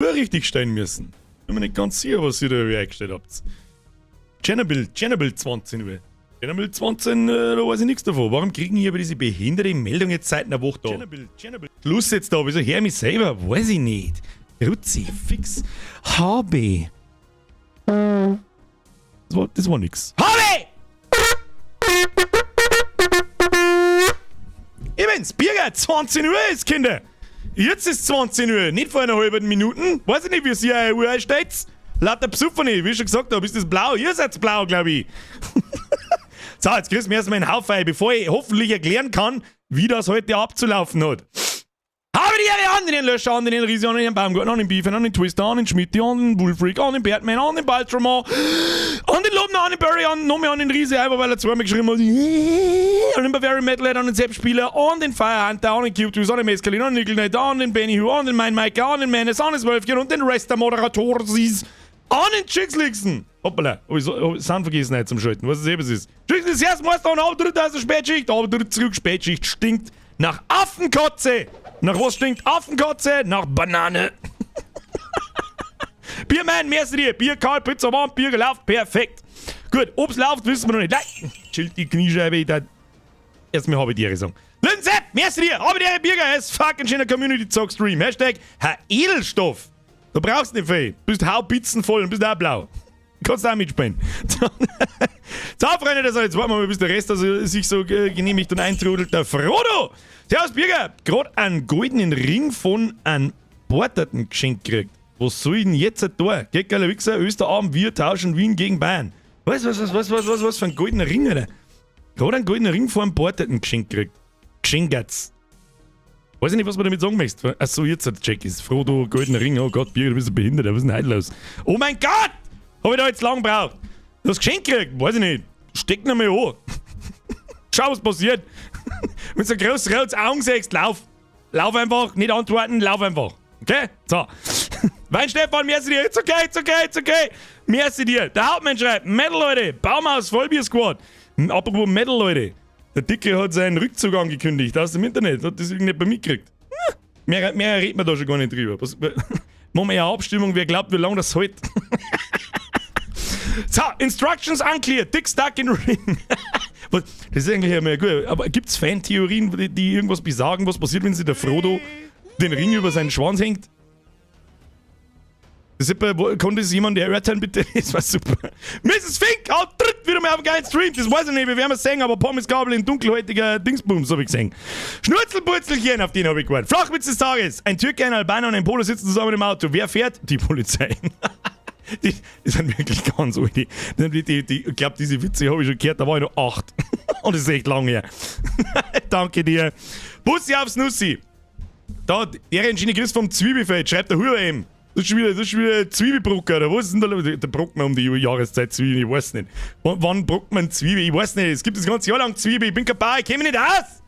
Uhr richtig stellen müssen. Bin mir nicht ganz sicher, was ihr da eingestellt habt. Tschernobyl, Tschernobyl 20 Uhr. Tschernobyl 20, da weiß ich nichts davon. Warum kriegen ich aber diese behinderte Meldung jetzt seit einer Woche da? Tschernobyl, Tschernobyl. Schluss jetzt da, wieso hör ich mich selber? Weiß ich nicht. Kruzifix. HB. Das war nix. HB! Ich bin's, Birger, 20 Uhr ist, Kinder. Jetzt ist 20 Uhr, nicht vor einer halben Minuten. Weiß ich nicht, wie es hier Uhr einstellt. Lauter Besoffene, wie ich schon gesagt habe, ist das blau? Ihr seid blau, glaub ich. So, jetzt kriegst du mir erstmal einen Haufen, bevor ich hoffentlich erklären kann, wie das heute abzulaufen hat. Habe die Ehre an den Löscher, an den Riese, an den Baumgarten, an den Beefen, an den Twister, an den Schmidt, an den Wolfric, an den Bertman, an den Baltramon, an den Lobner, an den Barry, an nochmal an den Riese, einfach weil er zweimal geschrieben hat, an den Bavarian Metalhead, an den Sepp-Spieler, an den Firehunter, an den Cube an den Mescalin, an den Nickelnet, an den Benny Who, an den Mein Mike, an den Menace, an das Wölfchen und den Rest der Moderatoren, an den Chickslixen. Hoppala, hab ich so, hab ich Sound vergessen heute zum Schalten, was es eben ist. Chickslix, erst Meister und Abtritt aus der Spätschicht, Abtritt zurück, Spätschicht stinkt nach Affenkotze. Nach was stinkt Affenkotze? Nach Banane. Biermann, merci dir. Bier kalt, Pizza warm, Bier gelaufen, perfekt. Gut, ob's läuft, wissen wir noch nicht. Nein, chillt die Kniescheibe, da. Erstmal habe ich die sagen. Linse, merci dir, habe die Bürger, es fucking schöner Community Zock Stream. Hashtag Herr Edelstoff. Du brauchst nicht viel. Bist haubitzenvoll und bist auch blau. Kannst auch mitspielen. So, Freunde, das jetzt warten wir mal, bis der Rest also sich so genehmigt und eintrudelt. Der Frodo! Servus, Birger! Gerade einen goldenen Ring von einem Porterten geschenkt gekriegt. Was soll ich denn jetzt da? Geht geiler Wichser, Österabend, wir tauschen Wien gegen Bayern. Was, was, was, was, was, was, was für ein goldener Ring, Alter? Gerade einen goldenen Ring von einem Porterten geschenkt gekriegt. Geschenkert's. Weiß ich nicht, was man damit sagen möchte. Achso, jetzt hat Jack ist Frodo, goldener Ring, oh Gott, Birger, du bist ein Behinderter, was ist denn heute los? Oh mein Gott! Hab ich da jetzt lang gebraucht? Das Geschenk gekriegt? Weiß ich nicht. Steck noch mal an. Schau, was passiert. Wenn du so groß rotes Augen siehst, lauf. Lauf einfach, nicht antworten, lauf einfach. Okay? So. Wein Stefan, merci dir. It's okay, it's okay, it's okay. Merci dir. Der Hauptmann schreibt, Metal, Leute, Baumhaus, Vollbier Squad. Apropos Metal, Leute. Der Dicke hat seinen Rückzug angekündigt aus dem Internet. Hat das irgendwie nicht bei mir gekriegt. Mehr redet man da schon gar nicht drüber. Was, machen wir eine Abstimmung, wer glaubt, wie lange das hält. So, Instructions unclear. Dick stuck in ring. Was, das ist eigentlich immer gut. Aber gibt's Fantheorien, die irgendwas besagen, was passiert, wenn sich der Frodo den Ring über seinen Schwanz hängt? Das ist etwa, kann das jemand erörtern, bitte? Das war super. Mrs. Fink, haut tritt wieder mal auf einen geilen Stream. Das weiß ich nicht, wir werden es sehen, aber Pommesgabel in dunkelhäutiger Dingsbums, hab ich gesehen. Schnurzelpurzelchen, auf den hab ich gewartet. Flachwitz des Tages. Ein Türke, ein Albaner und ein Pole sitzen zusammen im Auto. Wer fährt? Die Polizei. Die sind wirklich ganz alt. Ich glaube, diese Witze habe ich schon gehört, da war ich noch 8. Und das ist echt lang her. Danke dir. Bussi aufs Nussi. Da, der schöne Grüß vom Zwiebelfeld, schreibt der Huber eben. Das ist schon wieder Zwiebelbrucker, oder was ist denn da? Da bruckt man um die Jahreszeit Zwiebeln, ich weiß nicht. Wann bruckt man Zwiebel? Ich weiß nicht. Es gibt das ganze Jahr lang Zwiebel, ich bin kein Bauer, ich kenn mich nicht aus.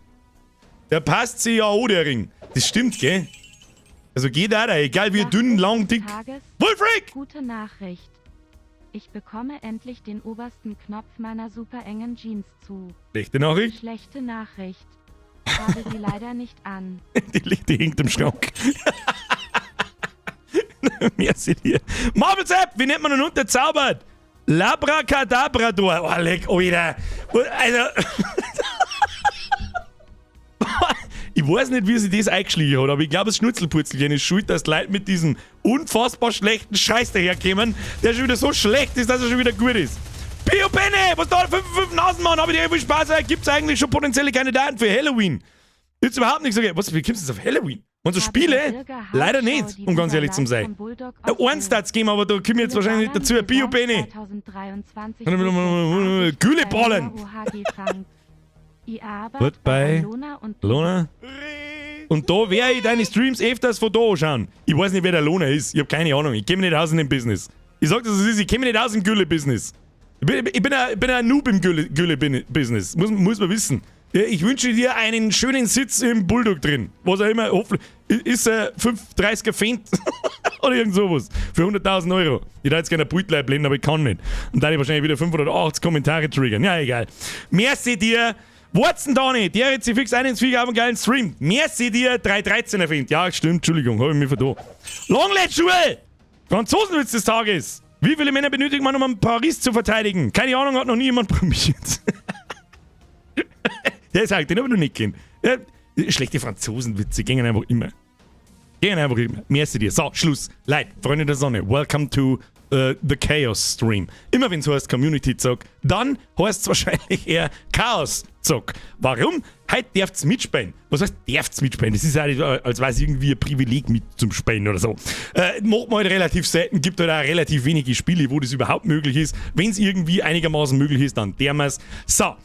Der passt sich ja auch, der Ring. Das stimmt, gell? Also geht auch da, egal wie dünn, lang, dick. Tages, Wolfric! Gute Nachricht. Ich bekomme endlich den obersten Knopf meiner super engen Jeans zu. Schlechte Nachricht? Schlechte Nachricht. Habe sie leider nicht an. Die hängt im Schrank. Merci dir. Marvel's App, wie nennt man einen Hund, der zaubert? Labracadabrador. Oh, leck, Alter. Also. Ich weiß nicht, wie sich das eingeschlichen hat, aber ich glaube, das Schnurzelpurzelchen ist schuld, dass die Leute mit diesem unfassbar schlechten Scheiß daherkommen, der schon wieder so schlecht ist, dass er schon wieder gut ist. Pio Bene, was da? 5, 5 Nasenmann, hab ich dir viel Spaß. Gibt's eigentlich schon potenzielle Kandidaten für Halloween? Gibt's überhaupt nichts. Okay, was, wie kommst du jetzt auf Halloween? Und so Spiele? Leider nicht, um ganz ehrlich zu sein. Eins darf's geben, aber da komme ich jetzt wahrscheinlich nicht dazu. Bio Bene. 2023 Gülle-Ballen. Gut bei Lona. Und da werde ich deine Streams öfters von da anschauen. Ich weiß nicht, wer der Lona ist. Ich hab keine Ahnung. Ich kenn mich nicht aus in dem Business. Ich sag das, es ist, ich kenn mich nicht aus im Gülle-Business. Ich bin ein Noob im Gülle-Business. Muss man wissen. Ja, ich wünsche dir einen schönen Sitz im Bulldog drin. Was auch immer, hoffentlich. Ist er 530er Fendt oder irgend sowas. Für 100.000 Euro. Ich darf jetzt gerne ein Beutel blenden, aber ich kann nicht. Und dann ich wahrscheinlich wieder 580 Kommentare triggern. Ja, egal. Merci dir. Watson Dani, der jetzt fix ein ins auf einen geilen Stream. Merci dir, 313 erwähnt. Ja, stimmt, Entschuldigung, hab ich mich vertan. Longlet Schuhe! Franzosenwitz des Tages. Wie viele Männer benötigt man, um Paris zu verteidigen? Keine Ahnung, hat noch nie jemand probiert. Der sagt, den hab ich noch nicht kennt. Ja, schlechte Franzosenwitze gingen einfach immer. Gehen einfach immer. Merci dir. So, Schluss. Leute, Freunde der Sonne, welcome to the Chaos Stream. Immer wenn es heißt Community Zock, dann heißt es wahrscheinlich eher Chaos Zock. Warum? Heute dürft's mitspielen. Was heißt dürft's mitspielen? Das ist ja nicht, als wäre es irgendwie ein Privileg mit zum Spielen oder so. Macht man halt relativ selten, gibt halt auch relativ wenige Spiele, wo das überhaupt möglich ist. Wenn es irgendwie einigermaßen möglich ist, dann dermals. So.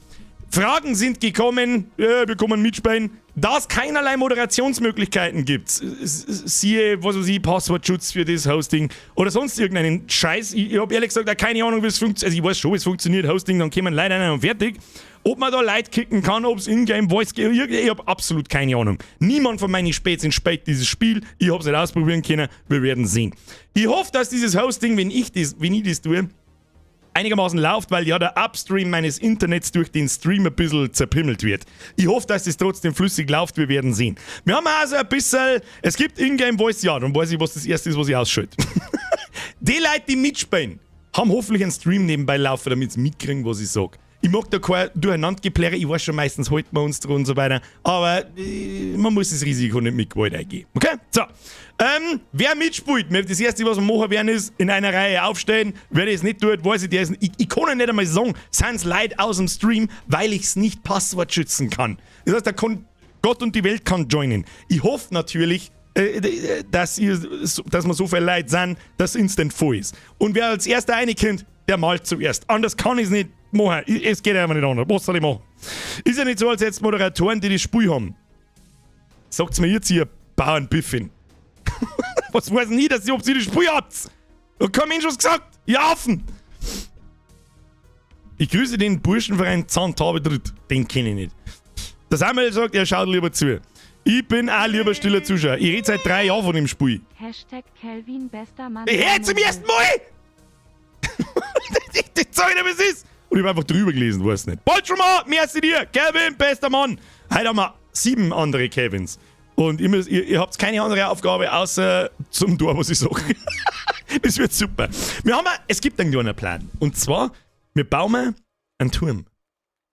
Fragen sind gekommen, wir kommen mitspielen. Da es keinerlei Moderationsmöglichkeiten gibt, siehe, was weiß ich, Passwortschutz für das Hosting oder sonst irgendeinen Scheiß. Ich habe ehrlich gesagt auch keine Ahnung, wie es funktioniert. Also ich weiß schon, wie es funktioniert, Hosting, dann kommen Leute rein und fertig. Ob man da Leute kicken kann, ob es Ingame Voice geht, ich habe absolut keine Ahnung. Niemand von meinen Spätzchen spielt dieses Spiel. Ich habe es nicht ausprobieren können. Wir werden sehen. Ich hoffe, dass dieses Hosting, wenn ich das tue, einigermaßen läuft, weil ja der Upstream meines Internets durch den Stream ein bisschen zerpimmelt wird. Ich hoffe, dass es trotzdem flüssig läuft, wir werden sehen. Wir haben also ein bisschen, es gibt Ingame Voice, ja, dann weiß ich, was das Erste ist, was ich ausschalte. Die Leute, die mitspielen, haben hoffentlich einen Stream nebenbei laufen, damit sie mitkriegen, was ich sag. Ich mag da kein Durcheinandergeplärre, ich weiß schon, meistens halten wir uns dran und so weiter, aber man muss das Risiko nicht mit Gewalt eingehen. Okay? So. Wer mitspielt, das Erste, was wir machen werden, ist in einer Reihe aufstehen. Wer das nicht tut, weiß ich, der ist, ich kann ja nicht einmal sagen, sind's Leute aus dem Stream, weil ich es nicht passwortschützen kann. Das heißt, da kann Gott und die Welt kann joinen. Ich hoffe natürlich, dass wir so viele Leute sind, dass instant voll ist. Und wer als Erster reinkommt, der malt zuerst. Anders kann ich es nicht machen. Es geht einfach nicht anders. Was soll ich machen? Ist ja nicht so, als jetzt Moderatoren, die das Spiel haben. Sagt's mir jetzt hier, Bauernbiffin. Was weiß denn ich, dass ihr, ob ihr das Spiel habt? Hat kein Mensch was gesagt. Ihr Affen. Ich grüße den Burschenverein Zahntabe Dritt. Den kenne ich nicht. Der Samuel sagt, er schaut lieber zu. Ich bin auch lieber stiller Zuschauer. Ich rede seit 3 Jahren von dem Spiel. #KelvinBesterMann. Ich hör zum ersten Mal! Ich sag dir, was es ist! Und ich hab einfach drüber gelesen, weiß nicht. Bald schon mal, merci dir! Kevin, bester Mann! Heute haben wir sieben andere Kevins. Und ihr habt keine andere Aufgabe, außer zum Tor, was ich sage. Das wird super. Es gibt einen kleinen Plan. Und zwar, wir bauen einen Turm.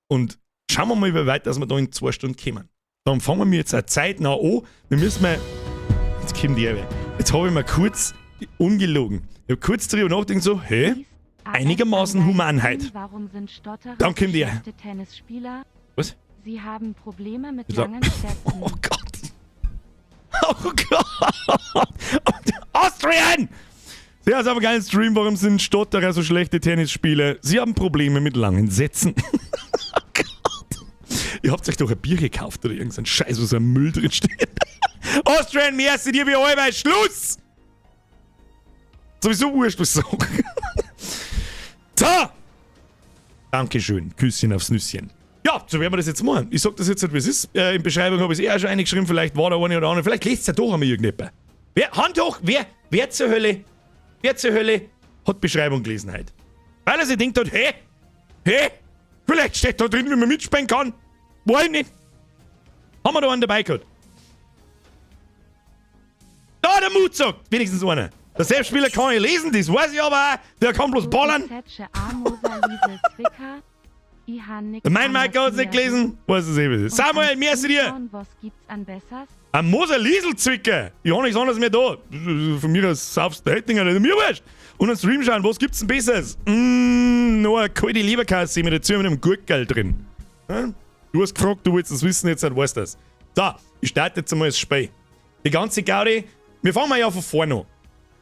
Und schauen wir mal, wie weit dass wir da in 2 Stunden kommen. Dann fangen wir jetzt auch zeitnah an. Wir müssen mal. Jetzt kommt die her. Jetzt habe ich mal kurz, ungelogen, ich habe kurz drüber nachgedacht, so, hä? Einigermaßen human halt. Warum sind Stotterer Dann kommt die. Schlechte Tennisspieler? Was? Sie haben Probleme mit So. langen Sätzen. Oh Gott. Oh Gott. Austrian! Sie hat aber geilen Stream. Warum sind Stotterer so schlechte Tennisspieler? Sie haben Probleme mit langen Sätzen. Oh Gott. Ihr habt euch doch ein Bier gekauft oder irgendein Scheiß, wo so ein Müll drin steht. Austrian, merci dir wie allweil. Schluss! Sowieso wurscht, was ich sag. So! Dankeschön. Küsschen aufs Nüsschen. Ja, so werden wir das jetzt machen. Ich sag das jetzt halt, wie es ist. In Beschreibung habe ich es eh auch schon eingeschrieben. Vielleicht war da eine oder andere. Vielleicht lest es ja doch einmal irgendjemand. Wer, Hand hoch, wer zur Hölle hat Beschreibung gelesen heute? Weil er sich denkt hat, hä? Hä? Vielleicht steht da drin, wie man mitspielen kann. Weiß ich nicht. Haben wir da einen dabei gehabt? Da, der Mut sagt, wenigstens einer. Der Selbstspieler kann nicht lesen, das weiß ich aber auch. Der kann bloß ballern. Zetsche A Moser Liesel Zwicker. I han nix Mein Mike hat's nicht gelesen, weiß es eh, wie es ist. Und Samuel, am merci dir. Zuschauen, was gibt's an Besseres? Ein Moser Lieselzwicker. Ich hab nichts anderes mehr da. Von mir aus saufst du Heutinger, nicht mir wurscht. Und ein Stream schauen, was gibt's denn Besseres? Mmh, noch eine kalte Leberkasse mit dazu mit einem Gurkel drin. Hm? Du hast gefragt, du willst es wissen, jetzt weißt du das. So, ich starte jetzt einmal das Spiel. Die ganze Gaudi, wir fangen mal ja von vorne an.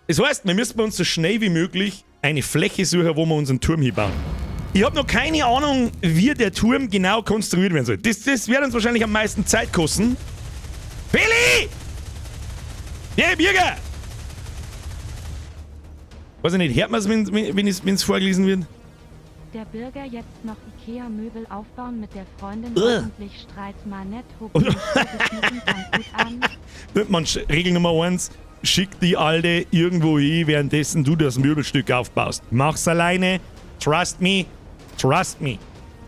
Das heißt, wir müssen uns so schnell wie möglich eine Fläche suchen, wo wir unseren Turm hinbauen. Ich habe noch keine Ahnung, wie der Turm genau konstruiert werden soll. Das wird uns wahrscheinlich am meisten Zeit kosten. Billy! Yeah, Bürger! Weiß ich nicht, hört man es, wenn es vorgelesen wird? Der Bürger jetzt noch Ikea-Möbel aufbauen mit der Freundin, Ugh. hoffentlich Streit mal nett, hoffentlich geschnitten, kommt gut an. Man, Regel Nummer 1, schick die Alte irgendwo hin, währenddessen du das Möbelstück aufbaust. Mach's alleine, trust me, trust me.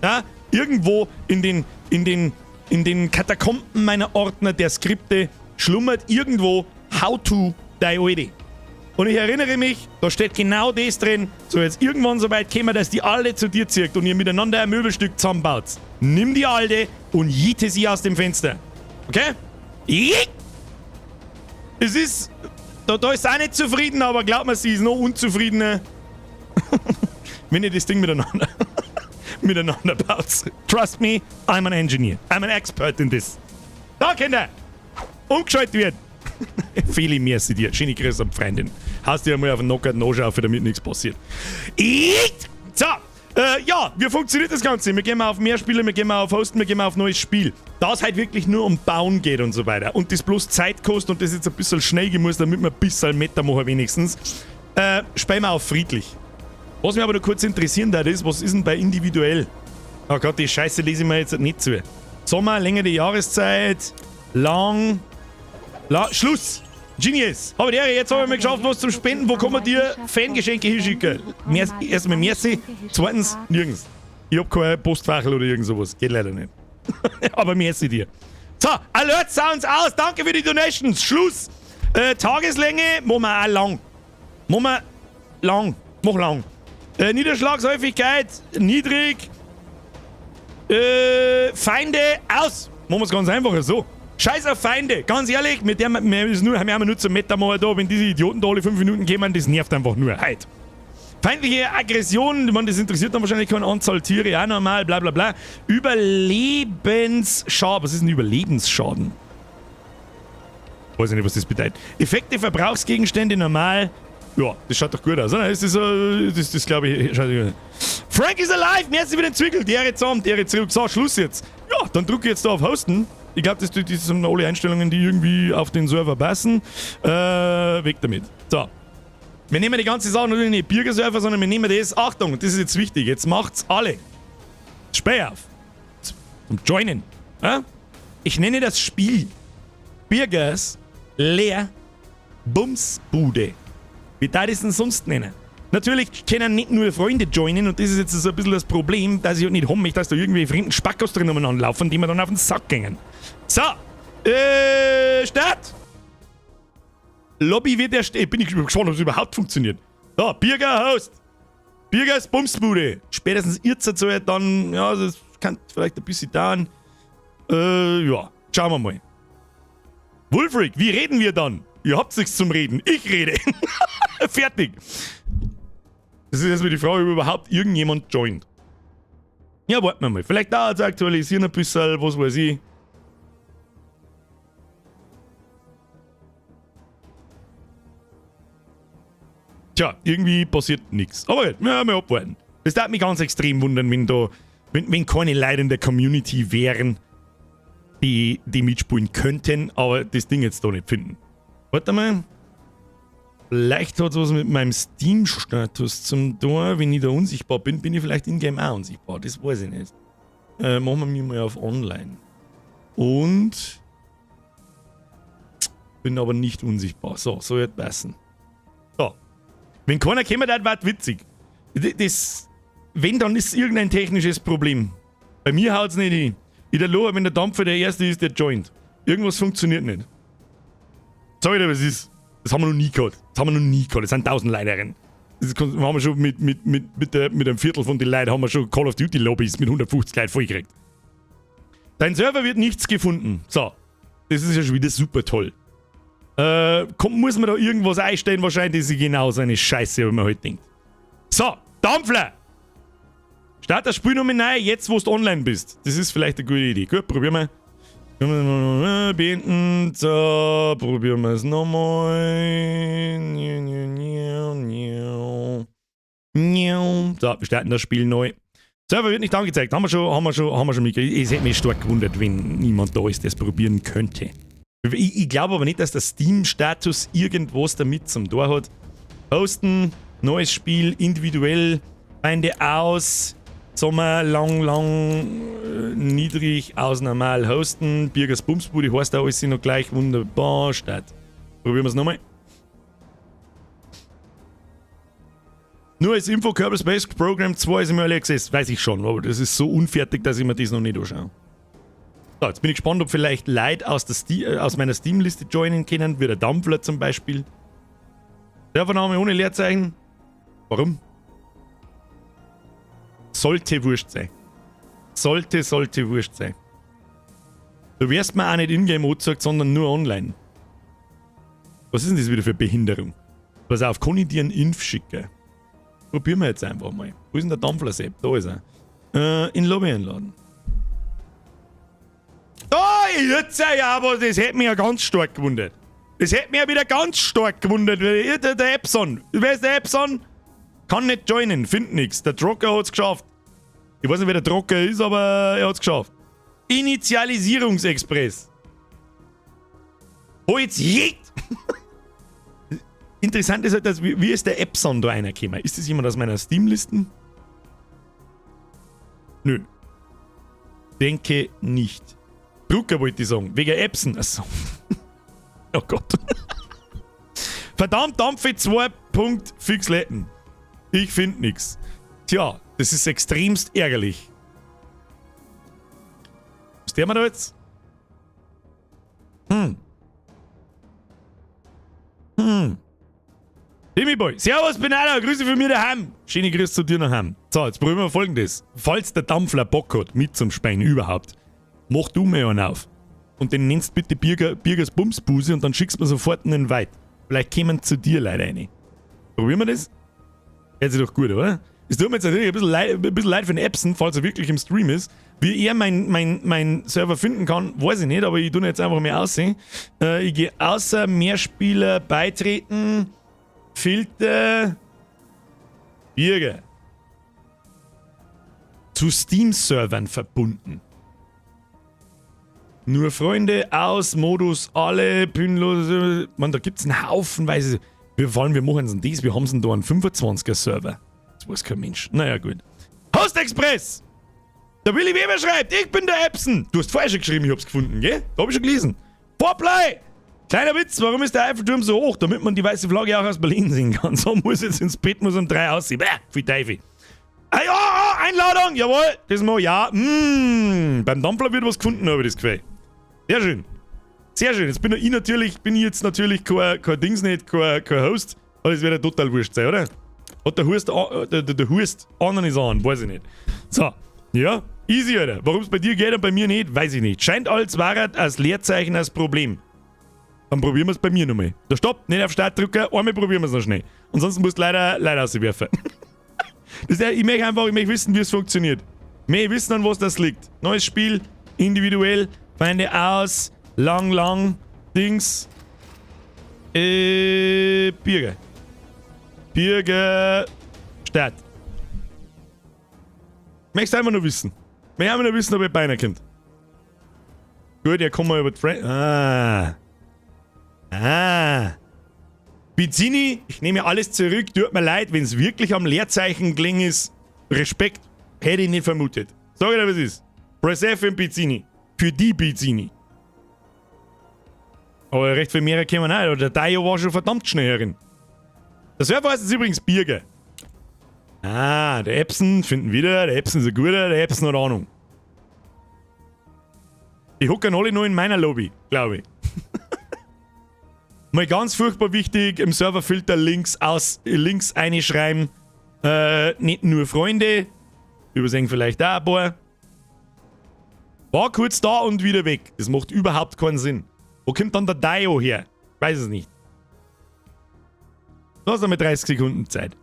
Ja? Irgendwo in den, In den Katakomben meiner Ordner der Skripte schlummert irgendwo How to dei Alte. Und ich erinnere mich, da steht genau das drin, so jetzt irgendwann so weit käme, dass die Alte zu dir zieht und ihr miteinander ein Möbelstück zusammenbaut. Nimm die Alte und jiete sie aus dem Fenster. Okay? Jiet! Es ist. Da ist sie auch nicht zufrieden, aber glaub mir, sie ist noch unzufriedener, wenn ihr das Ding miteinander baut. Trust me, I'm an engineer. I'm an expert in this. Da, Kinder! Umgeschaltet wird. Feli, merci dir. Schöne Grüße an Freundin. Hast dir einmal auf den Knocker nachschauen, damit nichts passiert. So, ja, wie funktioniert das Ganze? Wir gehen mal auf mehr Spiele, wir gehen mal auf Hosten, wir gehen mal auf neues Spiel. Da es halt wirklich nur um Bauen geht und so weiter und das bloß Zeit kostet und das jetzt ein bisschen schnell gehen muss, damit wir ein bisschen Meta machen wenigstens, spielen wir auf friedlich. Was mich aber noch kurz interessieren würde, ist, was ist denn bei individuell? Oh Gott, die Scheiße lese ich mir jetzt nicht zu. Sommer, längere Jahreszeit, lang, la, Schluss! Genius! Aber der, jetzt habe ich mir geschafft, was zum Spenden. Wo kann man dir Fangeschenke hinschicken? Erstmal merci, zweitens nirgends. Ich hab kein Postfachel oder irgend sowas. Geht leider nicht. Aber merci dir. So, Alert Sounds aus. Danke für die Donations. Schluss. Tageslänge machen wir auch lang. Machen wir lang. Mach lang. Niederschlagshäufigkeit niedrig. Feinde aus. Machen wir es ganz einfach so. Scheiß auf Feinde, ganz ehrlich, mit dem, wir, ist nur, wir haben nur zum Meta da, wenn diese Idioten da alle 5 Minuten kommen, das nervt einfach nur. Halt. Feindliche Aggression, ich meine, das interessiert dann wahrscheinlich keine Anzahl Tiere, auch normal, bla bla bla. Überlebensschaden, was ist denn Überlebensschaden? Weiß ich nicht, was das bedeutet. Effekte, Verbrauchsgegenstände, normal. Ja, das schaut doch gut aus, oder? Das ist, das glaube ich, schaut gut aus. Frank is alive! Merci für den Zwickel! Der zusammen, der zurück. So, Schluss jetzt. Ja, dann drücke ich jetzt da auf Hosten. Ich glaube, das sind alle Einstellungen, die irgendwie auf den Server passen. Weg damit. So. Wir nehmen die ganze Sache natürlich nicht Birger-Server, sondern wir nehmen das. Achtung, das ist jetzt wichtig. Jetzt macht's alle. Späh auf. Zum Joinen. Ja? Ich nenne das Spiel Birgers Leer Bumsbude. Wie darf ich es denn sonst nennen? Natürlich können nicht nur Freunde joinen und das ist jetzt so ein bisschen das Problem, dass ich halt nicht haben möchte, dass da irgendwie fremden Spackos drin umeinander laufen, die mir dann auf den Sack gingen. So, Start! Lobby wird erstellt. Bin ich gespannt, ob es überhaupt funktioniert. So, Birger Host. Birgers Bumsbude. Spätestens jetzt so dann, ja, das kann vielleicht ein bisschen dauern. Ja, schauen wir mal. Wulfric, wie reden wir dann? Ihr habt nichts zum Reden. Ich rede. Fertig. Das ist erstmal die Frage, ob überhaupt irgendjemand joint. Ja, warten wir mal. Vielleicht dauert es aktualisieren ein bisschen, was weiß ich. Tja, irgendwie passiert nichts. Aber gut, ja, mal abwarten. Das darf mich ganz extrem wundern, wenn da, wenn keine Leute in der Community wären, die mitspielen könnten, aber das Ding jetzt da nicht finden. Warte mal. Vielleicht hat es was mit meinem Steam-Status zum tun. Wenn ich da unsichtbar bin, bin ich vielleicht in-game auch unsichtbar. Das weiß ich nicht. Machen wir mich mal auf Online. Und bin aber nicht unsichtbar. So, soll jetzt passen. So. Wenn keiner kommt, dann wird witzig. Das, wenn, dann ist irgendein technisches Problem. Bei mir haut's nicht hin. Ich der Lohe, wenn der Dampfer der Erste ist, der joint. Irgendwas funktioniert nicht. Sag ich dir, was ist. Das haben wir noch nie gehabt. Das haben wir noch nie gehabt. Das sind 1000 Leute. Das haben wir schon mit einem Viertel von den Leuten haben wir schon Call of Duty Lobbys mit 150 Leuten vollgekriegt. Dein Server wird nichts gefunden. So. Das ist ja schon wieder super toll. Muss man da irgendwas einstellen? Wahrscheinlich ist es genau so eine Scheiße, wenn man heute denkt. So, Dampfler! Start das Spiel nochmal neu, jetzt wo du online bist. Das ist vielleicht eine gute Idee. Gut, probieren wir. Beenden. So, probieren wir es nochmal. So, wir starten das Spiel neu. Server wird nicht angezeigt. Haben wir schon mitgekriegt. Es hätte mich stark gewundert, wenn niemand da ist, der es probieren könnte. Ich glaube aber nicht, dass der Steam-Status irgendwas damit zum Tor hat. Hosten, neues Spiel, individuell, Feinde aus, Sommer, lang, lang, niedrig, aus, normal, hosten, Birgers Bumsbude, heißt da alles noch gleich, wunderbar, Start. Probieren wir es nochmal. Nur als Info, Kerbal Space Program 2 ist im Early Access, weiß ich schon, aber das ist so unfertig, dass ich mir das noch nicht anschaue. So, jetzt bin ich gespannt, ob vielleicht Leute aus meiner Steam-Liste joinen können, wie der Dampfler zum Beispiel. Servername ohne Leerzeichen. Warum? Sollte wurscht sein. Sollte wurscht sein. Du wirst mir auch nicht in-game angezeigt, sondern nur online. Was ist denn das wieder für Behinderung? Pass auf, kann ich dir einen Inv schicken? Probieren wir jetzt einfach mal. Wo ist denn der Dampfler-Sepp? Da ist er. In Lobby einladen. Da, jetzt ja, aber das hätte mich ja ganz stark gewundert. Das hätte mich ja wieder ganz stark gewundert. Der Epson. Wer ist der Epson? Kann nicht joinen, findet nix. Der Drucker hat's geschafft. Ich weiß nicht, wer der Drucker ist, aber er hat's geschafft. Initialisierungsexpress. Holt's jetzt! Interessant ist halt, dass, wie ist der Epson da reingekommen? Ist das jemand aus meiner Steam-Listen? Nö. Denke nicht. Drucker wollte ich sagen. Wegen Epson. Achso. Oh Gott. Verdammt, Dampfe 2. Fixletten. Ich find nix. Tja, das ist extremst ärgerlich. Was tun wir da jetzt? Timmy Boy. Servus, Benalla. Grüße von mir daheim. Schöne Grüße zu dir daheim. So, jetzt probieren wir Folgendes. Falls der Dampfler Bock hat, mit zum Spein überhaupt, mach du mir einen auf. Und den nennst bitte Birgers Bumsbuse und dann schickst du mir sofort einen Invite. Vielleicht kämen zu dir Leute rein. Probieren wir das? Hört sich doch gut, oder? Es tut mir jetzt natürlich ein bisschen leid für den Epson, falls er wirklich im Stream ist. Wie er mein Server finden kann, weiß ich nicht, aber ich tue jetzt einfach mal aussehen. Ich gehe außer Mehrspieler beitreten, Filter, Birger. Zu Steam-Servern verbunden. Nur Freunde, aus, Modus, alle, Pünlose. Man, da gibt's einen Haufenweise. Wir wollen, wir machen denn das? Wir haben denn da einen 25er Server. Das weiß kein Mensch. Naja, gut. Host Express! Der Willi Weber schreibt, ich bin der Epson. Du hast vorher schon geschrieben, ich hab's gefunden, gell? Da hab ich schon gelesen. Vorplay! Kleiner Witz, warum ist der Eiffelturm so hoch? Damit man die weiße Flagge auch aus Berlin sehen kann. So muss jetzt ins Bett, muss um 3 aussehen. Bäh, viel Teufel. Ah, ja, ah, Einladung, jawohl, das mal, ja. Beim Dampfler wird was gefunden, habe ich das Gefühl. Sehr schön. Sehr schön. Jetzt bin ich jetzt natürlich kein Dings nicht, kein Host. Aber das wird ja total wurscht sein, oder? Hat der Hurst, der Hurst anderen ist an, weiß ich nicht. So, ja, easy, Alter. Warum es bei dir geht und bei mir nicht, weiß ich nicht. Scheint als wäre als Leerzeichen als Problem. Dann probieren wir es bei mir nochmal. Da stopp, nicht auf Start drücken, einmal probieren wir es noch schnell. Ansonsten musst du leider leider rauswerfen. Das ist, ich möchte einfach, ich möchte wissen, wie es funktioniert. Ich möchte wissen, an was das liegt. Neues Spiel, individuell, Feinde aus, lang, lang, Dings. Birger. Birger, Start. Möchtest einfach nur wissen. Ich möchte einfach nur wissen, ob ihr beinahe kommt. Gut, ja, kommen wir über die Friend. Ah. Ah. Pizzini, ich nehme alles zurück, tut mir leid, wenn es wirklich am Leerzeichen gelegen ist. Respekt, hätte ich nicht vermutet. Sag ich dir, was ist. Press F im Pizzini. Für die Pizzini. Aber recht viel mehr kämen wir nicht. Der Dayo war schon verdammt schnell herin. Der Server heißt jetzt übrigens Birger. Ah, der Epson finden wieder. Der Epson ist ein guter, der Epson hat Ahnung. Die hocken alle nur in meiner Lobby, glaube ich. Mal ganz furchtbar wichtig, im Serverfilter links einschreiben, nicht nur Freunde, übersehen vielleicht auch ein paar. War kurz da und wieder weg. Das macht überhaupt keinen Sinn. Wo kommt dann der Dio her? Weiß es nicht. Du hast noch mit 30 Sekunden Zeit.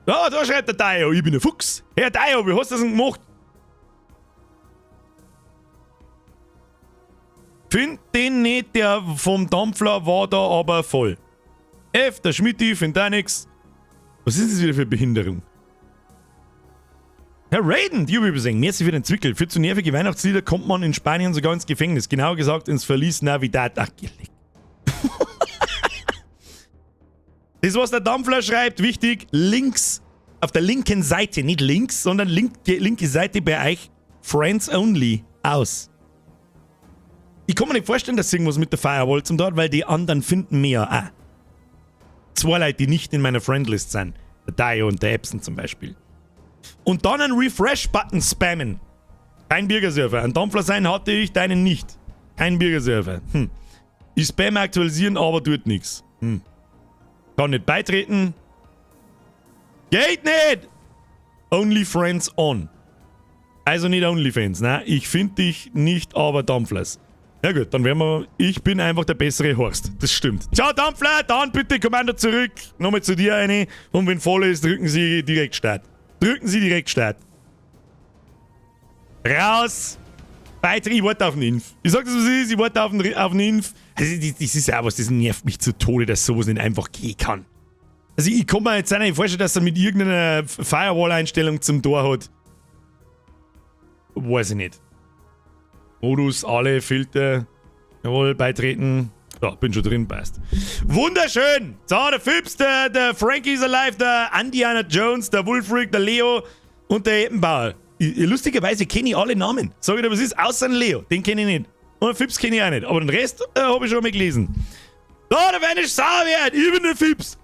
Ja, da schreibt der Dio, ich bin ein Fuchs. Herr Dio, wie hast du das denn gemacht? Find den nicht, der vom Dampfler war da aber voll. F, der Schmidti, findet auch nix. Was ist das wieder für Behinderung? Herr Raiden, die übersehen, merci für den Zwickel. Für zu nervige Weihnachtslieder kommt man in Spanien sogar ins Gefängnis. Genauer gesagt ins Verlies Navidad. Ach, geleck. Das, was der Dampfler schreibt, wichtig, links, auf der linken Seite, nicht links, sondern linke Seite bei euch, Friends Only, aus. Ich kann mir nicht vorstellen, dass irgendwas mit der Firewall zum dort, weil die anderen finden mehr auch. Zwei Leute, die nicht in meiner Friendlist sind. Der Dio und der Epson zum Beispiel. Und dann einen Refresh-Button spammen. Kein Bürgerserver. Ein Dampfler sein hatte ich, deinen nicht. Kein Bürgerserver. Ich spam aktualisieren, aber tut nichts. Kann nicht beitreten. Geht nicht! Only Friends on. Also nicht OnlyFans, ne? Ich finde dich nicht, aber Dampflers. Ja gut, dann werden wir. Ich bin einfach der bessere Horst. Das stimmt. Ciao, Dampfler, dann bitte Kommando zurück. Nochmal zu dir eine. Und wenn voll ist, drücken Sie direkt Start. Drücken Sie direkt Start. Raus! Weiter, ich warte auf den Inf. Ich sag das, was es ist, ich warte auf den Inf. Also, das ist auch was, das nervt mich zu Tode, dass sowas nicht einfach gehen kann. Also, ich kann mir jetzt auch nicht vorstellen, dass er mit irgendeiner Firewall-Einstellung zum Tor hat. Weiß ich nicht. Modus, alle, Filter. Jawohl, beitreten. Ja, bin schon drin, passt. Wunderschön! So, der Phipps, der Frankie is alive, der Andiana Jones, der Wolfric, der Leo und der Eppenbauer. Lustigerweise kenne ich alle Namen. Sag ich dir, was ist, außer den Leo. Den kenne ich nicht. Und den Phipps kenne ich auch nicht. Aber den Rest habe ich schon mal gelesen. So, der Werner Sauerwert, ich bin der Phipps.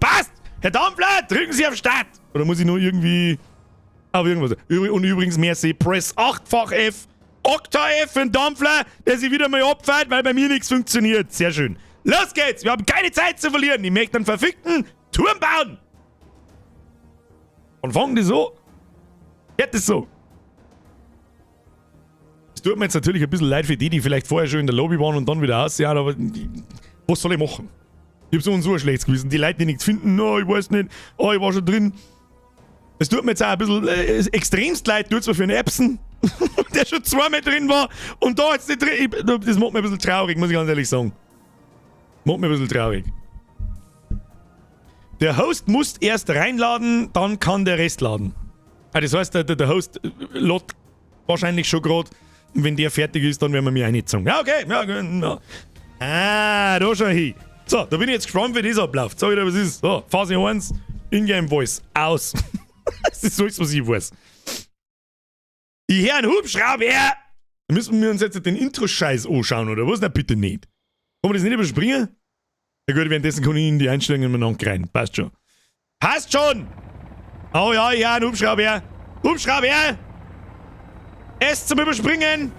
Passt! Herr Dampfler, drücken Sie auf Start! Oder muss ich nur irgendwie auf irgendwas? Und übrigens, merci, Press 8-fach F, Okta F für den Dampfler, der sich wieder mal opfert, weil bei mir nichts funktioniert. Sehr schön. Los geht's! Wir haben keine Zeit zu verlieren. Ich möchte einen verfickten Turm bauen. Und fangen die so? Geht das so? Es tut mir jetzt natürlich ein bisschen leid für die, die vielleicht vorher schon in der Lobby waren und dann wieder aus. Ja, aber was soll ich machen? Ich hab so und so ein schlechtes Gewissen. Die Leute, die nichts finden, oh, ich weiß nicht, oh, ich war schon drin. Es tut mir jetzt auch ein bisschen extremst leid, tut's mir für den Epson, der schon zweimal drin war und da jetzt nicht drin. Das macht mir ein bisschen traurig, muss ich ganz ehrlich sagen. Macht mir ein bisschen traurig. Der Host muss erst reinladen, dann kann der Rest laden. Ah, das heißt, der Host lädt wahrscheinlich schon gerade. Und wenn der fertig ist, dann werden wir mir reingezogen. Ja, okay. Ja. Ah, da schon hin. So, da bin ich jetzt gespannt, wie das abläuft. Sag ich dir, was ist. So, Phase 1, Ingame Voice, aus. Das ist alles, was ich weiß. Ich höre einen Hubschrauber. Da müssen wir uns jetzt den Intro-Scheiß anschauen, oder was? Na, bitte nicht. Kann man das nicht überspringen? Ja gut, währenddessen kann ich in die Einstellungen miteinander rein. Passt schon. Passt schon! Oh ja, ja, ein Hubschrauber. Hubschrauber! S zum Überspringen!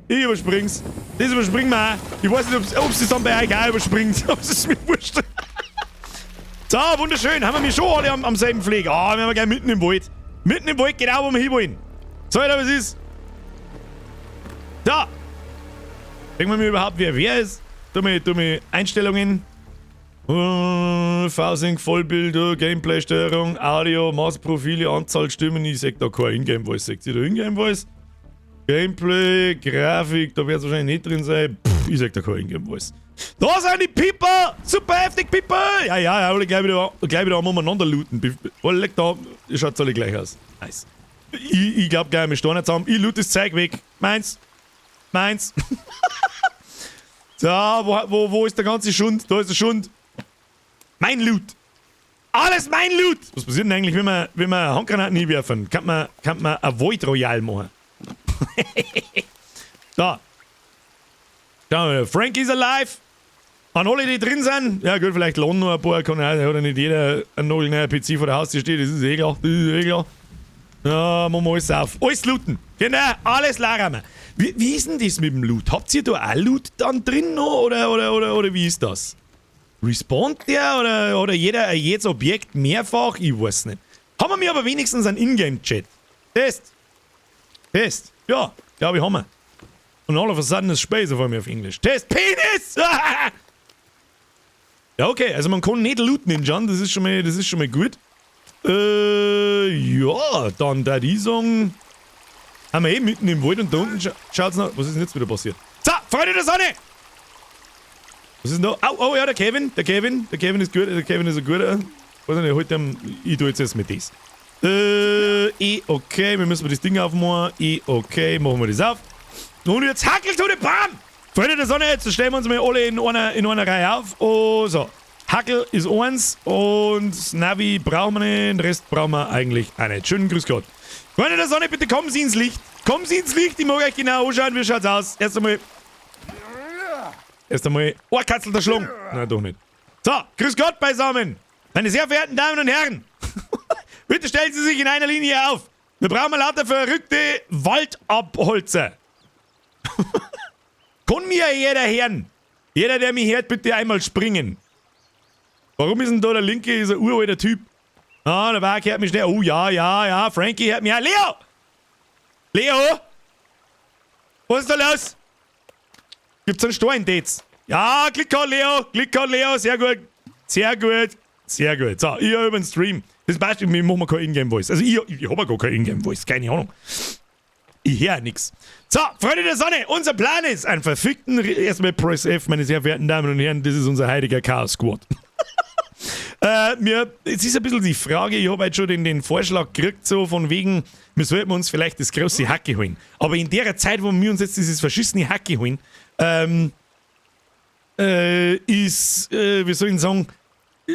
Ich überspring's. Das überspringen wir auch. Ich weiß nicht, ob es dann bei euch auch überspringt. Aber es ist mir wurscht. So, wunderschön. Haben wir mich schon alle am selben Fleck. Ah, wir haben gleich mitten im Wald. Mitten im Wald, genau wo wir hinwollen. So, Alter, was ist? Da! Denken wir mir überhaupt, wer wer ist? Tu mir Einstellungen. V-Sync, Vollbild, Gameplay-Steuerung, Audio, Maßprofile, Anzahl Stimmen. Ich seh da kein Ingame-Voice. Seht ihr da Ingame-Voice? Gameplay, Grafik, da wird es wahrscheinlich nicht drin sein. Pff, ich seh da kein Ingame-Voice. Da sind die People! Super heftig, People! Ja, alle gleich wieder am umeinander looten. Oh, leck da, schaut alle gleich aus. Nice. Ich glaube gleich, wir stehen zusammen. Ich loot das Zeug weg. Meins. Meins. So, wo ist der ganze Schund? Da ist der Schund. Mein Loot. Alles mein Loot! Was passiert denn eigentlich, wenn wir Handgranaten hinwerfen? Kann man ein Void Royale machen? Da. Schauen wir, Frank is alive. An alle, die drin sind, ja gut, vielleicht lohnen noch ein paar, kann ja, hat ja nicht jeder einen nagelneuen PC vor der Haustür steht, das ist eh klar, das ist eh klar. Ja, machen wir alles auf. Alles looten. Genau, alles leer. Wie ist denn das mit dem Loot? Habt ihr da auch Loot dann drin noch oder wie ist das? Respawnt der oder jedes Objekt mehrfach? Ich weiß nicht. Haben wir aber wenigstens einen Ingame-Chat? Test. Test. Ja, glaube ich, haben wir. Und all of a sudden ist Space auf einmal auf Englisch. Test. Penis! Ja, okay. Also man kann nicht looten in Jan, das ist schon mal gut. Ja, dann da die sagen, haben wir eh mitten im Wald und da unten schaut's noch. Was ist denn jetzt wieder passiert? So, Freunde der Sonne! Was ist denn da? Oh, ja, der Kevin, der Kevin, der Kevin ist gut, der Kevin ist ein guter. Weiß nicht, heute, ich tue jetzt erst mit das. E, okay, wir müssen das Ding aufmachen. E, okay, machen wir das auf. Und jetzt hackelt to the Bam! Freunde der Sonne, jetzt stellen wir uns mal alle in einer Reihe auf. Oh, so. Hackel ist eins und Navi brauchen wir nicht, den Rest brauchen wir eigentlich auch nicht. Schönen Grüß Gott. Freunde der Sonne, bitte kommen Sie ins Licht. Kommen Sie ins Licht, ich mag euch genau anschauen, wie schaut's aus. Erst einmal. Erst einmal. Oh, Katzel der Schlung. Nein, doch nicht. So, grüß Gott beisammen. Meine sehr verehrten Damen und Herren, bitte stellen Sie sich in einer Linie auf. Wir brauchen lauter verrückte Waldabholzer. Kann mir jeder hören? Jeder, der mich hört, bitte einmal springen. Warum ist denn da der Linke, ist ein uralter Typ? Ah, der Wag hört mich schnell. Oh ja, Frankie hört mich auch. Leo! Leo! Was ist da los? Gibt's einen Stein, Dates? Ja, Klick an, Leo! Klick an, Leo! Sehr gut! Sehr gut! Sehr gut. So, ich über den Stream. Das passt, wir machen kein Ingame-Voice. Also ich habe gar kein Ingame-Voice, keine Ahnung. Ich höre nix. So, Freunde der Sonne, unser Plan ist, einen verfickten. Erstmal Press F, meine sehr verehrten Damen und Herren, das ist unser heutiger Chaos Squad. Es ist ein bisschen die Frage, ich habe heute schon den Vorschlag gekriegt, so von wegen, wir sollten uns vielleicht das große Hacke holen. Aber in der Zeit, wo wir uns jetzt dieses verschissene Hacke holen, ist, wie soll ich sagen,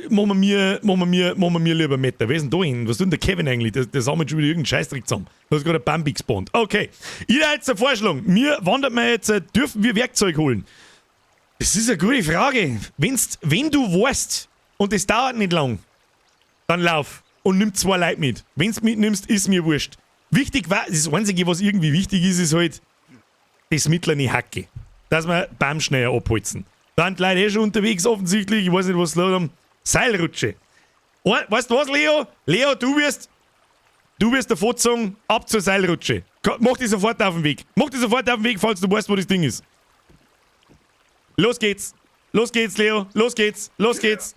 machen wir mir lieber Meter. Wer ist denn da hin? Was tut denn der Kevin eigentlich? Der sammelt schon wieder irgendeinen Scheißdreck zusammen. Da ist gerade ein Bambi gespawnt. Okay. Ich hätte jetzt einen Vorschlag. Mir wandert man jetzt, dürfen wir Werkzeug holen? Das ist eine gute Frage. Wenn du weißt, und es dauert nicht lang, dann lauf und nimm zwei Leute mit. Wenn's mitnimmst, ist mir wurscht. Wichtig war, das Einzige, was irgendwie wichtig ist, ist halt das mittlere Hacke. Dass wir Baum schneller abholzen. Da sind die Leute eh schon unterwegs, offensichtlich. Ich weiß nicht, was sie los haben. Seilrutsche. Oh, weißt du was, Leo? Leo, du wirst davor sagen, ab zur Seilrutsche. Mach dich sofort auf den Weg. Mach dich sofort auf den Weg, falls du weißt, wo das Ding ist. Los geht's. Los geht's, Leo. Los geht's. Los geht's.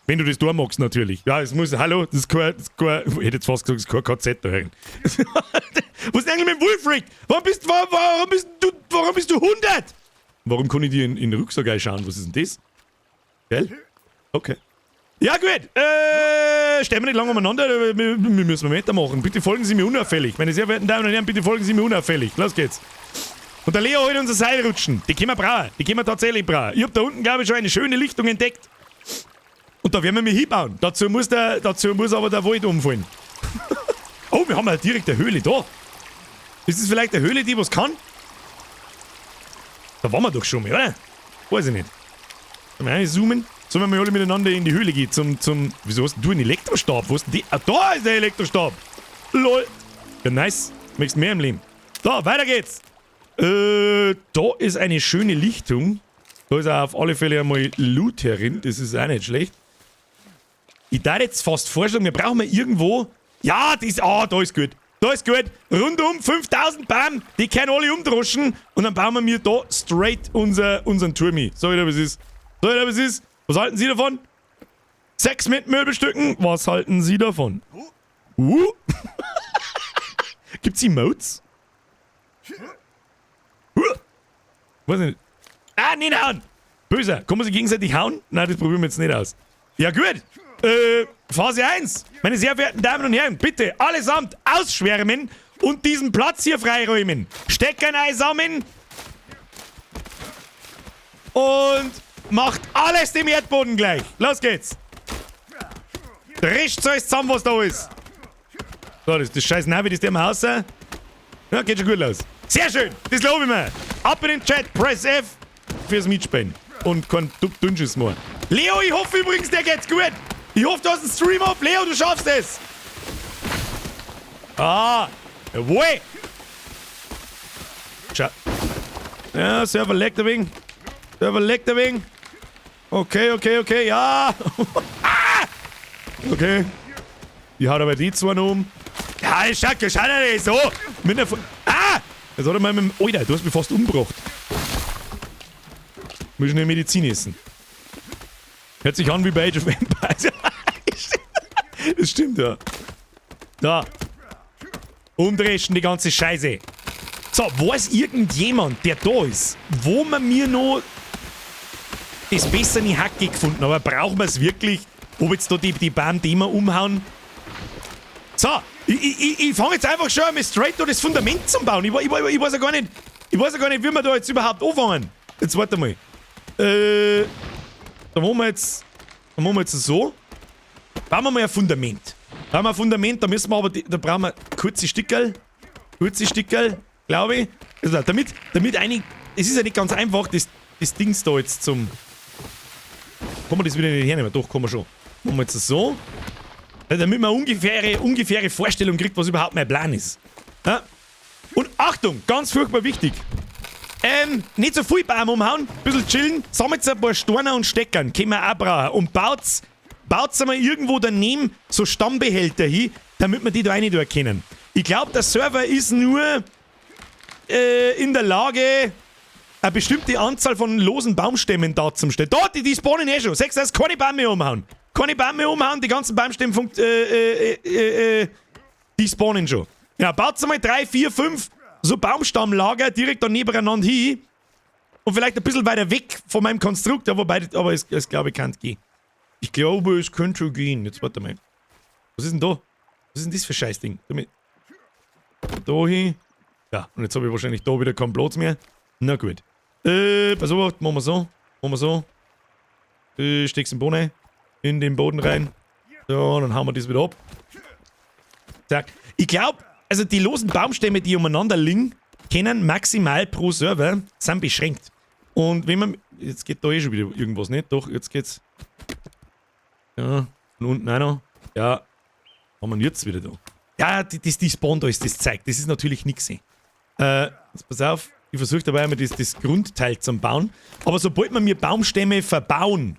Wenn du das da magst, natürlich. Ja, es muss, hallo, das ist kein, ich hätte jetzt fast gesagt, das ist kein KZ da herin. Was ist denn eigentlich mit dem Wolfrick? Warum bist du 100? Warum kann ich dir in den Rucksack einschauen? Was ist denn das? Gell? Okay. Ja, gut. Stehen wir nicht lange umeinander. Wir müssen weitermachen. Bitte folgen Sie mir unauffällig. Meine sehr verehrten Damen und Herren, bitte folgen Sie mir unauffällig. Los geht's. Und der Leo holt unser Seilrutschen. Die können wir brauchen. Die können wir tatsächlich brauchen. Ich hab da unten, glaube ich, schon eine schöne Lichtung entdeckt. Und da werden wir mich hinbauen. Dazu muss aber der Wald umfallen. Oh, wir haben ja direkt eine Höhle da. Ist das vielleicht eine Höhle, die was kann? Da waren wir doch schon mal, oder? Weiß ich nicht. Sollen wir reinzoomen? Sollen wir mal alle miteinander in die Höhle gehen? Wieso hast denn du einen Elektrostab? Wo ist denn die? Ah, da ist der Elektrostab! LOL! Ja, nice. Möchtest mehr im Leben. So, weiter geht's. Da ist eine schöne Lichtung. Da ist auch auf alle Fälle einmal Loot herin. Das ist auch nicht schlecht. Ich darf jetzt fast vorschlagen, wir brauchen mal irgendwo. Ja, das. Ah, da ist gut. Da ist gut. Rundum 5000 Baum. Die können alle umdroschen. Und dann bauen wir mir da straight unseren Turmi. Sag ich dir, was ist. Sag ich dir, was ist. Was halten Sie davon? Sex mit Möbelstücken. Was halten Sie davon? Gibt's Emotes? Weiß nicht. Ah, nicht hauen! Böser. Kann man sich gegenseitig hauen? Nein, das probieren wir jetzt nicht aus. Ja, gut. Phase 1. Meine sehr verehrten Damen und Herren, bitte allesamt ausschwärmen und diesen Platz hier freiräumen. Steckern einsammeln. Und macht alles dem Erdboden gleich. Los geht's. Drescht alles zusammen, was da ist. So, das scheiß Navi, das der mal raus. Ja, geht schon gut los. Sehr schön, das lobe ich mir. Ab in den Chat, Press F fürs Mitspielen. Und kein Dünnschiss mehr. Leo, ich hoffe übrigens, dir geht's gut. Ich hoffe, du hast einen Stream auf. Leo, du schaffst es. Ah, jawohl. Schau. Ja, Server laggt ein wenig. Server laggt ein wenig. Okay, ja. Ah! Okay. Die haut aber die zwei noch um. Ja, schau dir das so. Mit der Fu Ah! Jetzt hat er mal mit dem. Alter, du hast mich fast umgebracht. Muss ich eine Medizin essen. Hört sich an wie bei Age of Empires. Das stimmt, ja. Da. Umdreschen die ganze Scheiße. So, weiß irgendjemand, der da ist, wo man mir noch das bessere Hacke gefunden? Aber brauchen wir es wirklich? Ob jetzt da die Baum umhauen? So, ich fange jetzt einfach schon einmal straight da das Fundament zum Bauen. Ich weiß ja gar nicht, ich weiß ja gar nicht, wie wir da jetzt überhaupt anfangen. Jetzt warte mal. Da machen wir jetzt so. Bauen wir mal ein Fundament. Bauen wir ein Fundament, da müssen wir aber, da brauchen wir kurze Stickerl. Kurze Stickerl, glaube ich. Also, damit einig, es ist ja nicht ganz einfach, das Dings da jetzt zum. Kann man das wieder nicht hernehmen? Doch, kann man schon. Machen wir jetzt so. Ja, damit man ungefähre Vorstellung kriegt, was überhaupt mein Plan ist. Ja? Und Achtung, ganz furchtbar wichtig. Nicht so viel Baum umhauen, bisschen chillen, sammelt ein paar Steine und Steckern, können wir auch brauchen. Und baut's einmal irgendwo daneben so Stammbehälter hin, damit wir die da rein tun können. Ich glaube, der Server ist nur in der Lage, eine bestimmte Anzahl von losen Baumstämmen da zum stellen. Da, die spawnen eh schon. Sechs, das keine Bäume mehr umhauen. Keine Bäume mehr umhauen, die ganzen Baumstämme die spawnen schon. Ja, baut einmal drei, vier, fünf so Baumstammlager direkt da nebeneinander hin. Und vielleicht ein bisschen weiter weg von meinem Konstrukt, ja, wobei, aber es glaube ich kann gehen. Ich glaube, es könnte gehen. Jetzt warte mal. Was ist denn da? Was ist denn das für Scheißding? Da hin. Ja, und jetzt habe ich wahrscheinlich da wieder keinen Platz mehr. Na gut. Pass auf, machen wir so. Machen wir so. Steck's in den Boden. In den Boden rein. So, dann hauen wir das wieder ab. Zack. Ich glaube, also die losen Baumstämme, die umeinander liegen, können maximal pro Server, sind beschränkt. Und wenn man. Jetzt geht da eh schon wieder irgendwas nicht. Doch, jetzt geht's. Ja, und unten auch noch. Ja, haben wir jetzt wieder da. Ja, die Spawn da ist das zeigt. Das ist natürlich nix. Jetzt pass auf, ich versuche dabei einmal das Grundteil zu bauen. Aber sobald wir mir Baumstämme verbauen,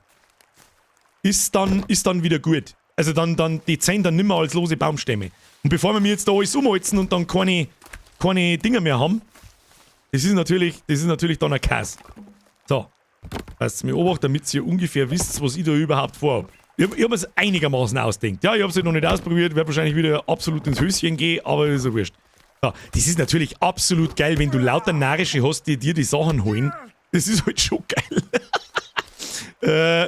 ist dann wieder gut. Also dann, die zählen dann nimmer als lose Baumstämme. Und bevor wir mir jetzt da alles umholzen und dann keine Dinger mehr haben, das ist natürlich dann ein Kas. So. Passt mir Obacht, damit ihr ungefähr wisst, was ich da überhaupt vorhab. Ich hab es einigermaßen ausdenkt. Ja, ich habe es noch nicht ausprobiert, werde wahrscheinlich wieder absolut ins Höschen gehen, aber ist ja wurscht. So, das ist natürlich absolut geil, wenn du lauter Narische hast, die dir die Sachen holen. Das ist halt schon geil.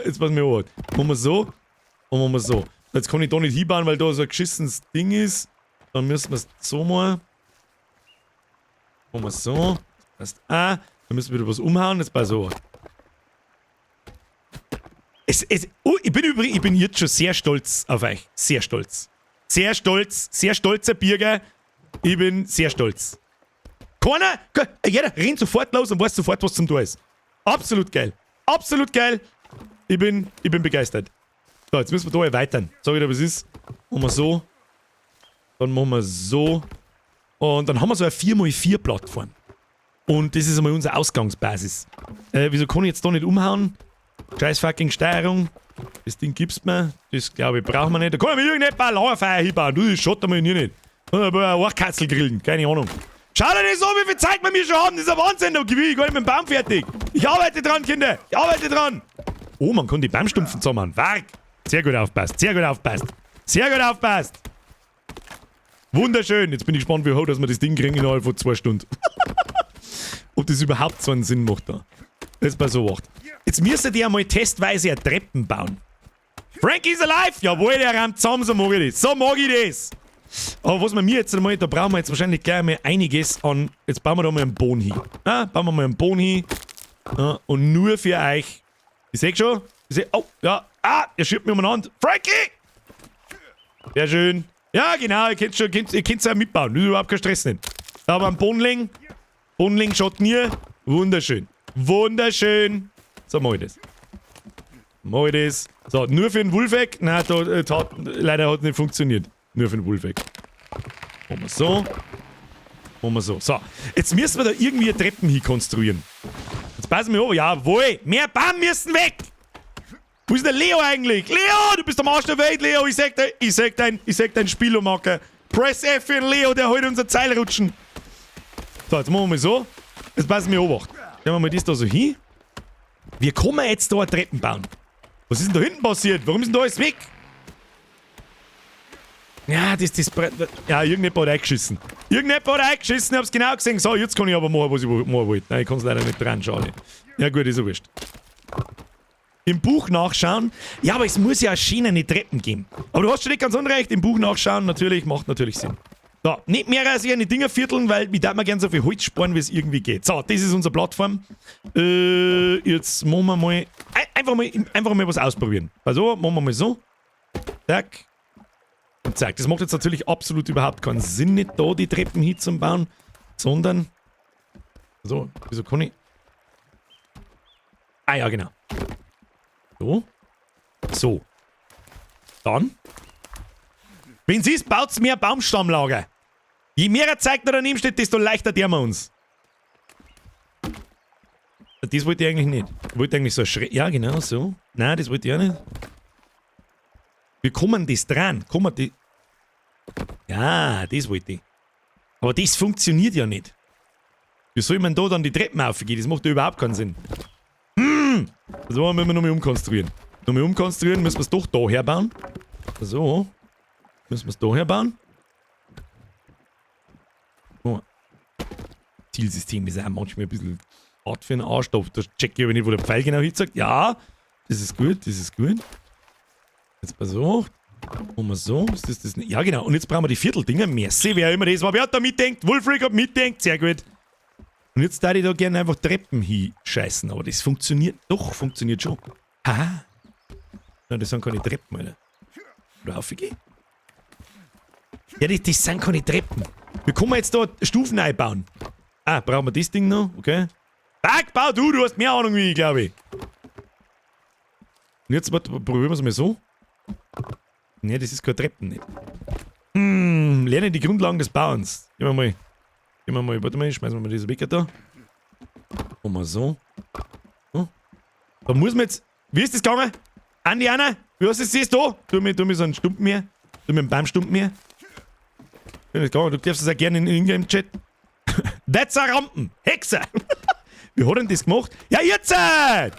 Jetzt pass mir auf. Machen wir so und machen wir so. Jetzt kann ich da nicht hinbauen, weil da so ein geschissenes Ding ist. Dann müssen wir es so machen. Machen wir so. Passt auch. Dann müssen wir wieder was umhauen. Jetzt pass auf. Oh, ich bin jetzt schon sehr stolz auf euch. Sehr stolz. Sehr stolz, sehr stolzer Birger. Ich bin sehr stolz. Keiner, jeder rennt sofort los und weiß sofort, was zum tun ist. Absolut geil. Absolut geil. Ich bin begeistert. So, jetzt müssen wir da erweitern. Sag ich dir, was ist. Machen wir so. Dann machen wir so. Und dann haben wir so eine 4x4 Plattform. Und das ist einmal unsere Ausgangsbasis. Wieso kann ich jetzt da nicht umhauen? Scheiß fucking Steuerung. Das Ding gibst mir. Das, glaube ich, brauchen wir nicht. Da kann ich mir irgendetwas ein Lagerfeuer hinbauen. Du, das schaut einmal hier nicht. Ein Oachkatzl grillen. Keine Ahnung. Schau dir das an, wie viel Zeit wir mir schon haben. Das ist ein Wahnsinn. Da bin ich gar nicht mit dem Baum fertig. Ich arbeite dran, Kinder. Ich arbeite dran. Oh, man kann die Baumstumpfen zusammen. Wark. Sehr gut aufpasst. Sehr gut aufpasst. Sehr gut aufpasst. Wunderschön. Jetzt bin ich gespannt, wie hoch, dass wir das Ding kriegen innerhalb von 2 Stunden. Ob das überhaupt so einen Sinn macht da. Jetzt pass auf. Jetzt müsstet ihr einmal testweise eine Treppen bauen. Frankie's alive! Jawohl, der rammt zusammen, so mag ich das. So mag ich das! Aber was wir mir jetzt einmal, da brauchen wir jetzt wahrscheinlich gleich mal einiges an. Jetzt bauen wir da mal einen Boden hin. Ja, bauen wir mal einen Boden hin. Ja, und nur für euch. Ich seh schon. Ich seh, oh, ja. Ah, er schiebt mich umeinander. Frankie! Sehr schön. Ja, genau, ihr könnt's ja mitbauen. Das ist überhaupt kein Stress nicht. Da haben wir einen Bodenling. Bodenling schaut nie. Wunderschön. Wunderschön. So mach ich das. Mach ich das. So, nur für den Wolfeck. Nein, da, leider hat nicht funktioniert. Nur für den Wolfeck. Machen wir so. Machen wir so. So, jetzt müssen wir da irgendwie Treppen hin konstruieren. Jetzt passen wir auf. Jawohl, mehr Baum müssen weg. Wo ist der Leo eigentlich? Leo, du bist am Arsch der Welt, Leo. Ich sag dein Spielomacker. Press F für den Leo, der holt unser Zeil rutschen. So, jetzt machen wir mal so. Jetzt passen wir Obacht. Stellen wir mal das da so hin. Wie kann man jetzt da eine Treppen bauen? Was ist denn da hinten passiert? Warum ist denn da alles weg? Ja, ja, irgendjemand hat eingeschissen. Irgendjemand hat eingeschissen, ich hab's genau gesehen. So, jetzt kann ich aber machen, was ich machen wollte. Nein, ich kann's leider nicht dran, schade. Ja gut, ist ja wurscht. Im Buch nachschauen. Ja, aber es muss ja schönere Treppen geben. Aber du hast schon nicht ganz unrecht. Im Buch nachschauen, natürlich, macht natürlich Sinn. So, nicht mehr als eine Dinger vierteln, weil ich darf mir gern so viel Holz sparen, wie es irgendwie geht. So, das ist unsere Plattform. Jetzt machen wir mal einfach mal was ausprobieren. Also, machen wir mal so. Zack. Und zack. Das macht jetzt natürlich absolut überhaupt keinen Sinn, nicht da die Treppen hinzubauen, sondern. So, wieso kann ich? Ah ja, genau. So. So. Dann. Wenn sie ist, baut's mehr Baumstammlager. Je mehr Zeug da daneben steht, desto leichter der wir uns. Das wollte ich eigentlich nicht. Ich wollte eigentlich so schräg. Ja, genau so. Nein, das wollte ich auch nicht. Wir kommen das dran. Kommen die. Ja, das wollte ich. Aber das funktioniert ja nicht. Wie soll man da dann die Treppen aufgehen? Das macht ja überhaupt keinen Sinn. So müssen wir nochmal umkonstruieren. Nochmal umkonstruieren, müssen wir es doch da herbauen. So. Müssen wir es da herbauen. Oh. Zielsystem ist auch manchmal ein bisschen hart für einen Arsch. Da check ich aber nicht, wo der Pfeil genau hinzeigt. Ja, das ist gut, das ist gut. Jetzt pass auf. Machen wir so. Ist das das? Ja, genau. Und jetzt brauchen wir die Vierteldinger. Merci, wer immer das war. Wer hat da mitdenkt? Wolfric hat mitdenkt. Sehr gut. Und jetzt darf ich da gerne einfach Treppen hinscheißen. Aber das funktioniert. Doch, funktioniert schon. Haha. Nein, das sind keine Treppen, Alter. Oder aufgehen? Ja, das sind keine Treppen. Wir können jetzt da Stufen einbauen. Ah, brauchen wir das Ding noch? Okay. Fuck, bau du, du hast mehr Ahnung wie ich, glaube ich. Und jetzt warte, probieren wir es mal so. Ne, das ist keine Treppen nicht. Lerne die Grundlagen des Bauens. Gehen wir mal. Gehen wir mal, warte mal, schmeißen wir mal diese Wecker da. Machen wir so. So. Da muss man jetzt. Wie ist das gegangen? Andi, Anna? Wie hast du das da? Tu mir so einen Stumpen hier. Tu mir einen Baumstumpen hier. Ja, das gegangen. Du darfst das auch gerne in Ingame-Chat. That's a Rampen! Hexer! Wie hat denn das gemacht? Ja, jetzt! Da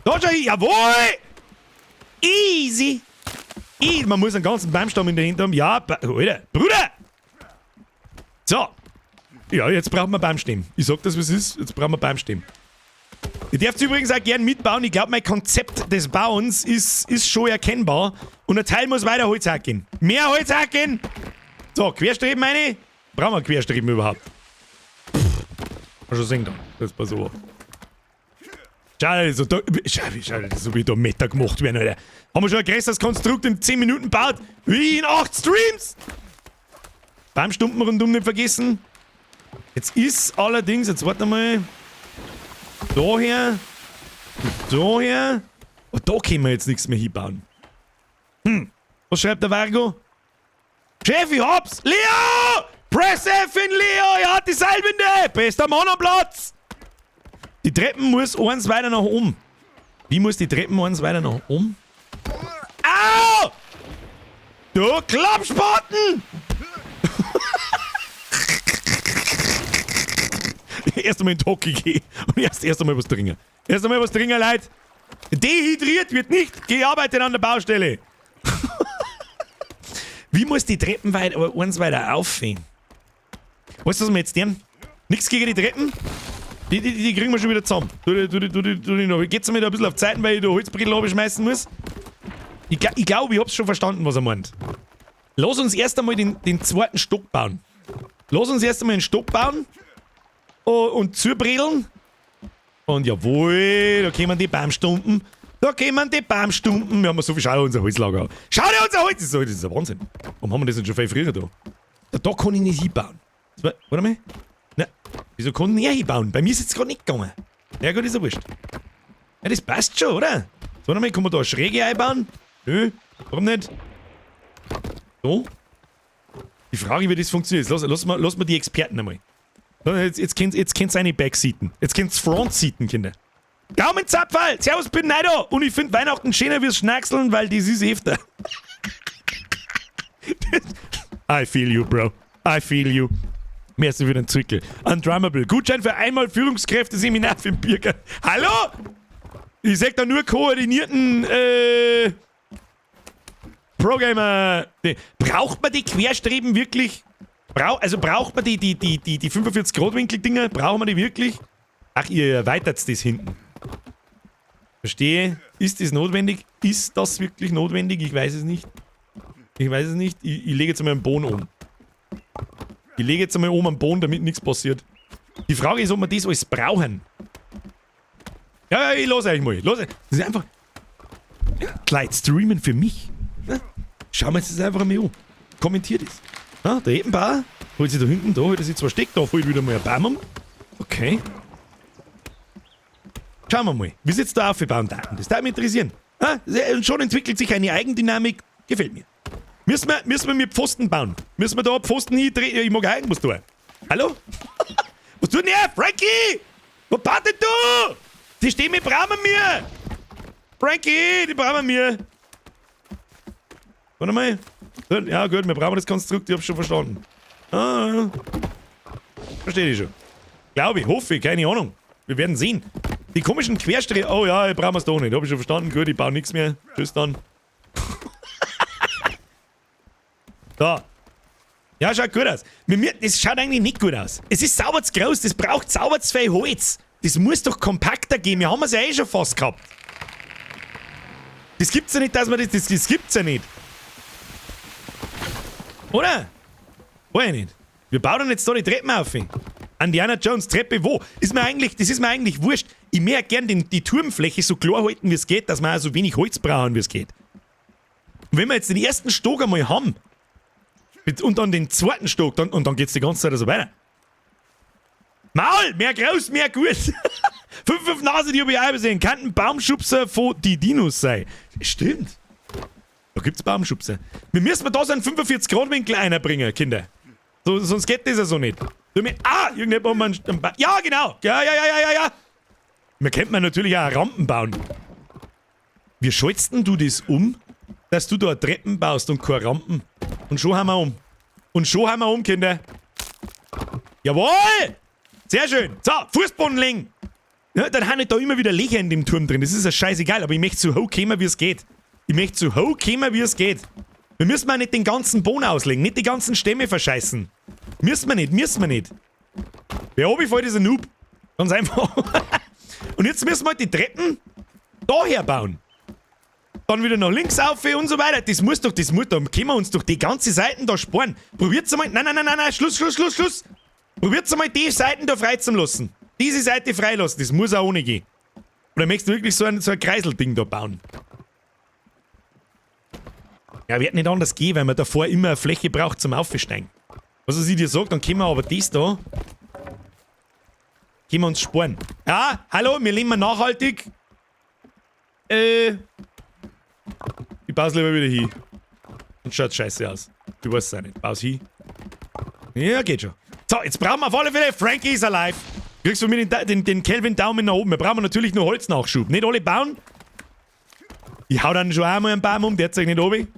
schau ich! Jawohl! Easy! Easy. Man muss einen ganzen Baumstamm in der Hand haben. Ja, Alter, Bruder! So. Ja, jetzt brauchen wir Baumstämme. Ich sag das, wie es ist. Jetzt brauchen wir Baumstämme. Ihr dürft übrigens auch gern mitbauen. Ich glaube, mein Konzept des Bauens ist schon erkennbar. Und ein Teil muss weiter Holz hacken. Mehr Holz hacken! So, Querstreben meine. Brauchen wir Querstreben überhaupt? Pff, schon sehen da. Das pass auf. Schau, so, da, schau, schau, so wie da Meter gemacht werden, Alter. Haben wir schon ein größeres Konstrukt in 10 Minuten gebaut? Wie in 8 Streams! Baumstumpen rundum nicht vergessen. Jetzt ist allerdings, jetzt warte mal. Daher. Daher. Und da können wir jetzt nichts mehr hinbauen. Was schreibt der Vargo? Chef, ich hab's! Leo! Press F in Leo! Er hat die Seilwinde! Bester Mann am Platz! Die Treppen muss eins weiter nach oben. Wie muss die Treppen eins weiter nach oben? Au! Du Klappspaten! Erst einmal in den Hockey gehen und erst einmal was trinken. Erst einmal was trinken, Leute. Dehydriert wird nicht gearbeitet an der Baustelle. Wie muss die Treppen weiter, eins weiter aufgehen? Weißt du, was wir jetzt tun? Nichts gegen die Treppen. Die kriegen wir schon wieder zusammen. Tu die noch. Geht's mir da ein bisschen auf Zeiten, weil ich da Holzbrettel schmeißen muss? Ich glaube, ich hab's schon verstanden, was er meint. Lass uns erst einmal den zweiten Stock bauen. Lass uns erst einmal einen Stock bauen. Und zubredeln. Und jawohl, da kommen die Baumstumpen. Da kommen die Baumstumpen. Wir haben so viel. Schau dir unser Holzlager an. Schau dir unser Holz! Das ist ein Wahnsinn. Warum haben wir das denn schon viel früher da? Da kann ich nicht hinbauen. Warte mal. Na, wieso kann ich hinbauen? Bei mir ist es gerade nicht gegangen. Ja gut, ist ja wurscht. Ja, das passt schon, oder? So, warte mal, kann man da eine Schräge einbauen? Nö, warum nicht? So. Die Frage, wie das funktioniert. Lass mal die Experten einmal. Jetzt kennt's eine Backseaten. Jetzt kennt's Frontseaten, Kinder. Gaumenzapferl! Servus, bin Neido! Und ich find Weihnachten schöner wie Schnackseln, weil das ist öfter. I feel you, bro. I feel you. Merci für den Zwickel. Undrummable. Gutschein für einmal Führungskräfte-Seminar für den Birger. Hallo? Ich sag da nur koordinierten, Pro-Gamer. Braucht man die Querstreben wirklich? Also braucht man die 45-Grad-Winkel-Dinger? Brauchen wir die wirklich? Ach, ihr erweitert das hinten. Verstehe. Ist das notwendig? Ist das wirklich notwendig? Ich weiß es nicht. Ich weiß es nicht. Ich lege jetzt einmal einen Boden um. Ich lege jetzt einmal oben einen Boden, damit nichts passiert. Die Frage ist, ob wir das alles brauchen. Ja, ich lasse euch mal. Los, das ist einfach... Kleid streamen für mich. Schauen wir uns das einfach einmal an. Kommentiert es. Ah, der Ebenbauer holt sich da hinten, da holt er sich zwei Steck, da fällt wieder mal ein Baum um. Okay. Schauen wir mal, wie sie jetzt da aufbauen daten. Das würde mich interessieren. Ah, und schon entwickelt sich eine Eigendynamik. Gefällt mir. Müssen wir mit Pfosten bauen? Müssen wir da Pfosten hindrehen? Ich mag auch irgendwas tun. Hallo? Was tut denn er? Frankie! Wo wartet du? Die Stämme brauchen wir! Frankie, die brauchen wir! Warte mal. Ja gut, wir brauchen das Konstrukt, ich hab's schon verstanden. Ah, verstehe ich schon. Glaube ich, hoffe ich, keine Ahnung. Wir werden sehen. Die komischen Querstriche. Oh ja, ich brauche es da nicht. Hab ich schon verstanden. Gut, ich baue nichts mehr. Tschüss dann. Da. Ja, schaut gut aus. Das schaut eigentlich nicht gut aus. Es ist sauber zu groß, das braucht sauber zu viel Holz. Das muss doch kompakter gehen. Wir haben es ja eh schon fast gehabt. Das gibt's ja nicht, dass man das. Das gibt's ja nicht. Oder? Weiß ich nicht. Wir bauen jetzt da die Treppen auf. Indiana Jones Treppe wo? Ist mir eigentlich, das ist mir eigentlich wurscht. Ich möchte gern die Turmfläche so klar halten, wie es geht, dass wir auch so wenig Holz brauchen, wie es geht. Und wenn wir jetzt den ersten Stock einmal haben, und dann den zweiten Stock, und dann geht's die ganze Zeit so weiter. Maul! Mehr groß, mehr gut! 5, 5 Nase, die hab ich auch gesehen. Kann ein Baumschubser von die Dinos sein. Stimmt. Da gibt's Baumschubser. Wir müssen da so einen 45-Grad-Winkel einbringen, Kinder. So, sonst geht das ja so nicht. Irgendjemand einen ja, genau. Ja, ja, ja, ja, ja, ja. Wir könnten natürlich auch Rampen bauen. Wie schaltest denn du das um, dass du da Treppen baust und keine Rampen? Und schon haben wir um. Und schon haben wir um, Kinder. Jawohl! Sehr schön. So, Fußboden legen. Ja, dann haben ich da immer wieder Löcher in dem Turm drin. Das ist ja scheißegal, aber ich möchte so hoch kommen, wie es geht. Ich möchte so hoch kommen, wie es geht. Wir müssen auch nicht den ganzen Boden auslegen, nicht die ganzen Stämme verscheißen. Müssen wir nicht, müssen wir nicht. Wer oben fällt, ist ein Noob. Ganz einfach. Und jetzt müssen wir halt die Treppen daher bauen. Dann wieder nach links auf und so weiter. Das muss doch, das muss, da können wir uns doch die ganze Seiten da sparen. Probiert's einmal. Nein, nein, nein, nein, nein, Schluss, Schluss, Schluss, Schluss. Probiert's einmal, die Seiten da frei zu lassen. Diese Seite freilassen, das muss auch ohne gehen. Oder möchtest du wirklich so ein Kreiselding da bauen? Ja, wird nicht anders gehen, weil man davor immer eine Fläche braucht zum Aufsteigen. Was ich dir sag, dann können wir aber das da. Können wir uns sparen. Ja, hallo, wir leben nachhaltig. Ich baue lieber wieder hin. Und schaut scheiße aus. Du weißt es auch nicht. Bau's hin. Ja, geht schon. So, jetzt brauchen wir auf alle Fälle Frankie is alive. Kriegst du mir den Kelvin Daumen nach oben. Wir brauchen natürlich nur Holznachschub. Nicht alle bauen. Ich hau dann schon einmal einen Baum um, der zeigt nicht oben.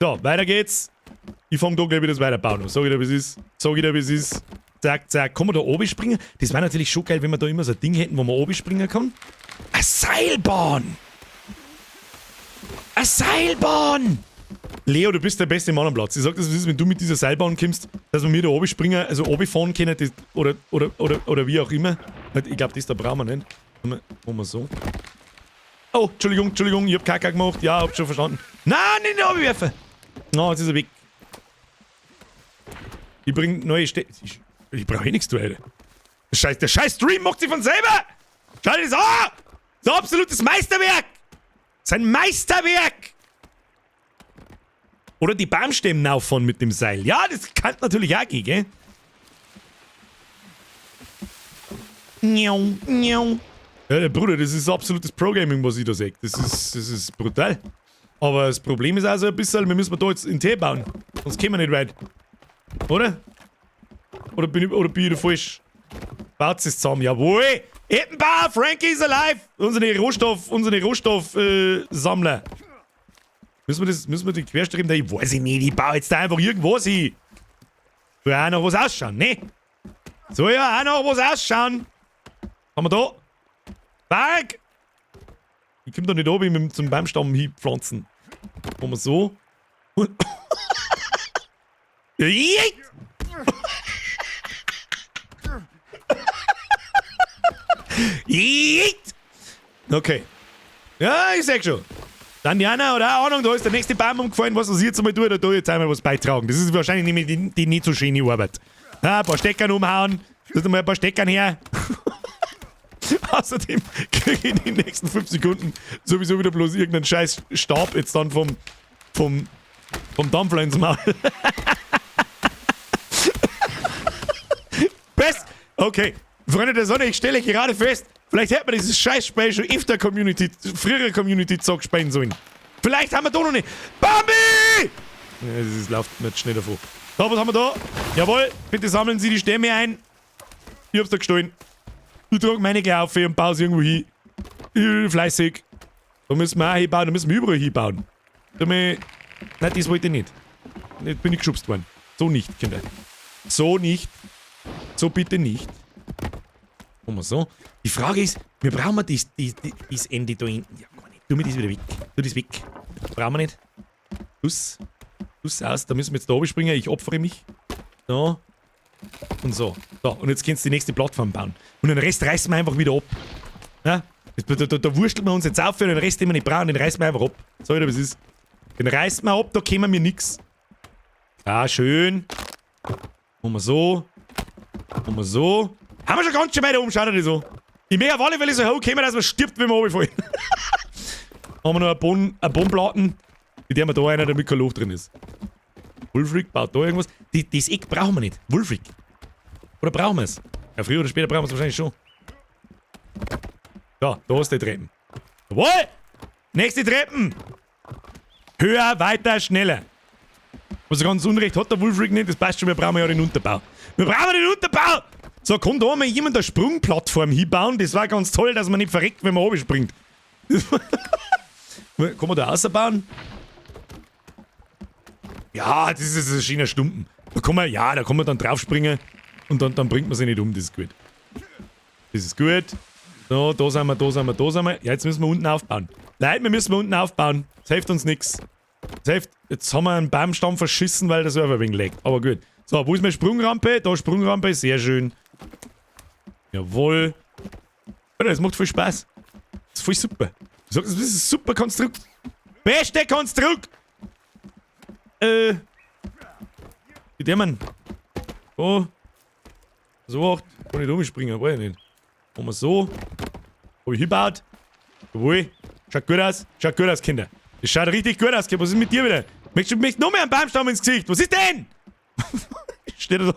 So, weiter geht's. Ich fang da gleich wieder das weiterbauen. Sag ich dir, wie es ist. Sag ich dir, wie es ist. Zack, zack. Kann man da oben springen? Das wäre natürlich schon geil, wenn wir da immer so ein Ding hätten, wo man oben springen kann. Eine Seilbahn! Eine Seilbahn! Leo, du bist der beste Mann am Platz. Ich sag das, wenn du mit dieser Seilbahn kommst, dass wir mir da oben springen, also oben fahren können, das, oder wie auch immer. Ich glaub, das da brauchen wir nicht. Machen wir so. Oh, Entschuldigung, Entschuldigung, ich hab Kacke gemacht. Ja, hab schon verstanden. Nein, nicht oben werfen! No, jetzt ist er weg. Ich bring neue Ich brauch eh nichts, du, Alter. Der scheiß Stream macht sich von selber! Schau dir das an! Das ist ein absolutes Meisterwerk! Das ist ein Meisterwerk! Oder die Baumstämme auffahren mit dem Seil. Ja, das kann natürlich auch gehen, gell? Ja, Bruder, das ist absolutes Pro-Gaming, was ich da sehe. Das ist brutal. Aber das Problem ist also ein bisschen, wir müssen da jetzt in Tee bauen. Sonst kommen wir nicht weit. Oder? Oder bin ich da falsch? Baut es zusammen. Jawohl! Ettenbauer, Frankie is alive! Unsere Rohstoff-Sammler. Müssen wir die Querstreben da? Ich weiß nicht, ich baue jetzt da einfach irgendwas hin. Soll ja auch noch was ausschauen, ne? Soll ja auch noch was ausschauen. Haben wir da? Berg! Ich komm da nicht oben mit zum Baumstamm hinpflanzen. Machen wir so. Und. Okay. Ja, ich sag schon. Dann Diana oder Ahnung, da ist der nächste Baum umgefallen, was ich jetzt einmal tue, da tue ich jetzt einmal was beitragen. Das ist wahrscheinlich nicht mehr die nicht so schöne Arbeit. Ja, ein paar Steckern umhauen. Lass mal ein paar Steckern her. Außerdem kriege ich in den nächsten 5 Sekunden sowieso wieder bloß irgendeinen scheiß Stab jetzt dann vom Dampfler ins Maul. Best! Okay. Freunde der Sonne, ich stelle gerade fest, vielleicht hätte man dieses Scheißspiel schon öfter Community, frühere Community Zock spielen sollen. Vielleicht haben wir da noch nicht. Bambi! Ja, das läuft nicht schnell davon. So, was haben wir da? Jawohl, bitte sammeln Sie die Stämme ein. Ich hab's da gestohlen. Ich trage meine gleich auf und baue sie irgendwo hin. Fleißig. Da müssen wir auch hinbauen, da müssen wir überall hinbauen. Nein, das wollte ich nicht. Jetzt bin ich geschubst worden. So nicht, Kinder. So nicht. So bitte nicht. Machen wir so. Die Frage ist, wir brauchen das Ende da hinten. Ja, gar nicht. Tu mir das wieder weg. Tu das weg. Brauchen wir nicht. Schluss. Schluss aus. Da müssen wir jetzt da oben springen. Ich opfere mich. So. Und so. So, und jetzt kannst du die nächste Plattform bauen. Und den Rest reißen wir einfach wieder ab. Ja? Da wursteln wir uns jetzt auf und den Rest, den wir nicht brauchen, den reißen wir einfach ab. So, oder was ist? Den reißen wir ab, da kommen wir nix. Ah, schön. Machen wir so. Machen wir so. Haben wir schon ganz schön weiter oben, schaut euch das an. Ich möchte auf alle Fälle so hoch kommen, dass man stirbt, wenn wir runterfallen. Haben wir noch eine Bohnenplatten. Die der wir da einer, damit kein Loch drin ist. Wulfric baut da irgendwas. Das Eck brauchen wir nicht. Wulfric. Oder brauchen wir es? Ja, früher oder später brauchen wir es wahrscheinlich schon. Da, da ist die Treppen. Jawohl! Nächste Treppen! Höher, weiter, schneller. Was ganz Unrecht hat der Wulfric nicht, das passt schon, wir brauchen ja den Unterbau. Wir brauchen den Unterbau! So, kann da mal jemand eine Sprungplattform hinbauen? Das war ganz toll, dass man nicht verreckt, wenn man oben springt. Kann man da außerbauen? Ja, das ist ein schöner Stumpen. Da kann man, ja, da kann man dann draufspringen und dann bringt man sich nicht um, das ist gut. Das ist gut. So, da sind wir, da sind wir, da sind wir. Ja, jetzt müssen wir unten aufbauen. Leute, wir müssen unten aufbauen. Das hilft uns nichts. Das hilft. Jetzt haben wir einen Baumstamm verschissen, weil der Server wegen laggt. Aber gut. So, wo ist meine Sprungrampe? Da Sprungrampe, sehr schön. Jawohl. Alter, das macht voll Spaß. Das ist voll super. Ich sag, das ist ein super Konstrukt. Beste Konstrukt! Wie der Mann. Oh. So acht. Kann ich umspringen, weiß ich nicht. Machen wir so. Hab ich hingebaut. Jawohl. Schaut gut aus. Schaut gut aus, Kinder. Das schaut richtig gut aus, Kinder. Was ist mit dir wieder? Möchtest du möchtest noch mehr einen Baumstamm ins Gesicht? Was ist denn? Steht da so.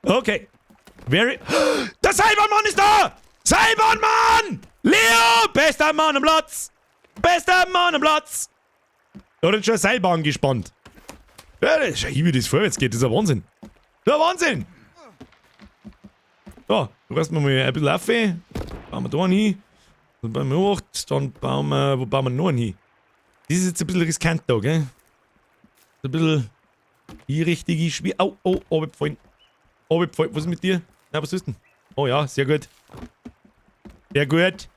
Okay. Very. Der Seilbahnmann ist da! Seilbahnmann! Leo! Bester Mann am Platz! Bester Mann am Platz! Da hat schon eine Seilbahn gespannt. Ja, das ist ja hier, wie das vorwärts geht. Das ist ein Wahnsinn. Das ist ein Wahnsinn! So, du reißt mal ein bisschen auf. Bauen wir da einen hin. Dann bauen wir 8. Dann bauen wir. Wo bauen wir noch einen hin? Das ist jetzt ein bisschen riskant da, gell? Ein bisschen. Die richtige Schwier. Au, oh, runtergefallen. Runtergefallen. Was ist mit dir? Na, was ist denn? Oh ja, sehr gut. Sehr gut.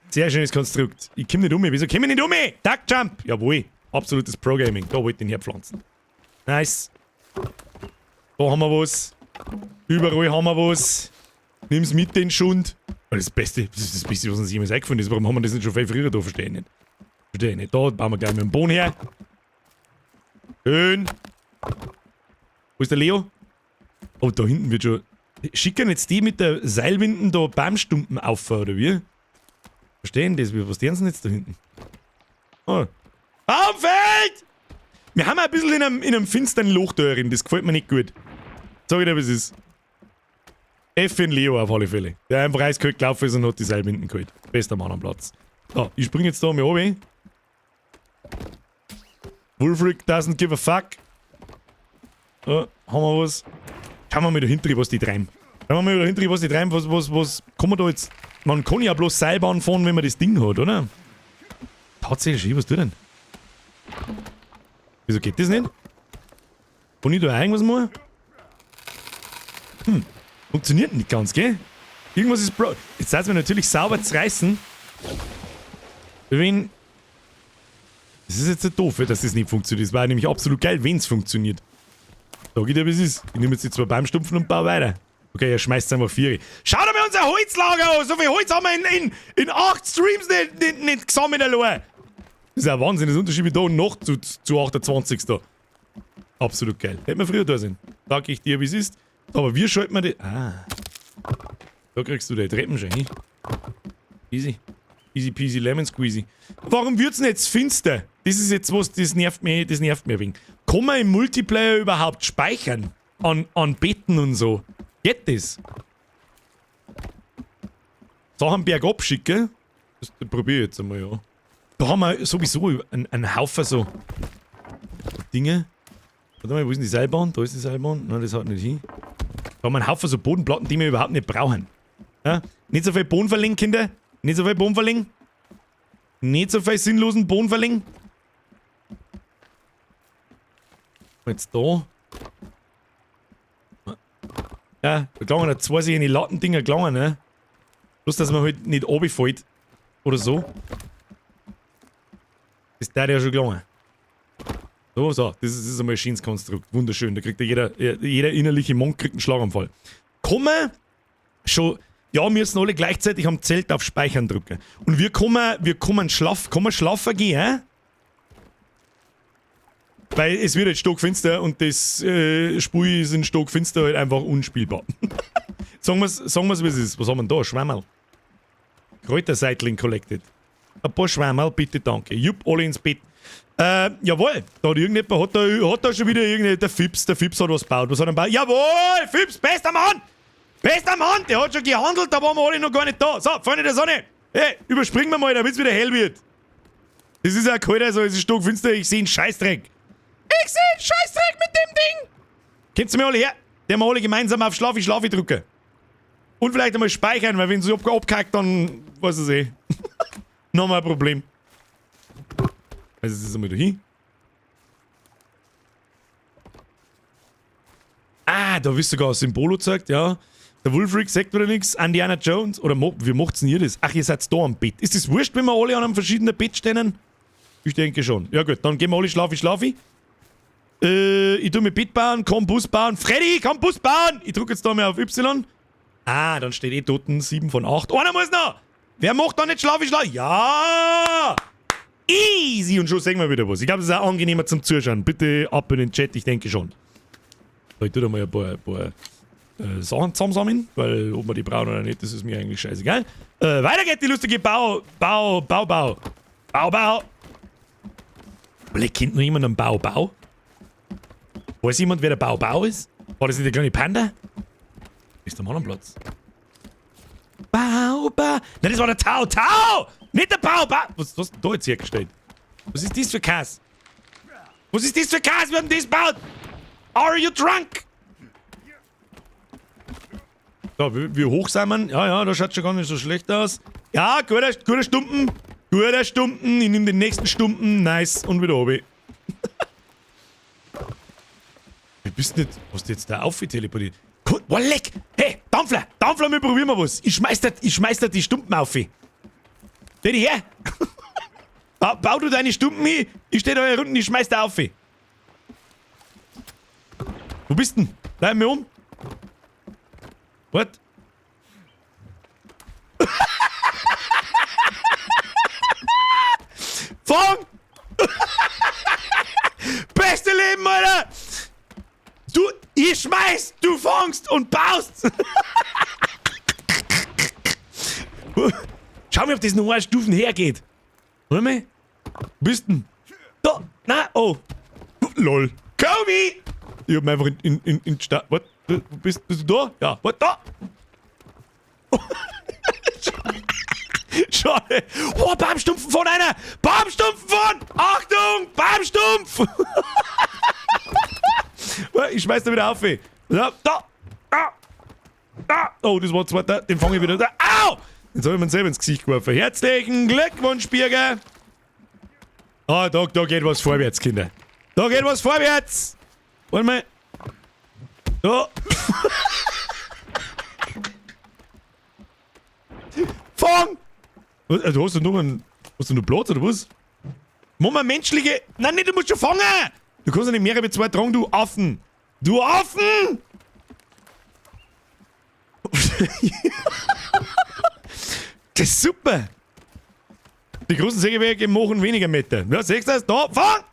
Sehr schönes Konstrukt. Ich komm nicht um. Wieso komm ich nicht um? Duck Jump! Jawohl. Absolutes Pro-Gaming. Da wollte ich ihn herpflanzen. Nice. Da haben wir was. Überall haben wir was. Nimm's mit, den Schund. Das Beste, das ist das Beste, was uns jemals eingefallen ist. Warum haben wir das nicht schon viel früher da? Verstehe ich nicht. Verstehe ich nicht. Da bauen wir gleich mit dem Boden her. Schön. Wo ist der Leo? Oh, da hinten wird schon... Schicken jetzt die mit der Seilwinden da Baumstumpen auf, oder wie? Verstehen das? Was tun sie denn jetzt da hinten? Oh. Baumfeld! Wir haben ein bisschen in einem finsteren Loch da drin. Das gefällt mir nicht gut. Sag ich dir, was es ist. F für den Leo auf alle Fälle. Der einfach eiskalt gelaufen ist und hat die Seilwinden geholt. Bester Mann am Platz. So, ich spring jetzt da mal runter. Wulfric doesn't give a fuck. So, haben wir was. Schauen wir mal dahinter, was die treiben. Schauen wir mal dahinter, was die treiben. Was kann man da jetzt... Man kann ja bloß Seilbahn fahren, wenn man das Ding hat, oder? Tatsächlich, was tut denn? Wieso geht das nicht? Kann ich da irgendwas machen? Hm, funktioniert nicht ganz, gell? Irgendwas ist bro. Jetzt seid mir natürlich sauber zu reißen. Wenn. Das ist jetzt so doof, dass das nicht funktioniert. Das war nämlich absolut geil, wenn es funktioniert. Sag ich dir, wie es ist. Ich nehme jetzt die zwei Baumstumpfen und baue weiter. Okay, er schmeißt einfach vier. Schau dir mal unser Holzlager an! So viel Holz haben wir in 8 Streams nicht gesammelt allein. Das ist ein Wahnsinn, das ist Unterschied wie da und noch zu 28. Da. Absolut geil. Hätten wir früher da sind. Sag ich dir, wie es ist. Aber wir schalten wir die. Ah. Da kriegst du die Treppen schon hin. Easy. Easy peasy lemon squeezy. Warum wird's denn jetzt finster? Das ist jetzt was, das nervt mich ein wenig. Kann man im Multiplayer überhaupt speichern? An Betten und so? Geht das? Sachen bergab schicken? Das probier ich jetzt einmal, ja. Da haben wir sowieso einen Haufen so Dinge. Warte mal, wo ist denn die Seilbahn? Da ist die Seilbahn. Nein, das haut nicht hin. Da haben wir einen Haufen so Bodenplatten, die wir überhaupt nicht brauchen. Ja? Nicht so viel Boden verlegen, Kinder. Nicht so viel Boden verlegen. Nicht so viel sinnlosen Boden verlegen. Jetzt da. Ja, da gelangen noch zwei sich in die Lattendinger gelangen, ne? Bloß, dass man halt nicht runterfällt. Oder so. Das der ja schon gelangen. So, so. Das ist einmal ein schönes Konstrukt. Wunderschön. Da kriegt ja jeder innerliche Monk kriegt einen Schlaganfall. Kommen schon. Ja, müssen alle gleichzeitig am Zelt auf Speichern drücken. Und wir kommen, kann man schlafen gehen, hä? Weil es wird jetzt stockfinster und das Spiel ist in stockfinster halt einfach unspielbar. Sagen wir's, wie es ist. Was haben wir denn da? Schwammerl. Kräuterseitling collected. Ein paar Schwammerl, bitte, danke. Jupp, alle ins Bett. Jawohl, da hat irgendjemand, hat da schon wieder irgendjemand, der Fips hat was gebaut. Was hat er gebaut? Jawohl, Fips, bester Mann! Bester Mann, der hat schon gehandelt, da waren wir alle noch gar nicht da. So, Freunde der Sonne, hey, überspringen wir mal, damit's wieder hell wird. Das ist ja kalt, also es ist stockfinster, ich seh einen Scheißdreck. Ich seh einen Scheißdreck mit dem Ding! Kommt zu mir alle her, der wir alle gemeinsam auf Schlafi, Schlafi drücken. Und vielleicht einmal speichern, weil wenn sie abkackt, dann weiß ich eh. Nochmal ein Problem. Also es ist einmal da hin. Ah, da wirst du sogar ein Symbol gezeigt, ja. Der Wolfric sagt wieder nichts. Indiana Jones. Oder wie macht's denn ihr das? Ach, ihr seid da am Bett. Ist das wurscht, wenn wir alle an einem verschiedenen Bett stehen? Ich denke schon. Ja gut, dann gehen wir alle schlafi, schlafi. Ich tu mir Bett bauen, komm Bus bauen. Freddy, komm Bus bauen! Ich drück jetzt da mal auf Y. Ah, dann steht eh dort 7 von 8. Einer muss noch! Wer macht da nicht schlafi, schlafi? Ja! Easy! Und schon sehen wir wieder was. Ich glaube, es ist auch angenehmer zum Zuschauen. Bitte ab in den Chat, ich denke schon. So, ich tue da mal ein paar Sachen zusammensammeln, weil ob wir die brauchen oder nicht, das ist mir eigentlich scheißegal. Weiter geht die lustige Bau, Bau, Bau, Bau. Bau, Bau. Vielleicht kennt noch jemand einen Bau, Bau? Weiß jemand, wer der Bau, Bau ist? War das nicht der kleine Panda? Ist der Mann am Platz? Bau, Bau. Nein, das war der Tau, Tau! Nicht der Bau, Bau! Was hast du da jetzt hergestellt? Was ist das für Kass? Was ist das für Kass? Wir haben das gebaut! Are you drunk? So, wie hoch sind wir? Ja, ja, das schaut schon gar nicht so schlecht aus. Ja, guter Stumpen. Guter Stumpen. Ich nehme den nächsten Stumpen. Nice. Und wieder oben. Du bist nicht... Was du jetzt da auf teleportiert? Oh, leck! Hey, Dampfler! Dampfler, wir probieren mal was. Ich schmeiß dir die Stumpen auf. Steh dich her! Bau du deine Stumpen hin. Ich steh da hier unten, ich schmeiß dir auf. Wo bist denn? Bleib mir um. What? Fang! Beste Leben, Alter! Du, ich schmeiß, du fangst und baust! Schau mir, ob das noch eine Stufen hergeht. Warte mal. Wo bist denn? Da! Na, oh! Lol. Kobe! Ich hab mir einfach in die Stadt. What? Bist du da? Ja. What? Da! Schade. Oh, Baumstumpfen von einer! Baumstumpfen von! Achtung! Baumstumpf! Ich schmeiß da wieder auf. Ja, da! Da! Da! Oh, das war der zweite. Den fange ich wieder. Da. Au! Jetzt hab ich mir selber ins Gesicht geworfen. Herzlichen Glückwunsch, Birger! Ah, da geht was vorwärts, Kinder. Da geht was vorwärts! Warte mal. Da. Fang! Du hast doch nur einen. Hast du nur Platz oder was? Mach mal menschliche. Nein, nein, du musst schon fangen! Du kannst ja nicht mehr als zwei tragen, du Affen! Du Affen! Das ist super! Die großen Sägewerke machen weniger Meter. Ja, siehst du das? Da, fang!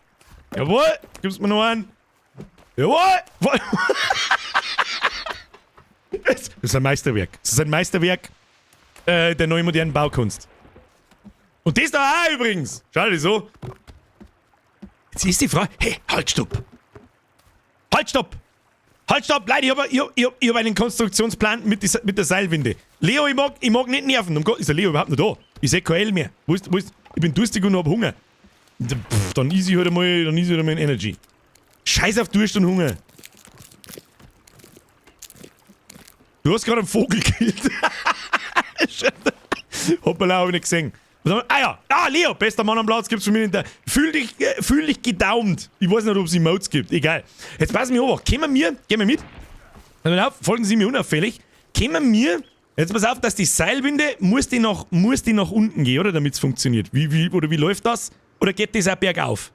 Jawohl! Gibst mir noch einen. Jawohl! Das ist ein Meisterwerk. Das ist ein Meisterwerk der neuen modernen Baukunst. Und das da auch übrigens. Schau dir so. Jetzt ist die Frage. Hey, halt, stopp. Halt, stopp. Halt, stopp. Leute, ich hab einen Konstruktionsplan mit der Seilwinde. Leo, ich mag nicht nerven. Um Gott, ist der Leo überhaupt noch da? Ich seh kein L mehr. Wo ist, wo ist? Ich bin durstig und hab Hunger. Pff, dann is ich halt einmal, dann is ich halt einmal in Energy. Scheiß auf Durst und Hunger. Du hast gerade einen Vogel gekillt. Hoppala, hab ich nicht gesehen. Was haben wir? Ah ja, ah, Leo, bester Mann am Platz, gibt's von mir hinter. Fühl dich gedaumt. Ich weiß nicht, ob es Emotes gibt. Egal. Jetzt passen wir auf. Kämen wir, gehen wir mit. Pass auf, folgen Sie mir unauffällig. Kämen wir, jetzt pass auf, dass die Seilwinde, muss die nach unten gehen, oder? Damit's funktioniert. Oder wie läuft das? Oder geht das auch bergauf?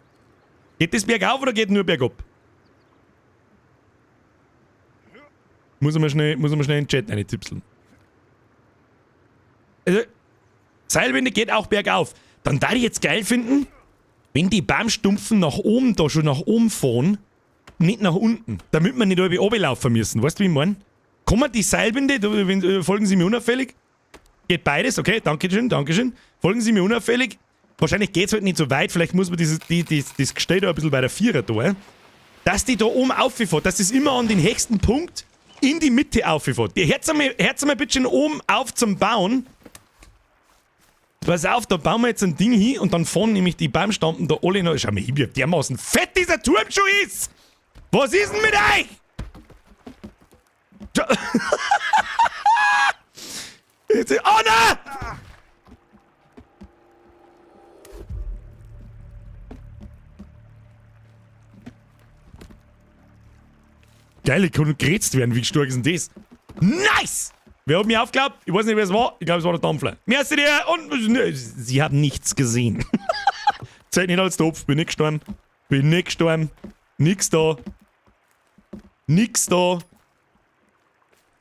Geht das bergauf oder geht nur bergab? Muss ich mal schnell in den Chat reintipseln. Also, Seilwinde geht auch bergauf. Dann würde ich jetzt geil finden, wenn die Baumstumpfen nach oben da schon nach oben fahren, nicht nach unten. Damit wir nicht alle runterlaufen müssen. Weißt du, wie ich mein? Kommen die Seilwinde, da, wenn, folgen Sie mir unauffällig? Geht beides, okay, dankeschön, dankeschön. Folgen Sie mir unauffällig. Wahrscheinlich geht's halt nicht so weit, vielleicht muss man das Gestell da ein bisschen bei der Vierer da, dass die da oben auffährt, dass das immer an den höchsten Punkt in die Mitte auffährt. Die hört's einmal bitte schön oben auf zum Bauen. Pass auf, da bauen wir jetzt ein Ding hin und dann fahren nämlich die Baumstampen da alle noch. Schau mal hin, wie dermaßen fett dieser Turm schon ist! Was ist denn mit euch? Jetzt, oh nein! Geil, ich kann gerätzt werden. Wie stark ist denn das? Nice! Wer hat mich aufgeglaubt? Ich weiß nicht, wer es war. Ich glaube, es war der Dampfler. Merci dir! Und sie haben nichts gesehen. Zählt nicht als Topf. Bin nicht gestorben. Bin nicht gestorben. Nix da. Nix da. Und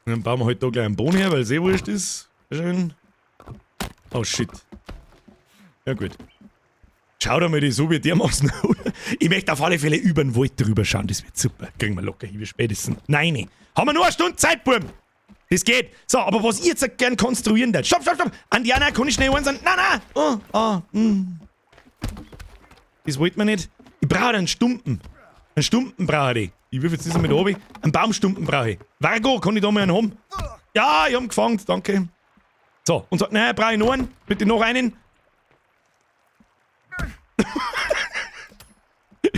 dann bauen wir halt da gleich einen Boden her, weil es eh wurscht ist. Schön. Oh shit. Ja gut. Schau dir mal die so wie dermaßen an. Ich möchte auf alle Fälle über den Wald drüber schauen. Das wird super. Kriegen wir locker hin, spätestens. Nein, nee. Haben wir nur eine Stunde Zeit, Burm. Das geht. So, aber was ich jetzt gern konstruieren darf. Stopp, stopp, stopp. Andiana, kann ich schnell eins sagen? Nein, nein. Oh, oh. Das wollte man nicht. Ich brauche einen Stumpen. Einen Stumpen brauche ich. Ich würf jetzt das mit oben. Einen Baumstumpen brauche ich. Vargo, kann ich da mal einen haben? Ja, ich hab ihn gefangen. Danke. So, und sagt, nein, brauche ich noch einen. Bitte noch einen.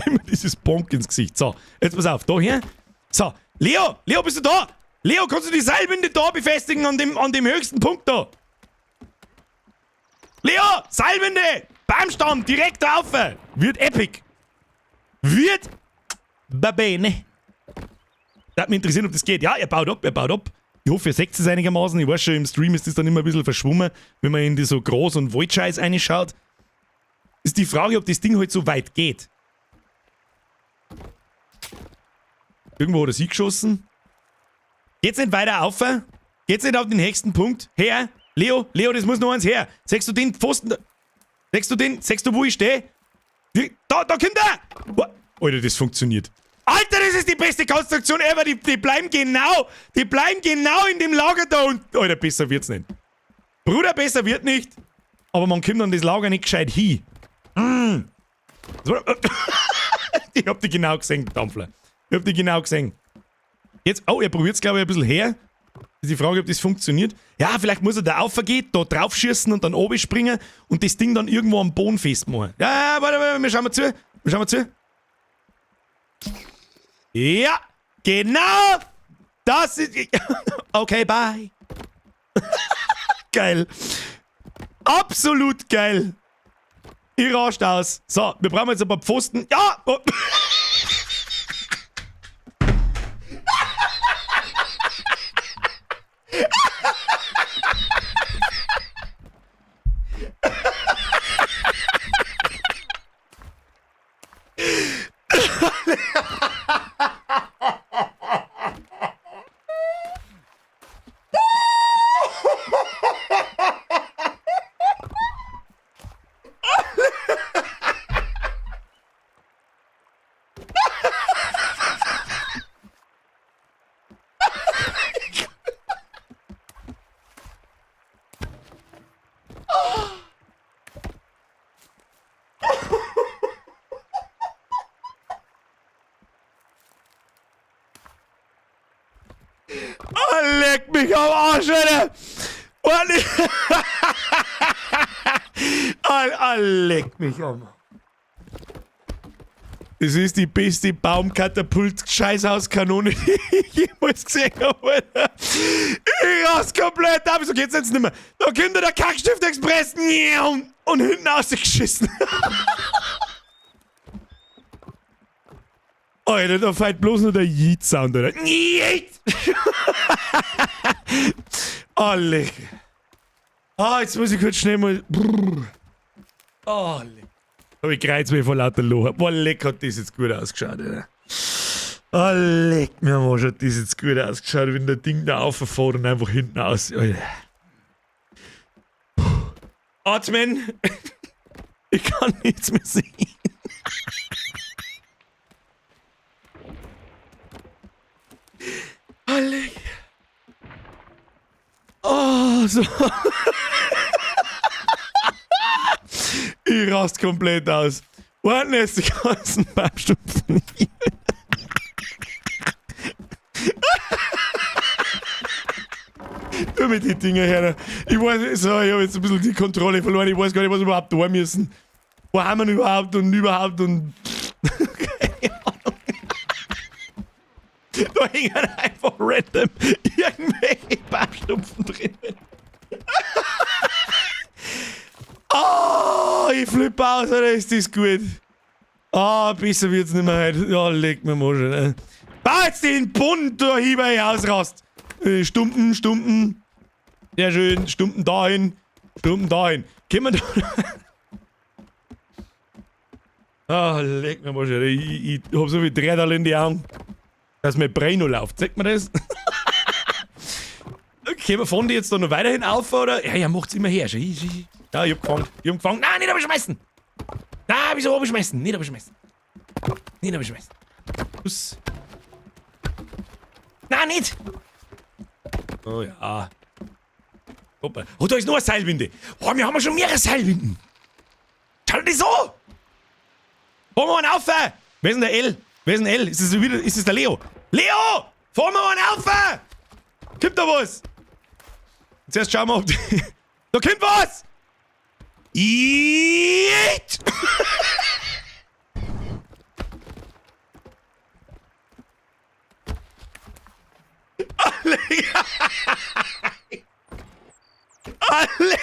Immer dieses Bonk ins Gesicht. So, jetzt pass auf, da her. So, Leo, Leo, bist du da? Leo, kannst du die Seilwinde da befestigen an dem höchsten Punkt da? Leo, Seilwinde! Baumstamm, direkt drauf! Wird epic! Wird babene. Das hat mich interessiert, ob das geht. Ja, er baut ab, er baut ab. Ich hoffe, ihr seht es einigermaßen. Ich weiß schon, im Stream ist das dann immer ein bisschen verschwommen, wenn man in die so Gras- und Waldscheiß reinschaut. Ist die Frage, ob das Ding halt so weit geht. Irgendwo hat er sich geschossen. Geht's nicht weiter auf? Geht's nicht auf den nächsten Punkt? Her! Leo, Leo, das muss noch eins her. Siehst du den Pfosten da? Siehst du den? Siehst du, wo ich stehe? Da, da kommt er! Alter, das funktioniert. Alter, das ist die beste Konstruktion ever. Die bleiben genau in dem Lager da und... Alter, besser wird's nicht. Bruder, besser wird nicht. Aber man kommt an das Lager nicht gescheit hin. So. Ich hab die genau gesehen, Dampfler. Ich hab die genau gesehen. Jetzt, oh, er probiert's, glaub ich, ein bisschen her. Ist die Frage, ob das funktioniert. Ja, vielleicht muss er da raufgehen, da drauf schießen und dann oben springen und das Ding dann irgendwo am Boden festmachen. Ja, ja, warte, warte, wir schauen mal zu. Wir schauen mal zu. Ja, genau. Das ist... Okay, bye. Geil. Absolut geil. Ich rast aus. So, wir brauchen jetzt ein paar Pfosten. Ja! Oh. Leck mich am Arsch, Alter! Leck mich am. Das ist die beste Baumkatapult-Scheißhauskanone, die ich jemals gesehen habe, Alter. Ich rast komplett ab. So geht's jetzt nicht mehr. Da kommt der Kackstift-Express und hinten rausgeschissen. Alter, da fällt bloß nur der Yeet-Sound, oder? Yeet! Oh, leck. Ah, jetzt muss ich kurz schnell mal. Brrr. Oh, leck. Hab ich Kreuzweh vor lauter Loch. Boah, leck, hat das jetzt gut ausgeschaut, Alter. Oh, leck mir mal, hat das jetzt gut ausgeschaut, wenn der Ding da auffährt und einfach hinten aus. Alter. Puh. Atmen. Ich kann nichts mehr sehen. Oh, leck. Oh, so. Ich rast komplett aus. Warten jetzt die ganzen Baumstumpfen hier. Tu mir die Dinger her. Ich weiß, so, ich hab jetzt ein bisschen die Kontrolle verloren. Ich weiß gar nicht, was wir überhaupt tun müssen. Wo haben wir denn überhaupt und überhaupt und. Keine Ahnung. Da hängen einfach random irgendwelche Baumstumpfen drin. Oh, ich flippe aus, Alter, ist das gut. Ah, oh, besser wird's nicht mehr heute. Ja, leck mir mal schon. Ne? Bau jetzt den Bund da hier bei ausrast. Stumpen, Stumpen. Sehr schön. Stumpen dahin. Stumpen dahin. Können wir da. Ah, leck mir mal schon. Ich hab so viel Drehdal in die Augen, dass mein Brain noch läuft. Zeigt mir das? Okay, wir fahren die jetzt da noch weiterhin auf, oder? Ja, ja, macht's immer her. Ja, ich hab gefangen. Ich hab gefangen. Nein, nicht abschmeißen! Nein, wieso abschmeißen? Nicht abschmeißen. Nicht abschmeißen. Us. Nein, nicht! Oh ja. Hoppa. Oh, da ist noch eine Seilwinde. Oh, wir haben schon mehrere Seilwinden. Schau dir das an! Fahren wir mal auf! Wer ist denn der L? Wer ist denn L? Ist das wieder, ist das der Leo? Leo! Fahren wir mal auf! Kommt da was? Zuerst schauen wir, ob die. Da kommt was! Yeet! Alle! Alle!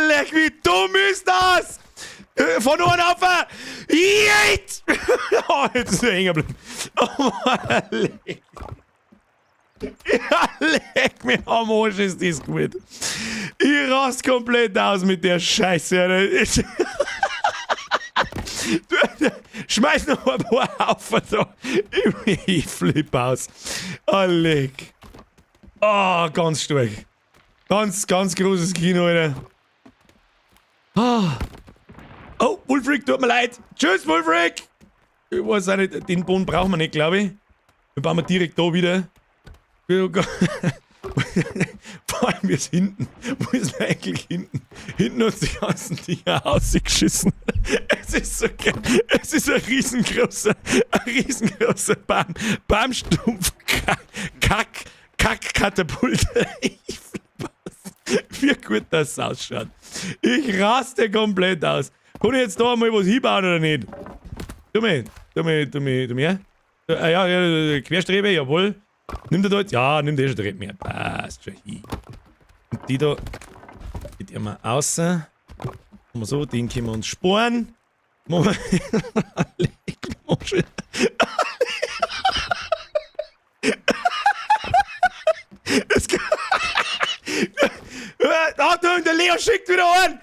Leck, wie dumm ist das? Von oben auf! Yeet! Oh, jetzt ist er hängen geblieben. Oh, leck. Ja, leck mir am Arsch, ist das gut. Ich rast komplett aus mit der Scheiße. Alter. Schmeiß noch ein paar auf. Da. Ich flipp aus. Oh, leck. Oh, ganz stark. Ganz, ganz großes Kino, Alter. Ah. Oh, Wolfric, tut mir leid. Tschüss, Wolfric. Ich weiß auch nicht, den Boden brauchen wir nicht, glaube ich. Wir bauen wir direkt da wieder. Vor allem wir sind hinten. Wo ist denn eigentlich hinten? Hinten hat die ganzen Dinger ausgeschissen. Es ist so geil. Es ist ein riesengroßer, Baum, Baumstumpf, Kack, Kack-Katapult. Ich flippe aus. Wie gut das ausschaut. Ich raste komplett aus. Kann ich jetzt da mal was hinbauen oder nicht? Tu mir, tu mir, tu mir, tu mir. Ja, ja, Querstrebe, jawohl. Nimmt er da jetzt? Ja, nimmt er schon direkt mehr. Passt schon hin. Und die da geht immer außen. Machen wir so, den können wir uns sparen. Machen wir. Achtung, der Leo schickt wieder an!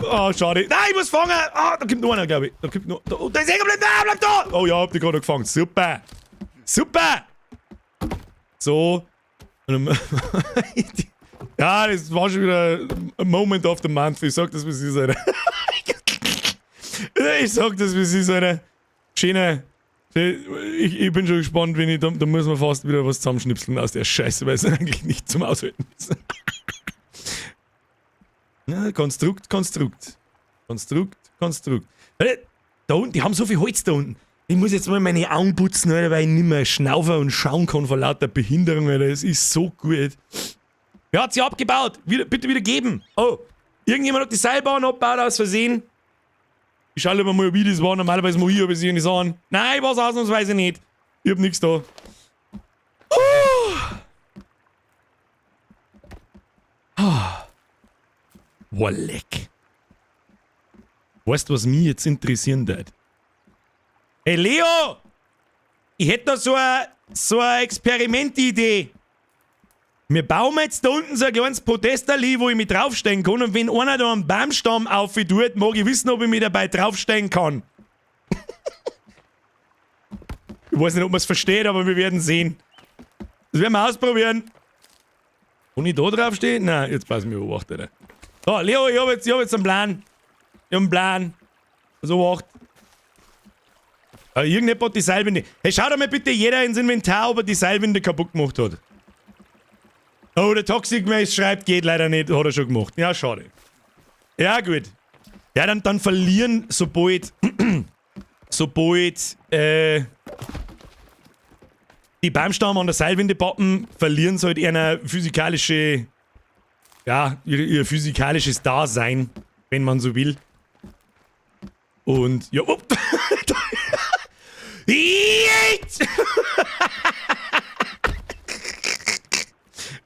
Oh, schade. Nein, ich muss fangen! Ah, da kommt noch einer, glaube ich. Da kommt noch. Da, oh, da ist hängen geblieben! Nein, bleib da! Oh ja, hab die gerade gefangen. Super! Super! So. Ja, das war schon wieder ein Moment of the Month. Ich sag das, wie es ist, Alter. Ich sag das, wie es ist, Alter. Schöne. Ich bin schon gespannt, wenn ich da, da muss man fast wieder was zusammenschnipseln aus der Scheiße, weil es eigentlich nicht zum Aushalten ist. Ja, Konstrukt, Konstrukt. Konstrukt, Konstrukt. Da unten, die haben so viel Holz da unten. Ich muss jetzt mal meine Augen putzen, Alter, weil ich nicht mehr schnaufen und schauen kann vor lauter Behinderung, Alter. Es ist so gut. Wer hat sie abgebaut? Wieder, bitte wieder geben. Oh, irgendjemand hat die Seilbahn abgebaut aus Versehen. Ich schaue lieber mal, wie das war. Normalerweise muss ich aber sie nicht sagen. Nein, ich war's ausnahmsweise nicht. Ich hab nichts da. Oh. Oh. Leck. Weißt du, was mich jetzt interessieren wird? Hey Leo! Ich hätte da so eine Experimentidee. Wir bauen jetzt da unten so ein kleines Podesterli, wo ich mich draufstellen kann. Und wenn einer da einen Baumstamm auf tut, mag ich wissen, ob ich mich dabei draufstellen kann. Ich weiß nicht, ob man es versteht, aber wir werden sehen. Das werden wir ausprobieren. Kann ich da draufstehen? Nein, jetzt pass mich auf, Alter. So, Leo, ich hab jetzt einen Plan. Ich hab einen Plan. So, acht. Irgendjemand hat die Seilwinde. Hey, schau doch mal bitte jeder ins Inventar, ob er die Seilwinde kaputt gemacht hat. Oh, der Toxic Mace schreibt, geht leider nicht. Hat er schon gemacht. Ja, schade. Ja, gut. Ja, dann verlieren, sobald die Baumstamm an der Seilwinde pappen, verlieren sie halt ihre physikalische, ja, ihr physikalisches Dasein, wenn man so will. Und, ja, oh.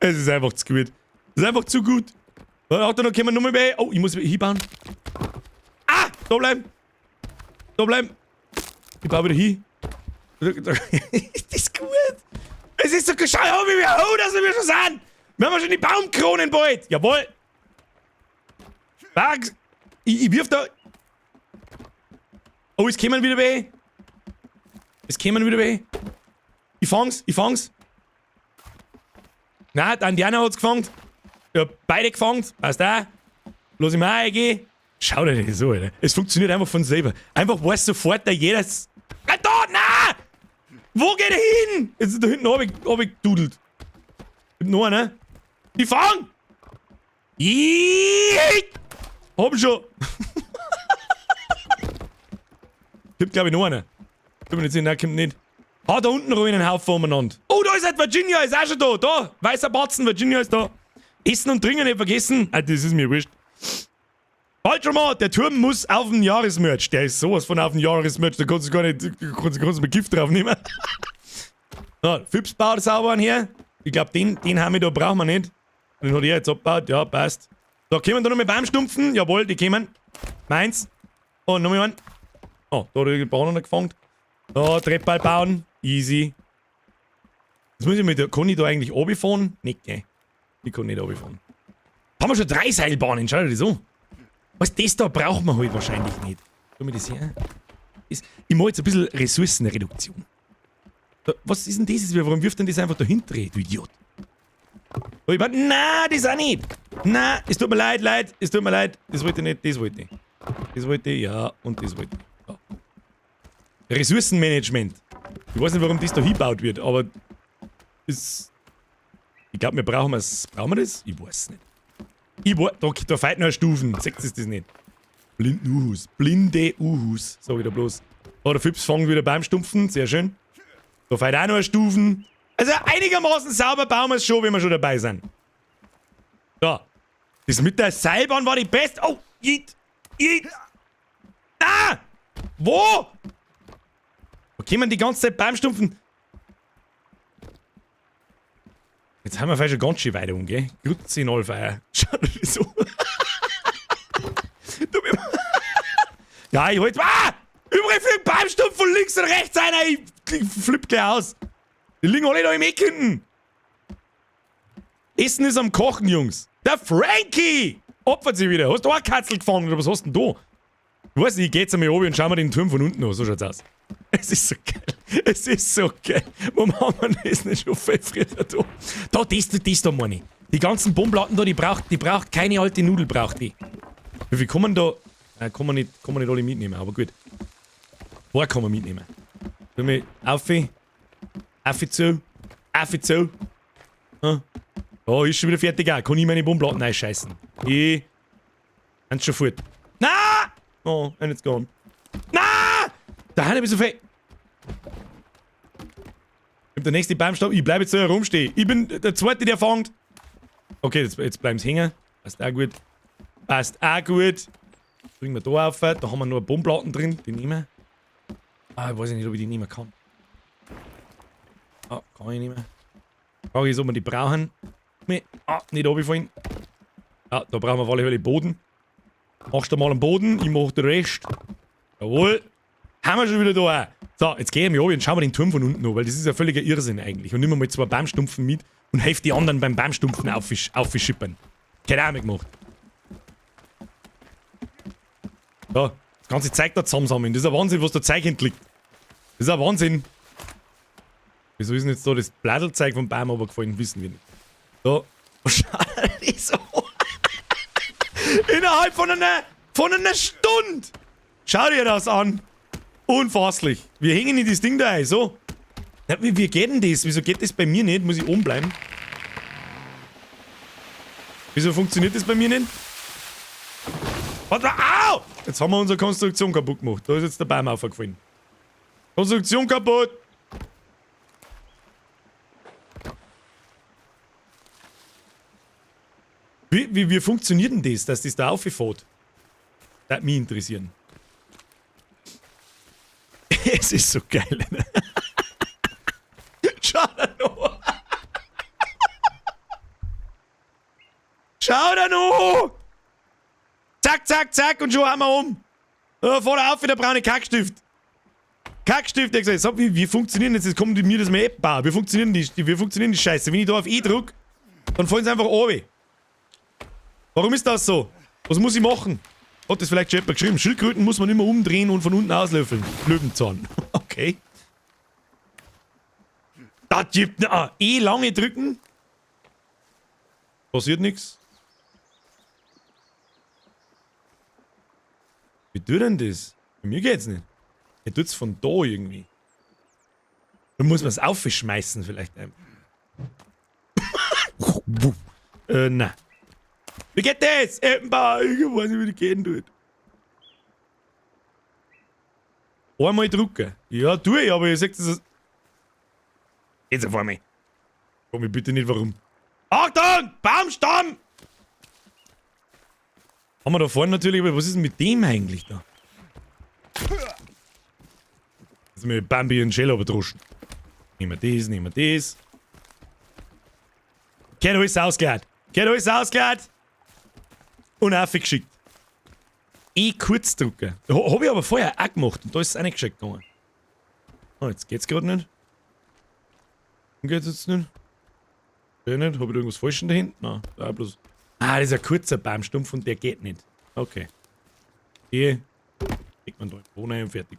Es ist einfach zu gut. Es ist einfach zu gut. Achtung, da können wir nochmal bei. Oh, ich muss hinbauen. Ah! Da bleiben! Da bleiben! Ich baue wieder hin. Ist das gut? Es ist so gescheit, wie wir, oh, dass wir schon sind! Wir haben schon die Baumkronen bald! Jawohl! Ich wirf da. Oh, es kämen wieder weh. Es kämen wieder weh. Ich fang's, ich fang's. Na, der Indianer hat's gefangen. Ich hab beide gefangen. Passt auch. Lass ich mal eingehen. Schau dir das so, Alter. Es funktioniert einfach von selber. Einfach weiß sofort, da jeder. Ah, da, na! Wo geht er hin? Jetzt ist da hinten hab ich gedudelt. Gibt noch einen, ne? Die fang! Hab ich schon. Gibt, glaub ich, noch einen. Bin mir nicht sicher, nein, kommt nicht. Ah, da unten rollen einen Haufen umeinander. Oh, da ist halt Virginia, ist auch schon da. Da, weißer Batzen, Virginia ist da. Essen und Trinken nicht vergessen. Ah, das ist mir wurscht. Halt schon mal, der Turm muss auf den Jahresmerch. Der ist sowas von auf den Jahresmerch, da kannst du gar nicht, kannst du mit Gift drauf nehmen. So, Fips baut sauber an hier. Ich glaub, den haben wir da, brauchen wir nicht. Den hat er jetzt abgebaut, ja, passt. So, kommen da noch mit Baumstumpfen? Jawohl, die kommen. Meins. Und noch mal einen. Oh, da hat er die Bahn noch gefangen. So, Treppball bauen. Easy. Jetzt muss ich mit der, kann ich da eigentlich runterfahren? Nicht, gell? Ich kann nicht runterfahren. Haben wir schon 3 Seilbahnen, schau dir das an. Was, das da braucht man halt wahrscheinlich nicht. Schau mir das her. Das, ich mach jetzt ein bisschen Ressourcenreduktion. Da, was ist denn das? Warum wirft denn das einfach dahinter, du Idiot? Oh, ich mein, nein, das auch nicht. Nein, es tut mir leid, leid, es tut mir leid. Das wollte ich nicht, das wollte ich. Das wollte ich, ja, und das wollte ich. Ja. Ressourcenmanagement. Ich weiß nicht, warum das da hingebaut wird, aber das, ich glaub, wir brauchen es. Brauchen wir das? Ich weiß es nicht. Ich weiß, da fehlt noch eine Stufen. Seht ihr das nicht? Blinden Uhus. Blinde Uhus, sag ich da bloß. Oh, der Fips fängt wieder beim Stumpfen. Sehr schön. Da fehlt auch noch eine Stufen. Also einigermaßen sauber bauen wir es schon, wenn wir schon dabei sind. So. Das mit der Seilbahn war die beste. Oh, jeet. Jeet. Ah! Wo? Wo kommen die ganze Zeit beim Stumpfen? Jetzt haben wir vielleicht schon ganz schön weiter um, gell? Grüezi Nullfeier. Schau dir das an. Du mir. Ja, ich halt. Ah! Überall fliegt Baumstumpf von links und rechts einer. Ich flipp gleich aus. Die liegen alle da im Eck hinten. Essen ist am Kochen, Jungs. Der Frankie! Opfert sich wieder. Hast du auch eine Katzel gefangen oder was hast du denn da? Ich weiß nicht, ich geh jetzt einmal oben und schau mir den Turm von unten an. So schaut's aus. Es ist so geil. Es ist so geil. Warum haben wir das nicht schon viel früher da? Da, das da meine ich. Die ganzen Bombenplatten da, die braucht keine alte Nudel, braucht die. Wie viel kommen da? Kann man nicht alle mitnehmen, aber gut. Wo kann man mitnehmen? Wenn wir auf, auf zu, auf zu. Hm? Oh, ist schon wieder fertig auch. Kann ich meine Bombenplatten einscheißen? Ich. Eins schon fort. Na! Oh, and it's gone. Na! Da haben wir so viel. Der nächste Baumstamm. Ich bleibe jetzt da herumstehen. Ich bin der Zweite, der fängt. Okay, jetzt bleiben sie hängen. Passt auch gut. Passt auch gut. Bringen wir da auf. Da haben wir nur Bodenplatten drin. Die nehmen wir. Ah, ich weiß nicht, ob ich die nehmen kann. Ah, kann ich nicht mehr. Frage ist, ob wir die brauchen. Ah, nicht runterfallen. Ja, da brauchen wir auf alle Fälle Boden. Machst du mal einen Boden, ich mach den Rest. Jawohl. Haben wir schon wieder da. So, jetzt gehen wir runter und schauen wir den Turm von unten an, weil das ist ja völliger Irrsinn eigentlich. Und nehmen wir mal zwei Baumstumpfen mit und helfen die anderen beim Baumstumpfen aufschippern. Keine Ahnung gemacht. So, das ganze Zeug da zusammensammeln. Das ist ein Wahnsinn, was da Zeug hinterliegt. Das ist ein Wahnsinn. Wieso ist denn jetzt da das Bladelzeug vom Baum runtergefallen? Wissen wir nicht. So. Schau das an. Innerhalb von einer Stunde! Schau dir das an! Unfasslich! Wir hängen in das Ding da ein, so. Ja, wie geht denn das? Wieso geht das bei mir nicht? Muss ich oben bleiben? Wieso funktioniert das bei mir nicht? Warte, au! Jetzt haben wir unsere Konstruktion kaputt gemacht. Da ist jetzt der Baum aufgefallen. Konstruktion kaputt! Wie funktioniert denn das, dass das da auffährt? Das würde mich interessieren. Es ist so geil. Ne? Schau da noch! Schau da noch! Zack, zack, zack und schon haben wir um. Da fahr auf wie der braune Kackstift. Kackstift, der gesagt, so, wie funktionieren jetzt? Jetzt kommt mir das mal App. Wie funktionieren die, wie funktionieren die Scheiße? Wenn ich da auf E drück, dann fallen sie einfach runter. Warum ist das so? Was muss ich machen? Hat das vielleicht schon jemand geschrieben? Schildkröten muss man immer umdrehen und von unten auslöffeln. Löwenzahn. Okay. Das gibt... Ah, E lange drücken. Passiert nichts. Wie tut denn das? Bei mir geht's nicht. Er tut's von da irgendwie. Da muss man's aufschmeißen vielleicht. Na. Wie geht das? Ich weiß nicht, wie das gehen tut. Einmal drücken. Ja, tue ich, aber ihr seht das. Jetzt auf einmal. Frag mich bitte nicht, warum. Achtung! Baumstamm! Haben wir da vorne natürlich, aber was ist denn mit dem eigentlich da? Jetzt mit Bambi und Shell überdruschen. Nehmen wir das, nehmen wir das. Geht alles ausgehört. Geht alles ausgehört. Und aufgeschickt. Eh kurz drücken. Hab ich aber vorher auch gemacht und da ist es auch nicht geschickt gegangen. Oh, jetzt geht's gerade nicht. Geht's jetzt nicht? Geht nicht? Hab ich da irgendwas falsch da hinten? Nein, da bloß. Ah, das ist ein kurzer Baumstumpf und der geht nicht. Okay. Hier legt man da ohne und fertig.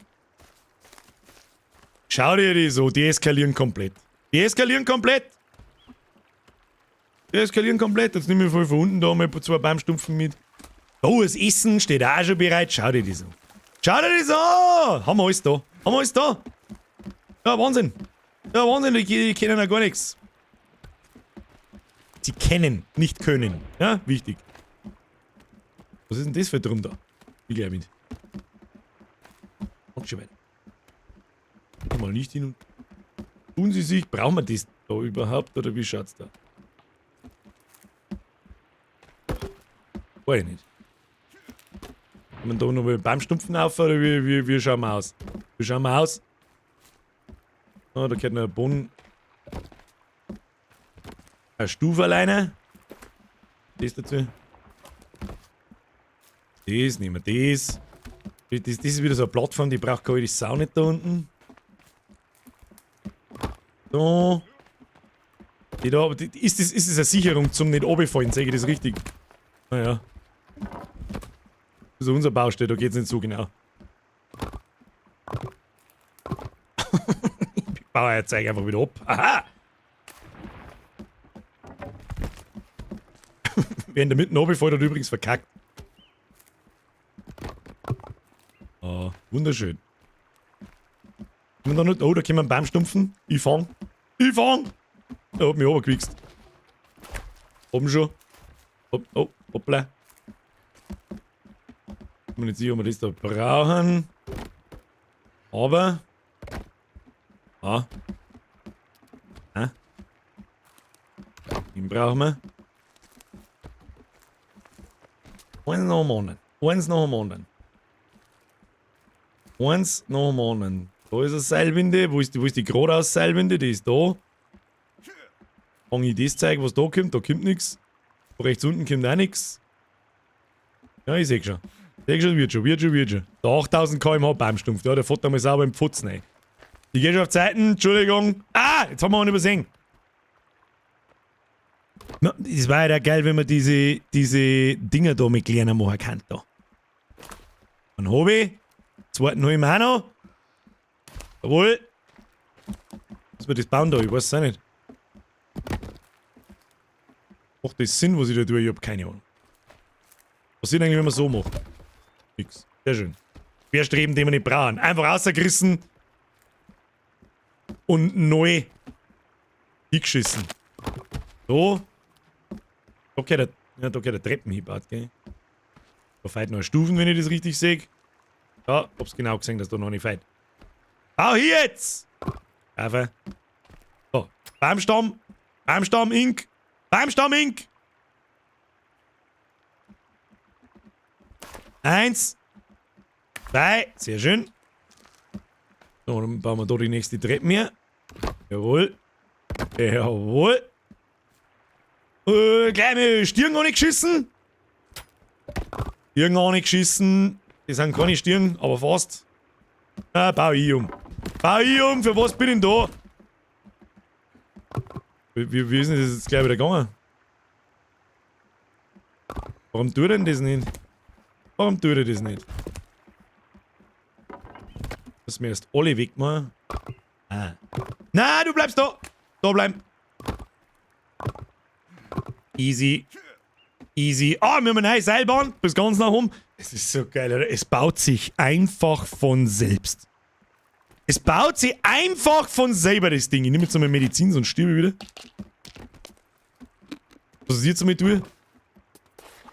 Schau dir die so, die eskalieren komplett. Die eskalieren komplett! Die eskalieren komplett. Jetzt nehme ich voll von unten da mal zwei Baumstumpfen mit. Oh, das Essen steht auch schon bereit. Schau dir das an. Schau dir das an! Haben wir alles da. Haben wir alles da. Ja, Wahnsinn. Ja, Wahnsinn, die kennen ja gar nichts. Sie kennen, nicht können. Ja, wichtig. Was ist denn das für ein Drum da? Ich gleich mit. Und schon weiter. Mal nicht hin und tun sie sich. Brauchen wir das da überhaupt oder wie schaut's da? Weiß ich nicht. Kann man da noch mal Baumstumpfen auf oder wie schauen wir aus? Wie schauen wir aus? Ah, da gehört noch ein Boden. Eine Stufe alleine. Das dazu. Das, nehmen wir das. Das ist wieder so eine Plattform, die braucht keine Sau nicht da unten. So. Die da, aber die, ist das eine Sicherung zum nicht runterfallen? Sehe ich das richtig? Naja. Das ist unser Baustelle, da geht's nicht so genau. Ich baue jetzt einfach wieder ab. Aha! Wer in der Mitte runterfällt, hat übrigens verkackt. Ah, wunderschön. Und dann, oh, da können wir einen Baum stumpfen. Ich fang. Ich fang! Er hat mich runtergewichst. Oben schon. Hopp, oh, hoppla. Ich bin nicht sicher, ob wir das da brauchen. Aber. Ah. Ah. Den brauchen wir. Eins nach dem anderen. Eins nach dem anderen. Eins nach dem anderen. Da ist eine Seilwinde. Wo ist die geradeaus Seilwinde? Die ist da. Fang ich das Zeug, was da kommt? Da kommt nichts. Rechts unten kommt auch nichts. Ja, ich seh schon. Seh schon, wird schon, wird schon, wird schon. Der 8000 km/h Baumstumpf. Ja, der fährt da mal sauber im Pfutzen rein. Ich geh schon auf Zeiten, Entschuldigung. Ah, jetzt haben wir einen übersehen. Na, das war ja geil, wenn man diese Dinger da mit kleiner machen kann. Da. Einen Hobby. Zweiten hol ich mir auch noch. Jawohl. Was wir das bauen da? Ich weiß es auch nicht. Macht das Sinn, was ich da tue? Ich hab keine Ahnung. Was ist eigentlich, wenn man so macht? Nix. Sehr schön. Querstreben, den wir nicht brauchen. Einfach rausgerissen und neu hingeschissen. So. Da geht der, ja, da geht der Treppen hingebaut, gell? Da fehlt noch Stufen, wenn ich das richtig sehe. Ja, hab's genau gesehen, dass da noch nicht fehlt. Bau hier jetzt! Einfach. So. Baumstamm. Baumstamm, Ink. Baumstamm, Ink. 1. 2. Sehr schön. So, dann bauen wir da die nächste Treppe her. Jawohl. Jawohl. Gleich mal Stirn angeschissen. Stirn angeschissen. Das sind keine Stirn, aber fast. Ah, bau ich um. Bau ich um, für was bin ich denn da? Wie ist denn das jetzt gleich wieder gegangen? Warum tut er denn das nicht? Warum tut er das nicht? Dass wir erst alle wegmachen. Ah. Na, du bleibst da! Da bleiben! Easy. Easy. Ah, wir haben eine neue Seilbahn. Bis ganz nach oben. Es ist so geil, oder? Es baut sich einfach von selbst. Es baut sich einfach von selber, das Ding. Ich nehme jetzt nochmal Medizin, sonst stirb ich wieder. Was ich jetzt damit tue?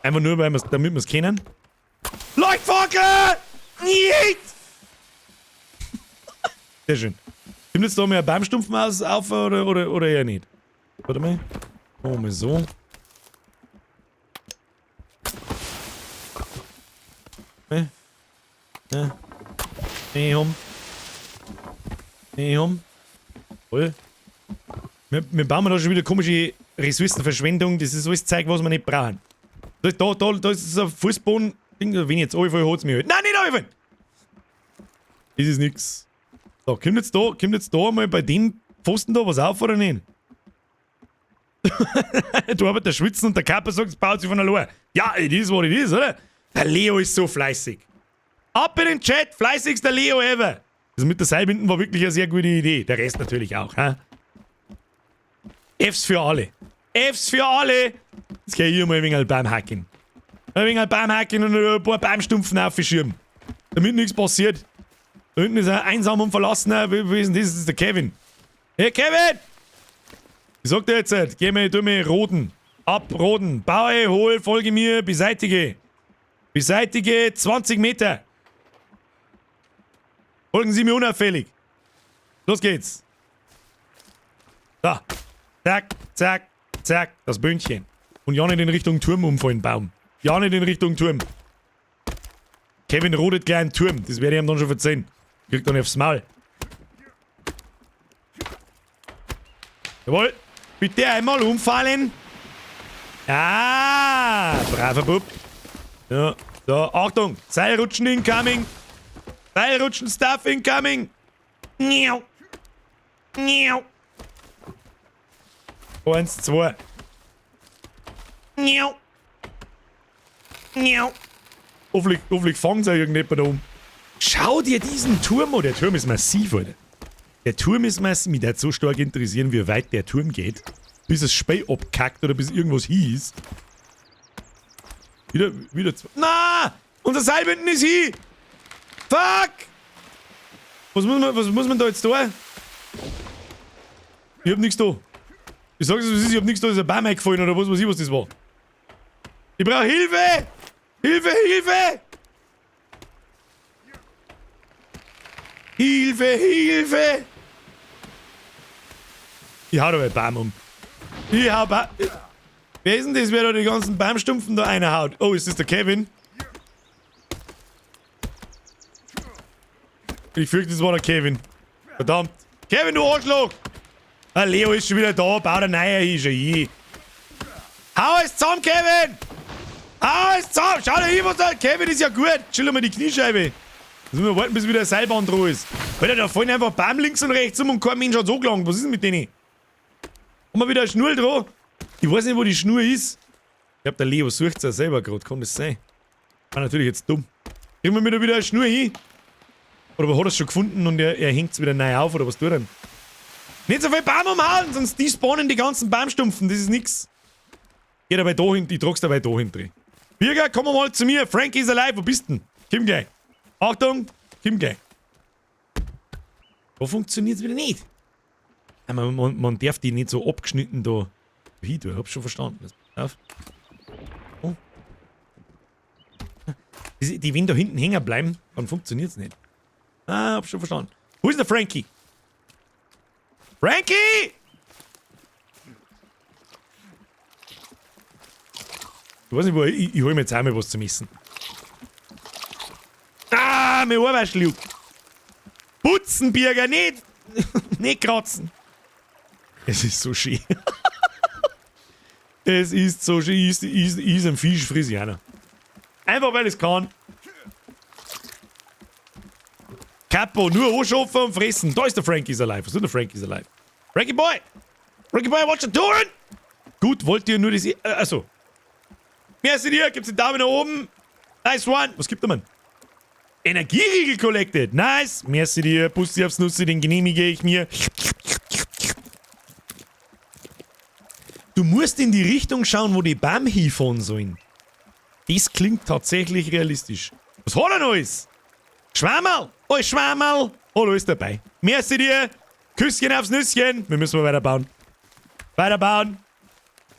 Einfach nur, weil wir's, damit wir's kennen. Leuchtfackel! Nicht! Sehr schön. Kommt jetzt da mal ein Baumstumpfen auf oder eher nicht? Warte mal. Machen wir mal so. Ne? Ne? Ne, um. Ne, um. Voll. Wir bauen da schon wieder komische Ressourcenverschwendung. Das ist alles Zeug, was wir nicht brauchen. Da ist so ein Fußboden. Wenn ich jetzt runterfalle, holt's mich halt. Nein, nicht runterfallen! Das ist nix. So, kommt jetzt da mal bei dem Pfosten da was auf oder nicht? Du arbeitet der Schwitzen und der Körper sagt, es baut sich von allein. Ja, it is what it is, oder? Der Leo ist so fleißig. Ab in den Chat, fleißigster Leo ever. Das mit der Seilbinden war wirklich eine sehr gute Idee. Der Rest natürlich auch, hä? Fs für alle. Fs für alle. Jetzt geh ich hier mal ein wenig Baum hacken. Ein wenig Baum hacken und ein paar Baumstumpfen aufschirmen. Damit nichts passiert. Da hinten ist er einsam und verlassen. Wie ist denn das? Das ist der Kevin. Hey Kevin! Ich sag dir jetzt, geh mal, tu mir roden. Abroden. Baue, hol, folge mir, beseitige. Beseitige 20 Meter. Folgen Sie mir unauffällig. Los geht's. Da. Zack, zack, zack. Das Bündchen. Und ja nicht in Richtung Turm umfallen, Baum. Ja nicht in Richtung Turm. Kevin rodet gleich einen Turm. Das werde ich ihm dann schon verzeihen. Kriegt dann aufs Maul. Jawohl. Bitte einmal umfallen. Ah, braver Bub. Ja, so, Achtung. Seilrutschen incoming. Seilrutschen Stuff incoming. Miau. Miau. 1, 2. Miau. Miau. Hoffentlich fangen sie irgendjemand da um. Schau dir diesen Turm an. Der Turm ist massiv, Alter. Der Turm ist massiv. Mich würde so stark interessieren, wie weit der Turm geht. Bis es Spey abkackt oder bis irgendwas hieß. Wieder zwei. Na! Unser Seilbinden ist hier! Fuck! Was muss man da jetzt tun? Ich hab nichts da. Ich sag's, was ist, ich hab nichts da, ist ein Baum eingefallen oder was weiß ich, was das war. Ich brauch Hilfe! Hilfe, Hilfe! Hilfe, Hilfe! Ich hau da einen Baum um. Ich hau ba Wer ist denn das, wer da die ganzen Baumstumpfen da reinhaut? Oh, ist das der Kevin? Ich fürchte, das war der Kevin. Verdammt. Kevin, du Arschloch! Ah, Leo ist schon wieder da, baut ein neuer hin, schon je. Hau es zusammen, Kevin! Hau es zusammen! Schau dir hin, was da... Kevin ist ja gut. Chill mal die Kniescheibe. Müssen wir warten, bis wieder eine Seilbahn dran ist. Alter, da fallen einfach Baum links und rechts um und kein Mensch hat so gelangt. Was ist denn mit denen? Haben wir wieder eine Schnur dran? Ich weiß nicht, wo die Schnur ist. Ich glaub, der Leo sucht's ja selber grad. Kann das sein? War natürlich jetzt dumm. Kriegen wir wieder eine Schnur hin? Oder hat er's schon gefunden und er hängt's wieder neu auf? Oder was tut er denn? Nicht so viel Baum umhauen, sonst despawnen die ganzen Baumstumpfen. Das ist nix. Geh dabei da hin, ich trag's dabei da hin drin. Birger, komm mal zu mir. Frankie is alive. Wo bist denn? Komm gleich. Achtung, komm gleich. Da funktioniert's wieder nicht. Ja, man darf die nicht so abgeschnitten da hin tun. Ich hab's schon verstanden. Auf. Oh. Die, wenn da hinten hängen bleiben, dann funktioniert's nicht. Ah, hab schon verstanden. Wo ist der Frankie? Frankie! Ich weiß nicht, wo ich hol mir jetzt einmal was zum Essen. Ah, mein Ohrwaschel. Putzen, Birger, nicht! Nicht kratzen. Es ist so schön. Es ist so schön. Ist ein Fisch, friss ich einer. Einfach weil ich's kann. Capo, nur anschaffen und fressen. Da ist der Frankie's alive. Was ist der Frankie's alive? Frankie Boy! Frankie Boy, what you doing? Gut, wollt ihr nur das... Achso. Merci dir, gibt's den Daumen nach oben. Nice one. Was gibt der Mann? Energieriegel collected. Nice. Merci dir. Bussi aufs Nussi, den genehmige ich mir. Du musst in die Richtung schauen, wo die Bäume hinfahren sollen. Das klingt tatsächlich realistisch. Was hat er noch alles? Schwammerl! Oh, Schwammerl! Oh, da ist dabei. Merci dir! Küsschen aufs Nüsschen! Wir müssen mal weiterbauen. Weiterbauen!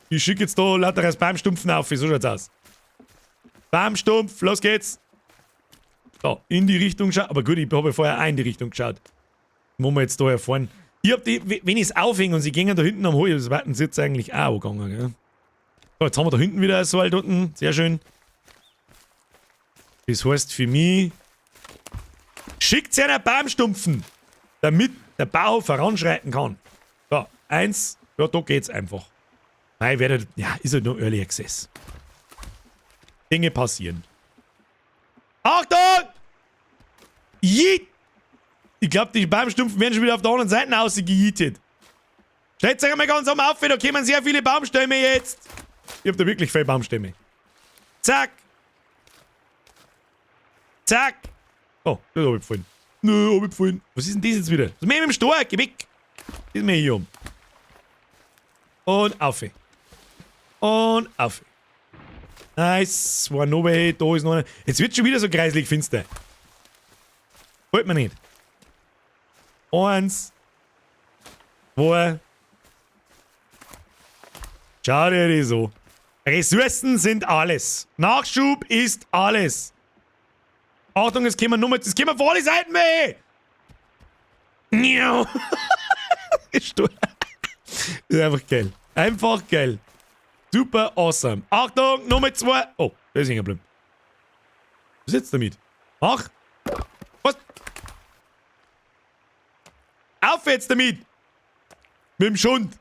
Ich schicke jetzt da lauter als Baumstumpfen auf. So schaut's aus. Baumstumpf, los geht's! So, in die Richtung schauen. Aber gut, ich habe ja vorher auch in die Richtung geschaut. Wo wir jetzt da erfahren. Ich hab die, wenn ich's aufhänge und sie gingen da hinten am Heu, das warten sie jetzt eigentlich auch angegangen, gell? So, jetzt haben wir da hinten wieder so weit unten. Sehr schön. Das heißt für mich, schickt einer Baumstumpfen, damit der Bau voranschreiten kann. So, 1, ja, da geht's einfach. Nein, werdet, ja, ist halt nur Early Access. Dinge passieren. Achtung! Yeet! Ich glaub, die Baumstumpfen werden schon wieder auf der anderen Seite rausgejietet. Stellt euch einmal ganz am auf, da kommen sehr viele Baumstämme jetzt. Ich hab da wirklich viele Baumstämme. Zack! Zack! Oh, das hab ich gefallen. Nö, hab ich gefallen. Was ist denn das jetzt wieder? Was ist mit dem Stork? Geh weg! Das ist mir hier um. Und auf. Und auf. Nice. War noch welche. Da ist noch einer. Jetzt wird schon wieder so kreislig finster. Wollt man nicht. 1. 2. Schau dir die so. Ressourcen sind alles. Nachschub ist alles. Achtung, es kommen nur, es kommen vor alle Seiten mehr. Miau. Ist Das ist einfach geil. Einfach geil. Super awesome. Achtung, Nummer 2. Oh, der ist hängen geblieben. Was ist jetzt damit? Ach. Was? Auf jetzt damit! Mit dem Schund!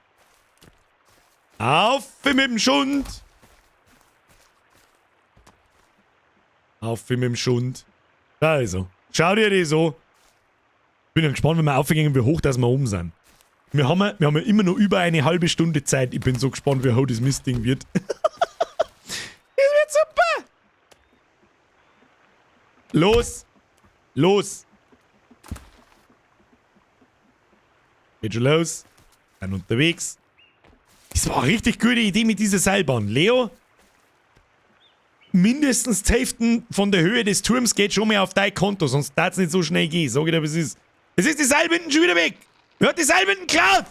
Auf mit dem Schund! Auf mit dem Schund. Da ist er. Schau dir das an. Bin ja gespannt, wenn wir aufgehen, wie hoch das wir oben sind. Wir haben ja immer noch über eine halbe Stunde Zeit. Ich bin so gespannt, wie hoch das Mistding wird. Das wird super! Los! Los! Geht schon los. Dann unterwegs. Das war eine richtig gute Idee mit dieser Seilbahn. Leo, mindestens die Hälfte von der Höhe des Turms geht schon mal auf dein Konto, sonst darf's nicht so schnell gehen. Sag ich dir, was es ist. Es ist die Seilwinden schon wieder weg. Wer hat die Seilwinden geklaut?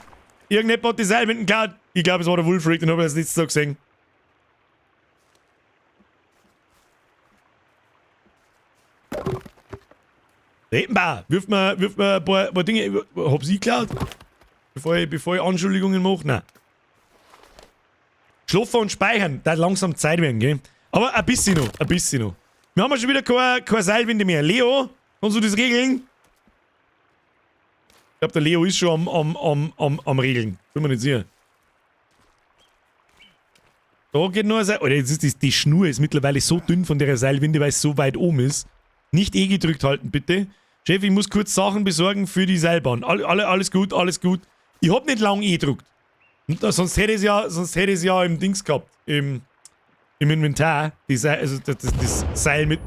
Irgendjemand hat die Seilwinden geklaut. Ich glaube, es war der Wolfric, den hab ich das letzte Tag gesehen. Rettenbauer, wirf mir ein paar Dinge. Hab's ich geklaut? Bevor ich Anschuldigungen mache? Nein. Schlafen und speichern, da langsam Zeit werden, gell? Aber ein bisschen noch, ein bisschen noch. Wir haben ja schon wieder keine Seilwinde mehr. Leo, kannst du das regeln? Ich glaube, der Leo ist schon am Regeln. Bin mir nicht sicher. Da geht nur ein Seil. Alter, jetzt ist die Schnur ist mittlerweile so dünn von der Seilwinde, weil es so weit oben ist. Nicht E gedrückt halten, bitte. Chef, ich muss kurz Sachen besorgen für die Seilbahn. Alles gut, alles gut. Ich hab nicht lang E gedrückt. Sonst hätte ich es ja im Dings gehabt. Im Inventar. Die Seil, also das Seil mit.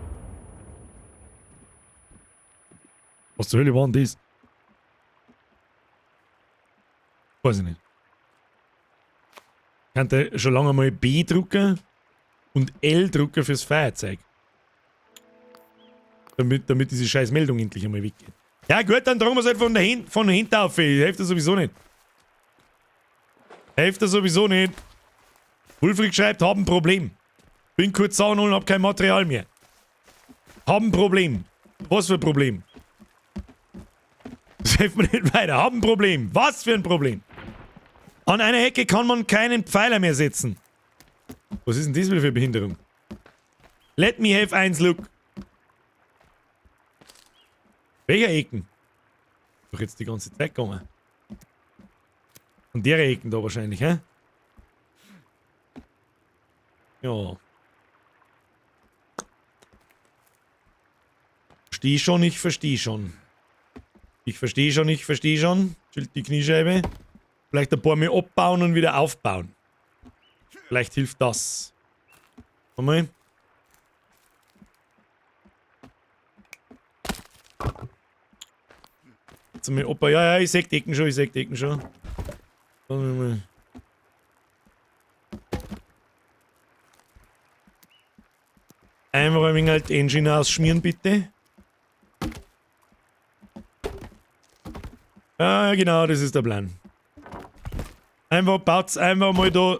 Was zur Hölle war denn das? Weiß ich nicht. Könnte schon lange mal B drucken und L drucken fürs Feuerzeug. Damit diese scheiß Meldung endlich einmal weggeht. Ja gut, dann tragen wir es halt von hinten auf. Hilft das sowieso nicht. Hilft das sowieso nicht. Wulfried schreibt, hab ein Problem. Bin kurz sauer und hab kein Material mehr. Hab ein Problem. Was für ein Problem? Das hilft mir nicht weiter. Hab ein Problem. Was für ein Problem? An einer Ecke kann man keinen Pfeiler mehr setzen. Was ist denn das wieder für eine Behinderung? Let me have eins look. Welcher Ecken? Doch jetzt die ganze Zeit gegangen. Und der Ecken da wahrscheinlich, hä? Ja. Versteh schon, ich versteh schon. Ich versteh schon, ich versteh schon. Schild die Kniescheibe. Vielleicht ein paar mehr abbauen und wieder aufbauen. Vielleicht hilft das. Mal. Jetzt mal abbauen. Ja, ja, ich seh die Ecken schon, ich seh die Ecken schon. Mal. Einfach ein wenig halt Engine ausschmieren, bitte. Ah, genau, das ist der Plan. Einfach baut's einfach mal da.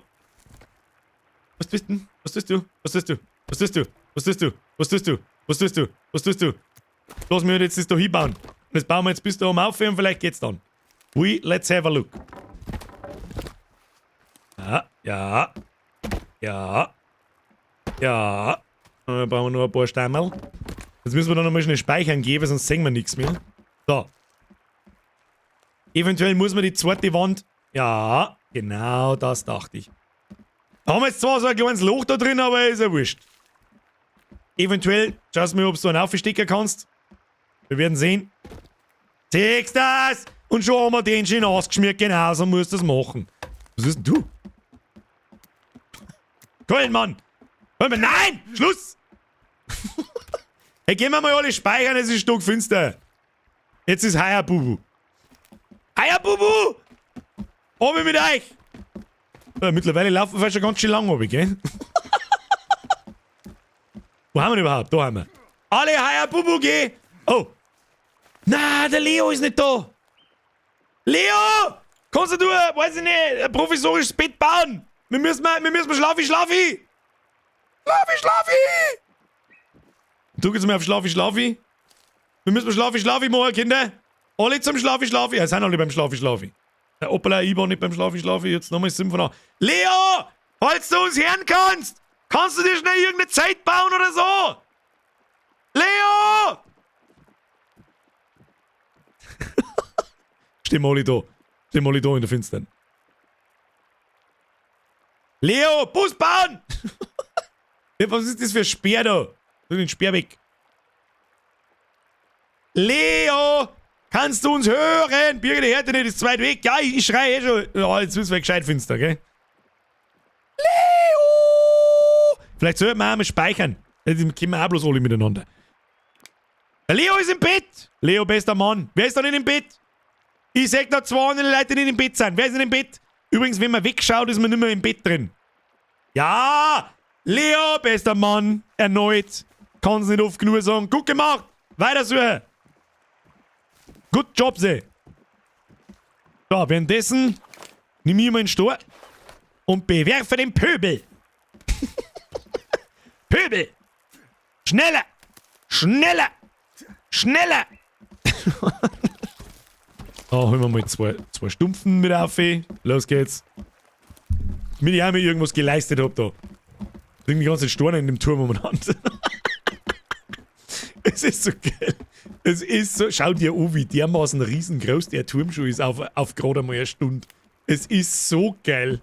Was tust du denn? Was tust du? Was tust du? Was tust du? Was tust du? Was tust du? Was tust du? Was tust du? Lass mich jetzt das da hinbauen. Das bauen wir jetzt bis da oben auf und vielleicht geht's dann. Let's have a look. Ja, ja. Ja. Ja. Dann brauchen wir noch ein paar Stammerl. Jetzt müssen wir da nochmal schnell speichern gehen, weil sonst sehen wir nichts mehr. So. Eventuell muss man die zweite Wand... Ja, genau das dachte ich. Da haben wir jetzt zwar so ein kleines Loch da drin, aber ist ja wurscht. Eventuell, schaust du mal, ob du einen aufstecken kannst. Wir werden sehen. Siehst das? Und schon haben wir den schön ausgeschmiert. Genau so musst du das machen. Was ist denn du? Cool, Mann! Mann! Nein! Schluss! Hey, gehen wir mal alle speichern, es ist stockfinster. Jetzt ist Heia Bubu. Heia Bubu! Oben mit euch! Ja, mittlerweile laufen wir schon ganz schön lang oben, gell? Wo haben wir denn überhaupt? Da haben wir. Alle Heia Bubu, geh! Oh! Na, der Leo ist nicht da! Leo! Kannst du, weiß ich nicht, ein provisorisches Bett bauen? Wir müssen schlafi, schlafi! Schlafi, schlafi! Du gehst mal auf Schlafi, schlafi. Wir müssen schlafi, schlafi machen, Kinder. Alle zum Schlafi, schlafi. Ja, sind alle beim Schlafi, schlafi. Der Hoppala, ich war nicht beim Schlafi, schlafi. Jetzt nochmal 5 von Leo! Falls du uns hören kannst, kannst du dir schnell irgendeine Zeit bauen oder so? Leo! Stehen wir alle da. Stehen wir alle da in der Finstern. Leo, Bus bauen! Ja, was ist das für ein Speer da? Tu den Speer weg. Leo! Kannst du uns hören? Birgit, hört dich nicht, ist zu weit weg. Ja, ich schreie eh schon. Ja, jetzt wird's gescheit finster, gell? Leo! Vielleicht sollten wir auch mal speichern. Jetzt kommen wir auch bloß alle miteinander. Der Leo ist im Bett! Leo, bester Mann. Wer ist da nicht im Bett? Ich sag da zwei andere Leute, die nicht im Bett sind. Wer ist nicht im Bett? Übrigens, wenn man wegschaut, ist man nicht mehr im Bett drin. Ja! Leo, bester Mann. Erneut. Kann's nicht oft genug sagen. Gut gemacht! Weiter so! Good job, se! So, währenddessen nimm ich meinen Stor und bewerfe den Pöbel! Pöbel! Schneller! Schneller! Schneller! Da holen wir mal zwei Stumpfen mit auf. Los geht's. Damit ich auch mal irgendwas geleistet hab da. Liegen die ganzen Steine in dem Turm umeinander. Es ist so geil. Es ist so. Schau dir an, wie dermaßen riesengroß der Turm schon ist auf gerade einmal eine Stunde. Es ist so geil.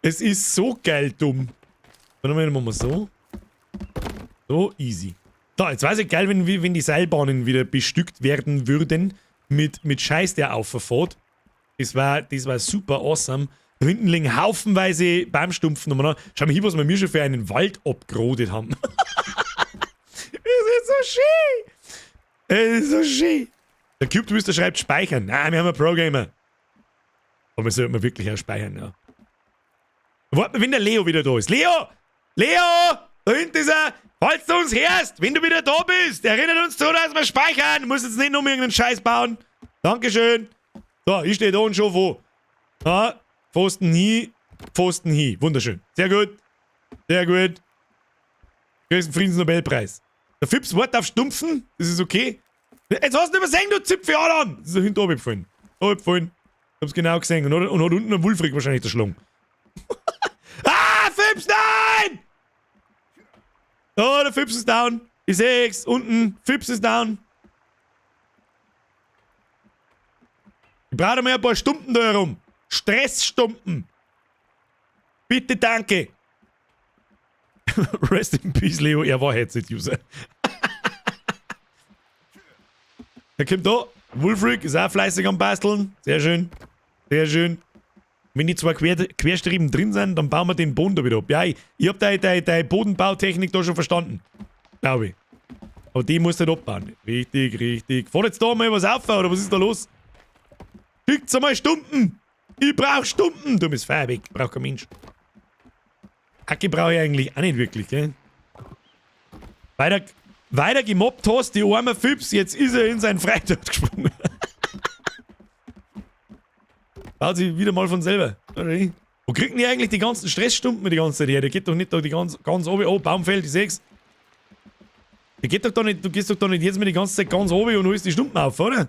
Es ist so geil dumm. Warte mal, machen wir so. So, easy. Da, jetzt weiß ich geil, wenn die Seilbahnen wieder bestückt werden würden mit Scheiß, der auffährt. Das war super awesome. Da hinten liegen haufenweise Baumstumpfen umeinander. Schau mal hier, was wir mir schon für einen Wald abgerodet haben. Es ist so schön. Es ist so schön. Der Cube Twister schreibt speichern. Nein, wir haben einen Pro-Gamer. Aber wir sollten wirklich auch speichern, ja. Warten wir, wenn der Leo wieder da ist. Leo! Leo! Da hinten ist er! Falls du uns hörst, wenn du wieder da bist, erinnert uns daran, dass wir speichern. Du musst jetzt nicht noch irgendeinen Scheiß bauen. Dankeschön. So, ich stehe da und schon vor. Ja, Pfosten hi, Pfosten hi. Wunderschön. Sehr gut. Sehr gut. Kriegst einen Friedensnobelpreis. Der Fips wartet auf Stumpfen. Das ist okay. Jetzt hast du nicht übersehen, du Zipfel an! Das ist hinten runtergefallen. Runtergefallen. Ich hab's genau gesehen. Und hat unten einen Wulfric wahrscheinlich erschlagen. Ah, Fips, nein! Oh, der Fips ist down. Ich seh's. Unten. Fips ist down. Ich brauche mal ein paar Stumpen da herum. Stressstumpen. Bitte, danke. Rest in peace, Leo. Er war Headset-User. Er kommt da. Wulfric ist auch fleißig am Basteln. Sehr schön. Sehr schön. Wenn die zwei Querstreben drin sind, dann bauen wir den Boden da wieder ab. Ja, ich hab deine Bodenbautechnik da schon verstanden. Glaube ich. Aber die musst du halt abbauen. Richtig, richtig. Fahr jetzt da mal was auf, oder was ist da los? Schickt's einmal Stumpen! Ich brauch Stumpen! Du bist Feuer weg, brauch kein Mensch. Hacke brauche ich eigentlich auch nicht wirklich, gell? Weiter gemobbt hast, die arme Fips, jetzt ist er in seinen Freitod gesprungen. Baut sich wieder mal von selber. Okay. Wo kriegen die eigentlich die ganzen Stressstumpen die ganze Zeit her? Der geht doch nicht da die ganz, ganz oben. Oh, Baumfeld, ich seh's. Der geht doch da nicht, du gehst doch da nicht jetzt mit die ganze Zeit ganz oben und holst die Stumpen auf, oder?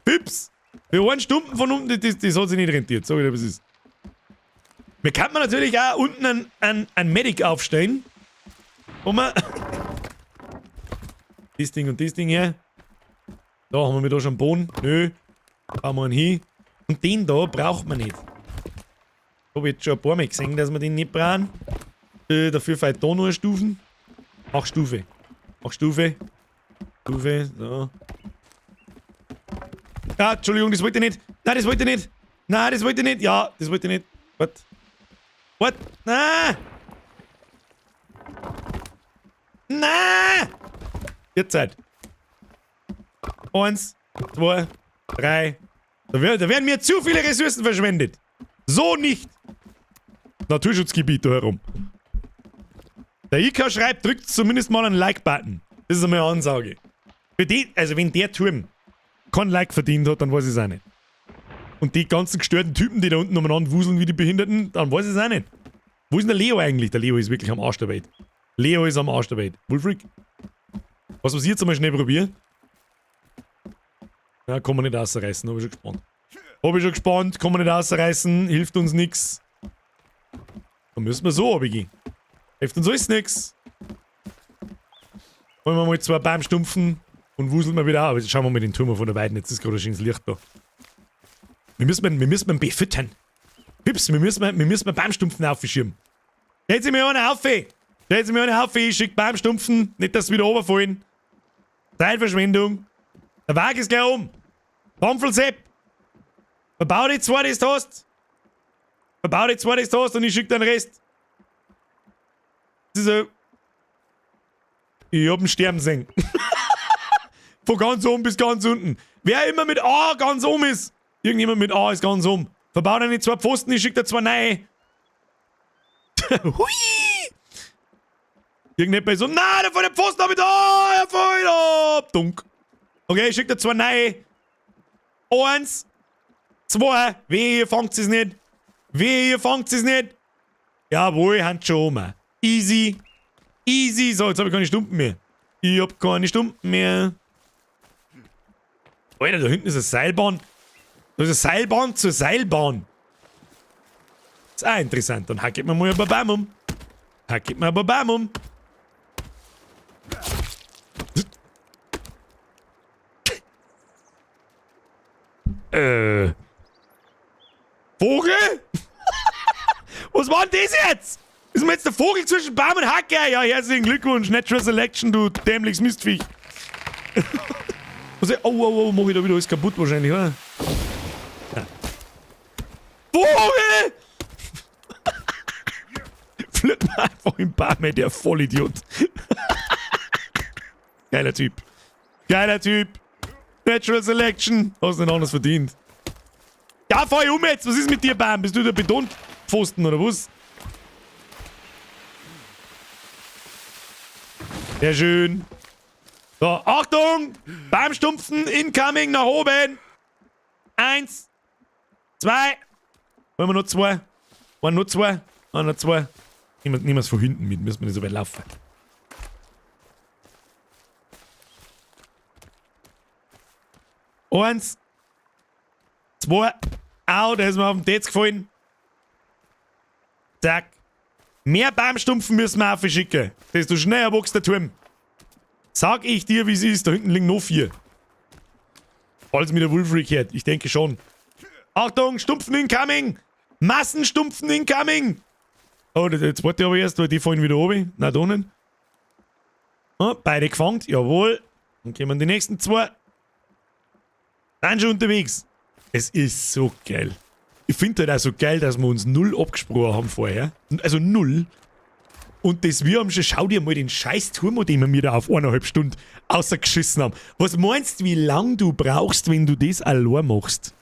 Fips! Für einen Stumpen von unten, das hat sich nicht rentiert. Sag ich dir, was ist. Wir könnten natürlich auch unten einen Medic aufstellen. Wo man das Ding und das Ding hier. Da haben wir da schon einen Boden. Nö. Bauen wir einen hin. Und den da braucht man nicht. Hab ich jetzt schon ein paar Mal gesehen, dass wir den nicht brauchen. Dafür fehlt da noch eine Stufen. Mach Stufe. Mach Stufe. Stufe, so. Ja, Entschuldigung, das wollte ich nicht. Nein, das wollte ich nicht. Nein, das wollte ich nicht. Ja, das wollte ich nicht. What? What? Nein! Nein! Jetzt Zeit. 1, 2, 3. Da werden mir zu viele Ressourcen verschwendet. So nicht. Naturschutzgebiet da herum. Der IK schreibt, drückt zumindest mal einen Like-Button. Das ist einmal eine Ansage. Für die, also wenn der Turm kein Like verdient hat, dann weiß ich es auch nicht. Und die ganzen gestörten Typen, die da unten umeinander wuseln wie die Behinderten, dann weiß ich es auch nicht. Wo ist denn der Leo eigentlich? Der Leo ist wirklich am Arsch der Welt. Leo ist am Arsch der Welt. Wulfric? Was ich jetzt einmal schnell probiere? Ja, kann man nicht rausreißen, hab ich schon gespannt. Hab ich schon gespannt, kann man nicht rausreißen, hilft uns nix. Dann müssen wir so runtergehen. Hilft uns alles nix. Holen wir mal zwei Baumstumpfen und wuseln wir wieder auf. Jetzt schauen wir mal den Turm von der Weiden. Jetzt ist gerade ein schönes Licht da. Wir müssen ihn befüttern. Pips, wir müssen Baumstumpfen aufschieben. Stellt sie mir einer auf! Stellt sie mir einer auf, ich schick Baumstumpfen. Nicht, dass sie wieder runterfallen. Zeitverschwendung. Der Wagen ist gleich um. Dampfelsepp. Verbau die zwei, die du hast. Verbau die zwei, die du hast und ich schick den Rest. Das ist ein. Ich hab einen Sterben sehen. Von ganz oben bis ganz unten. Wer immer mit A ganz oben ist. Irgendjemand mit A ist ganz oben. Verbau deine zwei Pfosten, ich schick dir zwei neue. Hui! Irgendjemand ist so, nein, der von den Pfosten hab ich da, er fällt ab. Dunk. Okay, ich schick dir zwei neue. 1, 2, wehe, ihr fangt es nicht. Wehe, ihr fangt es nicht. Jawohl, Hand schon um. Easy. Easy. So, jetzt hab ich keine Stumpen mehr. Ich hab keine Stumpen mehr. Alter, da hinten ist eine Seilbahn. Da ist eine Seilbahn zur Seilbahn. Ist auch interessant. Dann hacket man mal ein paar Bäume um. Hacket man ein paar Bäume um. Vogel? Was war denn das jetzt? Ist mir jetzt der Vogel zwischen Baum und Hacke? Ja, herzlichen Glückwunsch. Natural Selection, du dämliches Mistviech. Was, oh, oh, oh, mach ich da wieder alles kaputt wahrscheinlich, oder? Ja. Vogel! Fliegt mir einfach im Baum, ey, der Vollidiot. Geiler Typ. Geiler Typ. Natural Selection. Hast nicht anders verdient. Ja, fahr ich um jetzt. Was ist mit dir, Baum? Bist du der Betonpfosten oder was? Sehr schön. So, Achtung! Baumstumpfen, incoming, nach oben. 1, 2. Wollen wir noch 2? Wollen noch 2? Wollen noch 2? Nehmen wir es von hinten mit, müssen wir nicht so weit laufen. 1, 2. Au, da ist mir auf den Tetz gefallen. Zack. Mehr Baumstumpfen müssen wir aufschicken. Desto schneller wächst der Turm. Sag ich dir, wie es ist. Da hinten liegen noch 4. Falls mir der Wolfric hört. Ich denke schon. Achtung, Stumpfen incoming! Massenstumpfen incoming! Oh, der zweite habe ich erst, weil die fallen wieder runter. Na, da unten. Oh, beide gefangen. Jawohl. Dann kommen die nächsten 2. Sind schon unterwegs. Es ist so geil. Ich find halt auch so geil, dass wir uns 0 abgesprochen haben vorher. Also 0. Und das wir haben schon, schau dir mal den scheiß Turm an, den wir da auf eineinhalb Stunden außergeschissen haben. Was meinst du, wie lang du brauchst, wenn du das allein machst?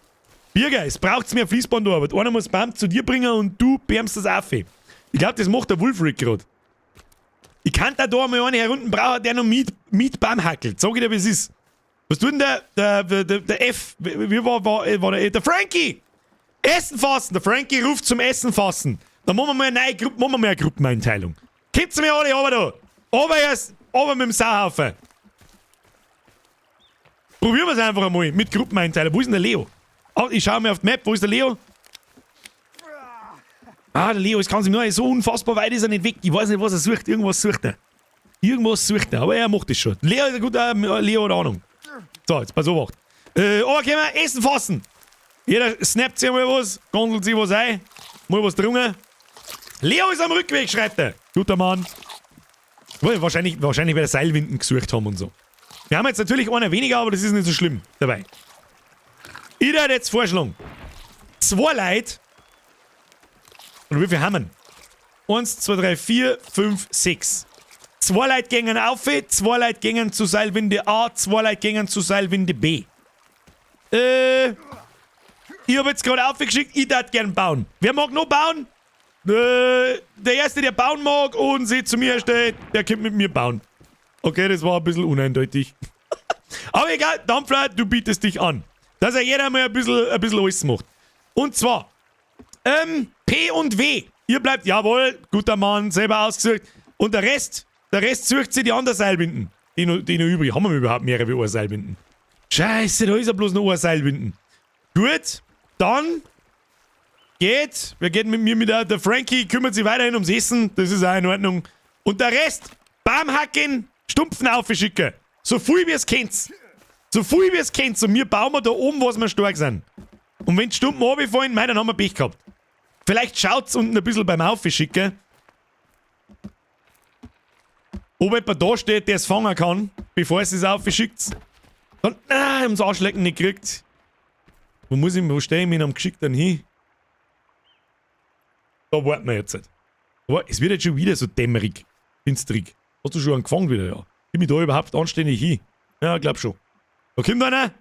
Birger, es braucht mehr Fließbandarbeit. Einer muss Baum zu dir bringen und du bärmst das auf. Ich glaub, das macht der Wolfric grad. Ich kann da mal einen herunten brauchen, der noch mit Baum hackelt. Sag ich dir, wie es ist. Was tut denn der F? Wie war der, der Frankie? Essen fassen! Der Frankie ruft zum Essen fassen. Dann machen wir mal eine neue Gruppe, machen wir mal eine Gruppeneinteilung. Kippt's mir alle runter da! Runter erst, runter mit dem Sauhaufen! Probieren wir's einfach einmal mit Gruppeneinteilung. Wo ist denn der Leo? Oh, ich schau mir auf die Map. Wo ist der Leo? Ah, der Leo ist ganz im Neuen. So unfassbar weit ist er nicht weg. Ich weiß nicht, was er sucht. Irgendwas sucht er. Irgendwas sucht er. Aber er macht das schon. Leo ist ein guter, Leo hat Ahnung. So, jetzt pass auf. Okay, wir Essen fassen. Jeder snappt sich mal was, gondelt sich was ein, mal was drungen. Leo ist am Rückweg, schreibt er. Guter Mann. Wahrscheinlich, wahrscheinlich wird er Seilwinden gesucht haben und so. Wir haben jetzt natürlich einer weniger, aber das ist nicht so schlimm dabei. Ich würde jetzt vorschlagen, 2 Leute. Und wie viel haben wir? 1, 2, 3, 4, 5, 6. 2 Leute gingen auf, 2 Leute gingen zu Seilwinde A, 2 Leute gingen zu Seilwinde B. Ich hab jetzt gerade aufgeschickt, ich darf gern bauen. Wer mag noch bauen? Der Erste, der bauen mag und sich zu mir stellt, der kommt mit mir bauen. Okay, das war ein bisschen uneindeutig. Aber egal, Dampfler, du bietest dich an. Dass er jeder mal ein bisschen alles macht. Und zwar, P und W. Ihr bleibt, jawohl, guter Mann, selber ausgesucht. Und der Rest sucht sich die anderen Seilwinden. Die noch übrig. Haben wir überhaupt mehrere wie eine Seilwinden? Scheiße, da ist ja bloß noch eine Seilwinden. Gut, dann geht. Wer geht mit mir mit der Frankie kümmert sich weiterhin ums Essen. Das ist auch in Ordnung. Und der Rest, Baum hacken, Stumpfen aufschicken. So viel wie es kennt. So viel wie es kennt. Und wir bauen wir da oben, was wir stark sind. Und wenn die Stumpen runterfallen, mei, dann haben wir Pech gehabt. Vielleicht schaut's unten ein bisschen beim Aufschicken. Ob jemand da steht, der es fangen kann, bevor es es aufschickt. Dann, ums Arschlecken nicht gekriegt. Wo muss ich, wo stehe ich mich am geschickten hin? Da warten wir jetzt. Aber es wird jetzt schon wieder so dämmerig. Finsterig. Hast du schon angefangen wieder, ja? Bin ich da überhaupt anständig hin? Ja, glaub schon. Da kommt einer.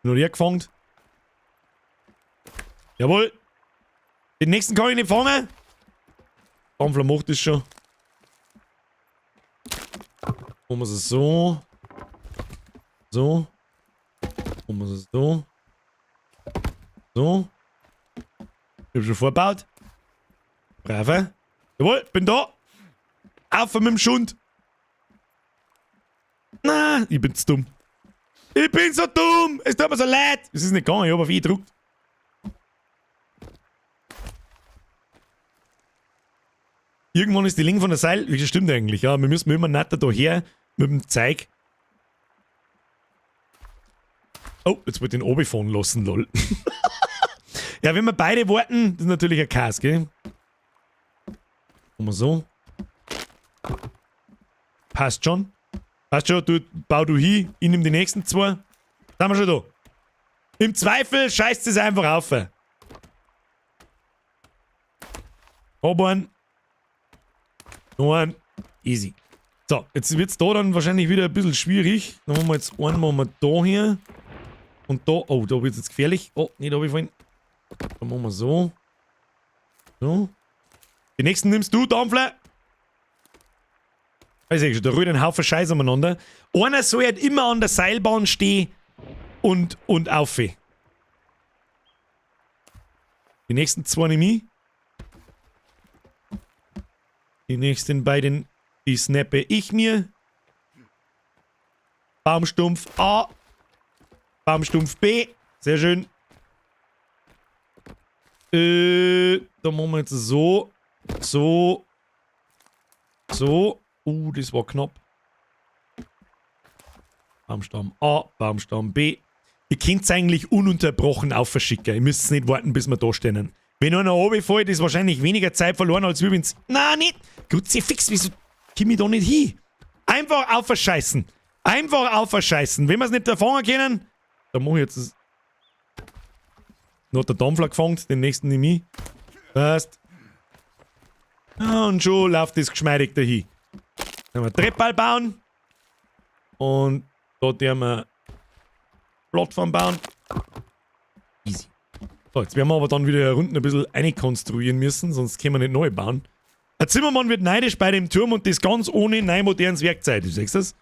Nur der gefangen. Jawohl. Den nächsten kann ich nicht fangen. Dampfler macht das schon. Machen wir es so. So. Machen wir es so. So. Ich hab schon vorgebaut. Brave. Jawohl, bin da. Auf mit dem Schund. Na, ich bin zu dumm. Ich bin so dumm! Es tut mir so leid! Es ist nicht gegangen, ich hab auf E gedruckt. Irgendwann ist die Länge von der Seil. Das stimmt eigentlich, ja. Wir müssen immer netter da her mit dem Zeug. Oh, jetzt wollte ich den runterfahren lassen, lol. Ja, wenn wir beide warten, das ist natürlich ein Chaos, gell? Machen wir so. Passt schon. Passt schon, du, bau du hin, ich nehm die nächsten zwei. Sind wir schon da. Im Zweifel scheißt es einfach auf. Oben. Noch. Easy. So, jetzt wird's da dann wahrscheinlich wieder ein bisschen schwierig. Dann machen wir jetzt einen, machen wir da hier. Und da, oh, da wird's jetzt gefährlich. Oh, nicht runterfallen. Dann machen wir so. So. Die nächsten nimmst du, Dampfler. Weiß ich schon, da rührt ein Haufen Scheiß umeinander. Einer soll halt immer an der Seilbahn stehen und auf. Die nächsten zwei nehme ich. Die nächsten beiden, die snappe ich mir. Baumstumpf A. Baumstumpf B. Sehr schön. Da machen wir jetzt so. So. So. Das war knapp. Baumstamm A, Baumstamm B. Ihr könnt eigentlich ununterbrochen aufverschicken. Ihr müsst nicht warten, bis wir da stehen. Wenn einer runterfällt, ist wahrscheinlich weniger Zeit verloren, als wir wenn's. Nein, nicht! Kruzifix, wieso komm ich da nicht hin? Einfach aufverscheißen. Einfach aufverscheißen. Wenn wir es nicht erfangen können, dann mach ich jetzt das. Noch der Dampfler gefangen, den nächsten nehme ich. Passt. Und schon läuft das geschmeidig dahin. Dann wir Treppball bauen. Und da werden wir Plattform bauen. Easy. So, jetzt werden wir aber dann wieder hier unten ein bisschen einkonstruieren müssen, sonst können wir nicht neu bauen. Ein Zimmermann wird neidisch bei dem Turm und das ganz ohne neu modernes Werkzeug. Du siehst das?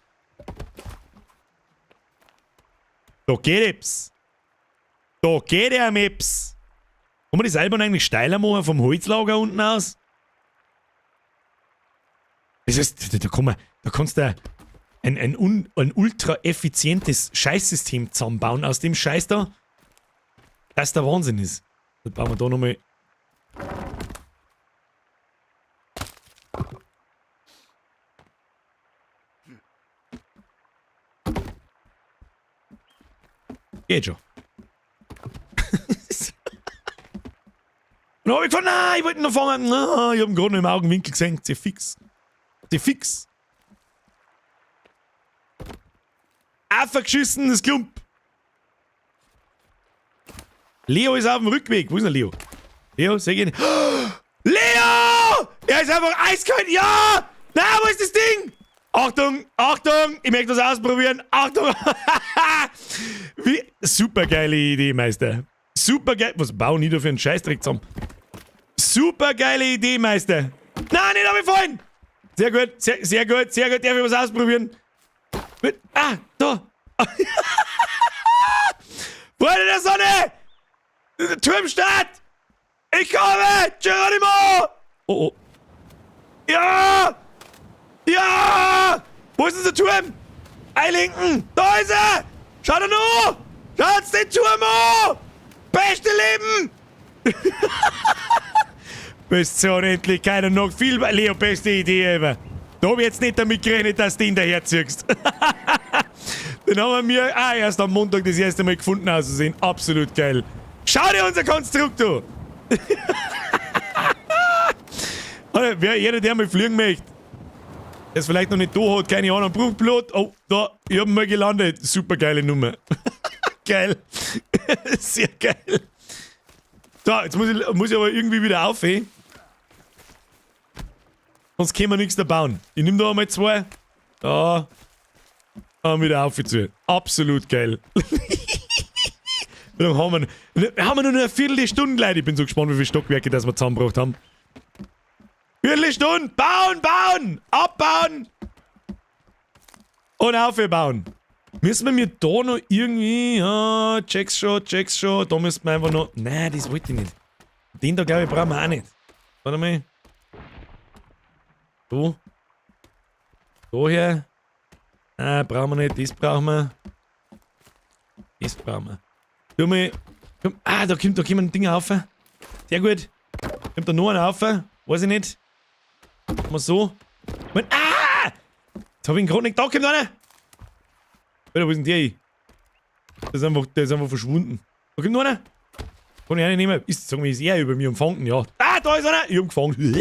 Da geht es. Da geht er, Maps. Kann man die Seilbahn eigentlich steiler machen vom Holzlager unten aus? Das heißt, da kann man, da kannst du ein ultra effizientes Scheißsystem zusammenbauen aus dem Scheiß da. Das der Wahnsinn ist. Dann bauen wir da nochmal. Geht schon. Und hab ich gefunden, nein, ich wollte noch fangen. Nein, ich hab ihn gerade noch im Augenwinkel gesehen. Sehr fix. Sehr fix. Aufgeschissen, das Klump. Leo ist auf dem Rückweg. Wo ist denn Leo? Leo, seh ihn. Leo! Er ist einfach eiskalt. Ja! Na, wo ist das Ding? Achtung, Achtung! Ich möchte das ausprobieren. Achtung! Wie? Supergeile Idee, Meister. Supergeil. Was bauen die da für einen Scheißdreck zusammen? Supergeile Idee, Meister. Nein, nicht runterfallen! Sehr gut, sehr, sehr gut, sehr gut. Darf ich was ausprobieren? Ah, da! Freunde der Sonne! Turmstart! Ich komme! Geronimo! Oh, oh. Ja! Ja! Wo ist unser Turm? Eilinken! Da ist er! Schaut er nur! Schaut den Turm an! Beste Leben! Bis zur Unendlichkeit und noch viel... Leo, beste Idee ever. Da hab ich jetzt nicht damit gerechnet, dass du den daherziehst. Den haben wir auch erst am Montag das erste Mal gefunden, auszusehen. Absolut geil. Schau dir unser Konstrukt an! Wer, jeder, der mal fliegen möchte, der es vielleicht noch nicht da hat, keine Ahnung, Bruchblut. Oh, da, ich hab mal gelandet. Super geile Nummer. Geil. Sehr geil. So, jetzt muss ich aber irgendwie wieder auf, ey. Sonst können wir nichts da bauen. Ich nehme da einmal zwei. Da. Und wieder auf zu. Absolut geil. Wie lange haben wir? Wir haben nur eine Viertelstunde, Leute. Ich bin so gespannt, wie viele Stockwerke das wir zusammengebracht haben. Viertelstunde! Bauen, bauen! Abbauen! Und aufbauen. Müssen wir mir da noch irgendwie... Ja, check's schon, check's schon. Da müssen wir einfach noch... Nein, das wollte ich nicht. Den da, glaube ich, brauchen wir auch nicht. Warte mal. So. Da her. Nein, brauchen wir nicht. Das brauchen wir. Das brauchen wir. Tu mal, komm, ah, da kommen Dinger auf. Sehr gut. Kommt da noch einer auf? Weiß ich nicht. Machen wir so. Moment, ah! Jetzt hab ich ihn gerade nicht. Da kommt einer! Alter, wo ist denn der hin? Der ist einfach verschwunden. Da kommt noch einer. Kann ich auch nicht nehmen. Ist, sag mal, ist er über mir umfangen? Ja. Ah, da ist einer! Ich hab ihn gefangen.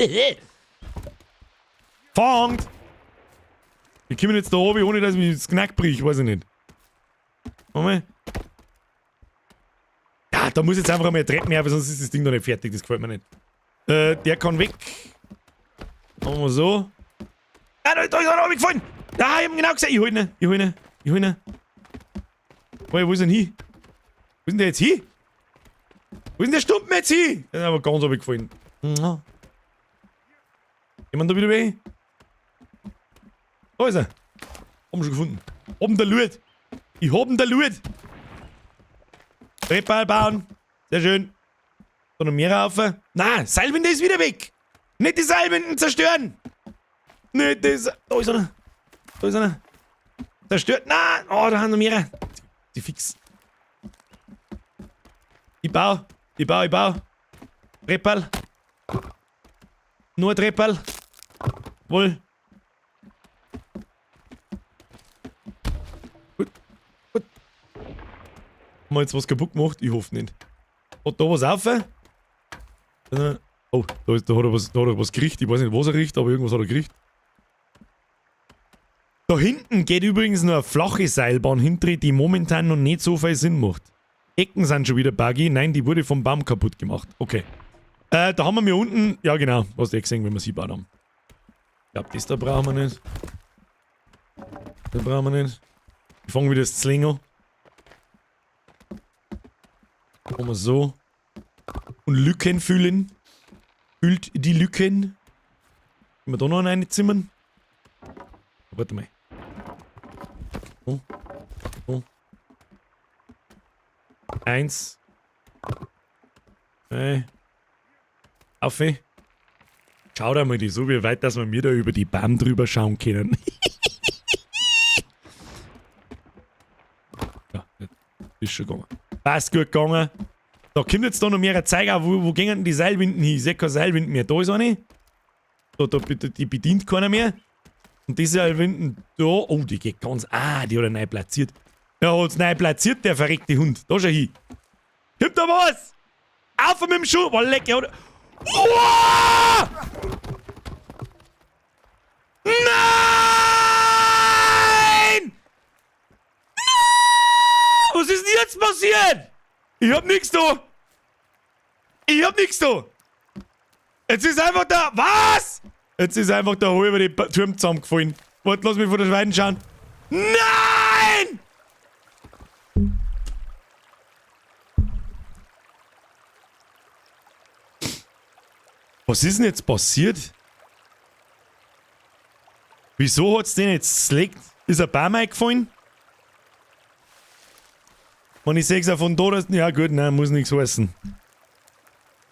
Fangt! Wir kommen jetzt da oben, ohne dass ich mich das Knack bricht, weiß ich nicht. Moment. Ja, da muss jetzt einfach einmal Treppen her, weil sonst ist das Ding noch nicht fertig, das gefällt mir nicht. Der kann weg. Machen wir so. Ah, da ist einer runtergefallen! Da, ich hab ihn genau gesehen. Ich hol ihn, ich hol ihn, ich hol ihn. Wo ist denn hin? Wo ist denn der jetzt hin? Wo ist denn der Stumpen jetzt hin? Der ist aber ganz runtergefallen. Ja. Jemand da wieder weg? Da ist er. Haben wir schon gefunden. Oben der Loot. Ich hab ihn der Loot. Treppball bauen. Sehr schön. Da noch mehr rauf. Na, Seilwinde ist wieder weg. Nicht die Seilwinden zerstören. Nicht die Da ist einer. Da ist einer. Zerstört. Na, oh, da haben noch mehrere. Die fix. Ich baue. Ich baue, ich baue. Treppball. Nur Treppball. Wohl. Gut. Gut. Haben wir jetzt was kaputt gemacht? Ich hoffe nicht. Hat da was auf? Oh, da hat er was gekriegt. Ich weiß nicht, was er kriegt, aber irgendwas hat er gekriegt. Da hinten geht übrigens nur eine flache Seilbahn hinter, die momentan noch nicht so viel Sinn macht. Ecken sind schon wieder buggy. Nein, die wurde vom Baum kaputt gemacht. Okay. Da haben wir mir unten... Ja, genau. Hast du eh gesehen, wenn wir sie gebaut haben. Ich glaub, das da brauchen wir nicht. Das brauchen wir nicht. Ich fange wieder das Zling an. Machen wir so. Und Lücken füllen. Füllt die Lücken. Können wir da noch eine zimmern? Warte mal. So. So. 1. 2. Auf. Schau da mal die so wie weit, dass wir mir da über die Bahn drüber schauen können. Ja, ist schon gegangen. Passt gut gegangen. Da kommt jetzt da noch mehr Zeiger. Wo gehen denn die Seilwinden hin? Ich seh keine Seilwinden mehr. Da ist eine. Da, die bedient keiner mehr. Und die Seilwinden da. Oh, die geht ganz. Ah, die hat er neu platziert. Der hat's neu platziert, der verreckte Hund. Da schau hin. Kommt da was? Auf mit dem Schuh! Boah, leck, oder? Uah! Nein! Nein! Was ist denn jetzt passiert? Ich hab nix da! Ich hab nix da! Jetzt ist einfach da. Was? Jetzt ist einfach der halbe die Turm zusammengefallen. Warte, lass mich von der Schweine schauen. Nein! Was ist denn jetzt passiert? Wieso hat's den jetzt zerlegt? Ist ein Baum eingefallen? Wenn ich seh's ja von da, dass. Ja gut, nein, muss nichts heißen.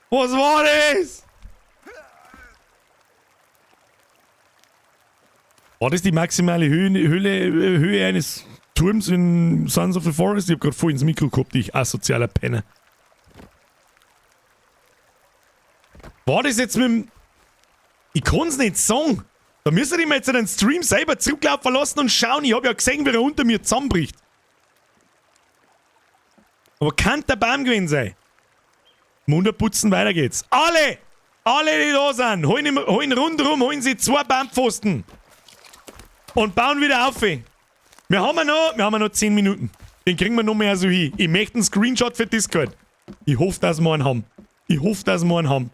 Was war das? War das die maximale Höhe eines Turms in Sons of the Forest? Ich hab grad voll ins Mikro gehabt, ich asozialer Penner. War das jetzt mit dem... Ich kann's nicht sagen. Da müsste ich mir jetzt den Stream selber zurücklaufen lassen und schauen. Ich hab ja gesehen, wie er unter mir zusammenbricht. Aber kann der Baum gewesen sein? Munterputzen, weiter geht's. Alle! Alle, die da sind, holen rundherum, holen sie 2 Baumpfosten. Und bauen wieder auf. Wir haben ja noch 10 Minuten. Den kriegen wir noch mehr so hin. Ich möchte einen Screenshot für Discord. Ich hoffe, dass wir einen haben. Ich hoffe, dass wir einen haben.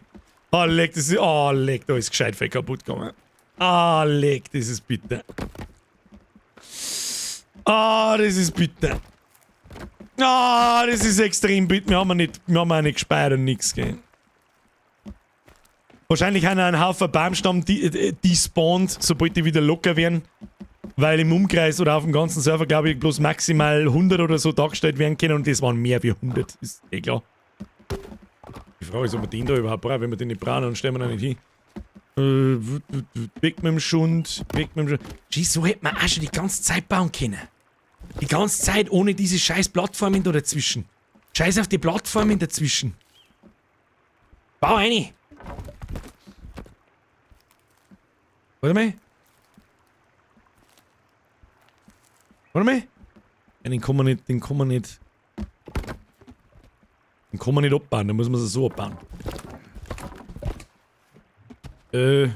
Ah, leck, das ist. Ah, leck, da ist gescheit viel kaputt gegangen. Ah, leck, das ist bitter. Ah, das ist bitter. Ah, das ist extrem bitter. Wir haben auch nicht gespeichert und nix, gell. Wahrscheinlich haben einen Haufen Baumstamm despawned, sobald die wieder locker werden. Weil im Umkreis oder auf dem ganzen Server, glaube ich, bloß maximal 100 oder so dargestellt werden können. Und das waren mehr wie 100, ist eh klar. Die Frage ist, ob wir den da überhaupt brauchen. Wenn wir den nicht brauchen, dann stellen wir ihn nicht hin. Weg mit dem Schund, weg mit dem Schund. Schieß, so hätte man auch schon die ganze Zeit bauen können. Die ganze Zeit ohne diese scheiß Plattformen da dazwischen. Scheiß auf die Plattformen dazwischen. Bau eine. Warte mal. Warte mal. Ja, den kann man nicht, den kann man nicht. Den kann man nicht abbauen, da muss man sie so abbauen. Ich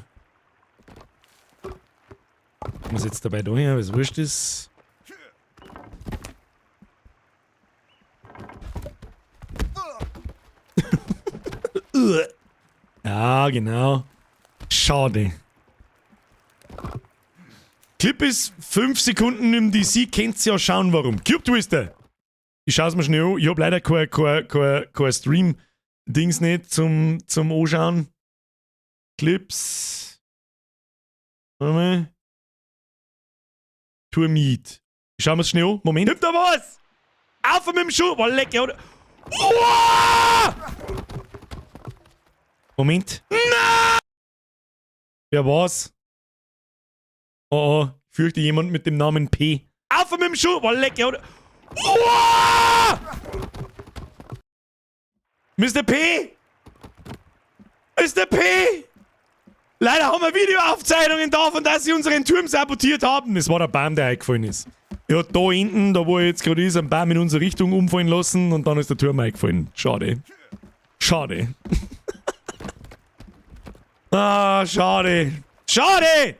muss jetzt dabei da her, was wurscht ist. Ja, genau. Schade. Clip ist 5 Sekunden im DC, könnt ihr ja schauen, warum. Cube Twister! Ich schau's mir schnell an. Ich hab leider kein Stream-Dings nicht zum Anschauen. Clips. Warte mal. Tour Meet. Ich schau mir's schnell an. Moment. Nimmt da was! Auf mit dem Schuh! Boah, lecker, oder? Uah! Moment. Na! Wer war's? Oh, oh. Ich fürchte jemand mit dem Namen P. Auf mit dem Schuh! Boah, lecker, oder? Uah! Mr. P! Mr. P! Leider haben wir Videoaufzeichnungen davon, dass sie unseren Turm sabotiert haben. Es war der Baum, der eingefallen ist. Er hat da hinten, da wo er jetzt gerade ist, einen Baum in unsere Richtung umfallen lassen und dann ist der Turm eingefallen. Schade. Schade. Ah, schade. Schade!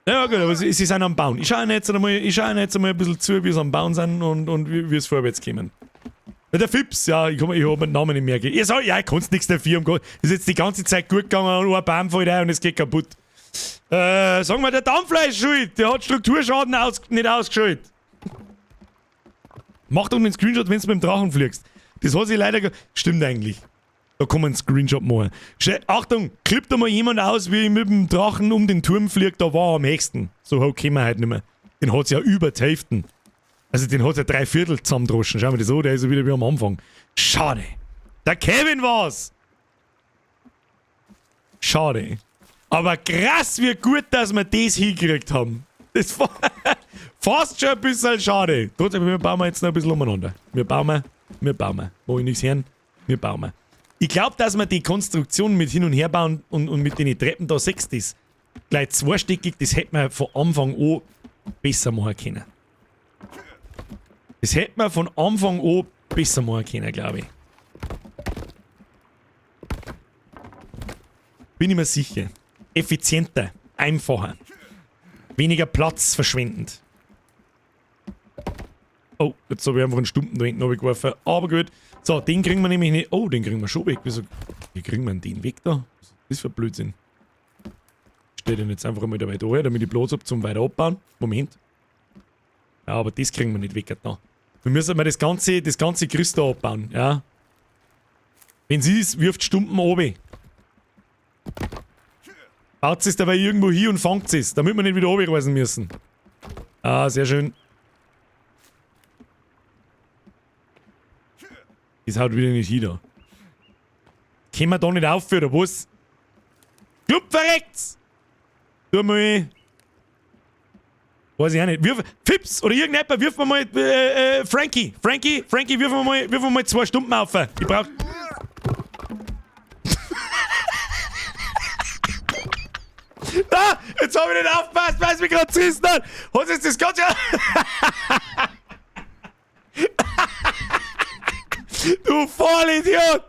Ja gut, aber sie sind am Bauen. Ich schaue ihnen jetzt einmal, ich schaue ihnen jetzt einmal ein bisschen zu, wie sie am Bauen sind und wie es vorwärts kommen. Ja, der Fips, ja, ich hab meinen Namen nicht mehr. Ich sag, ja, ich kann's nichts dafür. Um Gott. Ist jetzt die ganze Zeit gut gegangen und ein Baum fällt ein und es geht kaputt. Sagen wir, der Dampfler ist schuld. Der hat Strukturschaden nicht ausgeschaltet. Mach doch einen Screenshot, wenn du mit dem Drachen fliegst. Das hat sich leider stimmt eigentlich. Da kann man einen Screenshot machen. Achtung, klippt da mal jemand aus, wie ich mit dem Drachen um den Turm fliege, da war er am höchsten. So hoch kämen wir halt nicht mehr. Den hat's ja über die Hälfte. Also den hat's ja 3/4 zusammendroschen. Schauen wir das an, der ist ja wieder wie am Anfang. Schade. Der Kevin war's. Schade. Aber krass, wie gut, dass wir das hingekriegt haben. Das war fast schon ein bisschen schade. Trotzdem, wir bauen jetzt noch ein bisschen umeinander. Wir bauen, wir bauen. Wo ich nichts hören, wir bauen. Ich glaub, dass wir die Konstruktion mit hin und her bauen und mit den Treppen da sechs das gleich zweistöckig, das hätte man von Anfang an besser machen können. Das hätte man von Anfang an besser machen können, glaub ich. Bin ich mir sicher. Effizienter, einfacher. Weniger Platz verschwendend. Oh, jetzt hab ich einfach einen Stumpen da hinten runtergeworfen. Aber gut. So, den kriegen wir nämlich nicht. Oh, den kriegen wir schon weg. Wieso? Wie kriegen wir denn den weg da? Was ist das für ein Blödsinn? Ich stell den jetzt einfach mal dabei da her, damit ich Platz hab zum weiter abbauen. Moment. Ja, aber das kriegen wir nicht weg da. Wir müssen mal das ganze Gerüst da abbauen, ja. Wenn sie ist, wirft Stumpen runter. Baut es dabei irgendwo hier und fangt es, damit wir nicht wieder runterreisen müssen. Ah, sehr schön. Das haut wieder nicht hin da. Können wir da nicht aufhören, oder was? Club verreckt's! Tu mal. Weiß ich auch nicht. Wirf, Fips oder irgendjemand, wirf mir mal Frankie. Frankie, Frankie, wirf mir mal 2 Stunden auf. Ich brauch. Ah, jetzt hab ich nicht aufgepasst, weil es mich grad zerrissen hat. Hat jetzt das ganze. Du Vollidiot!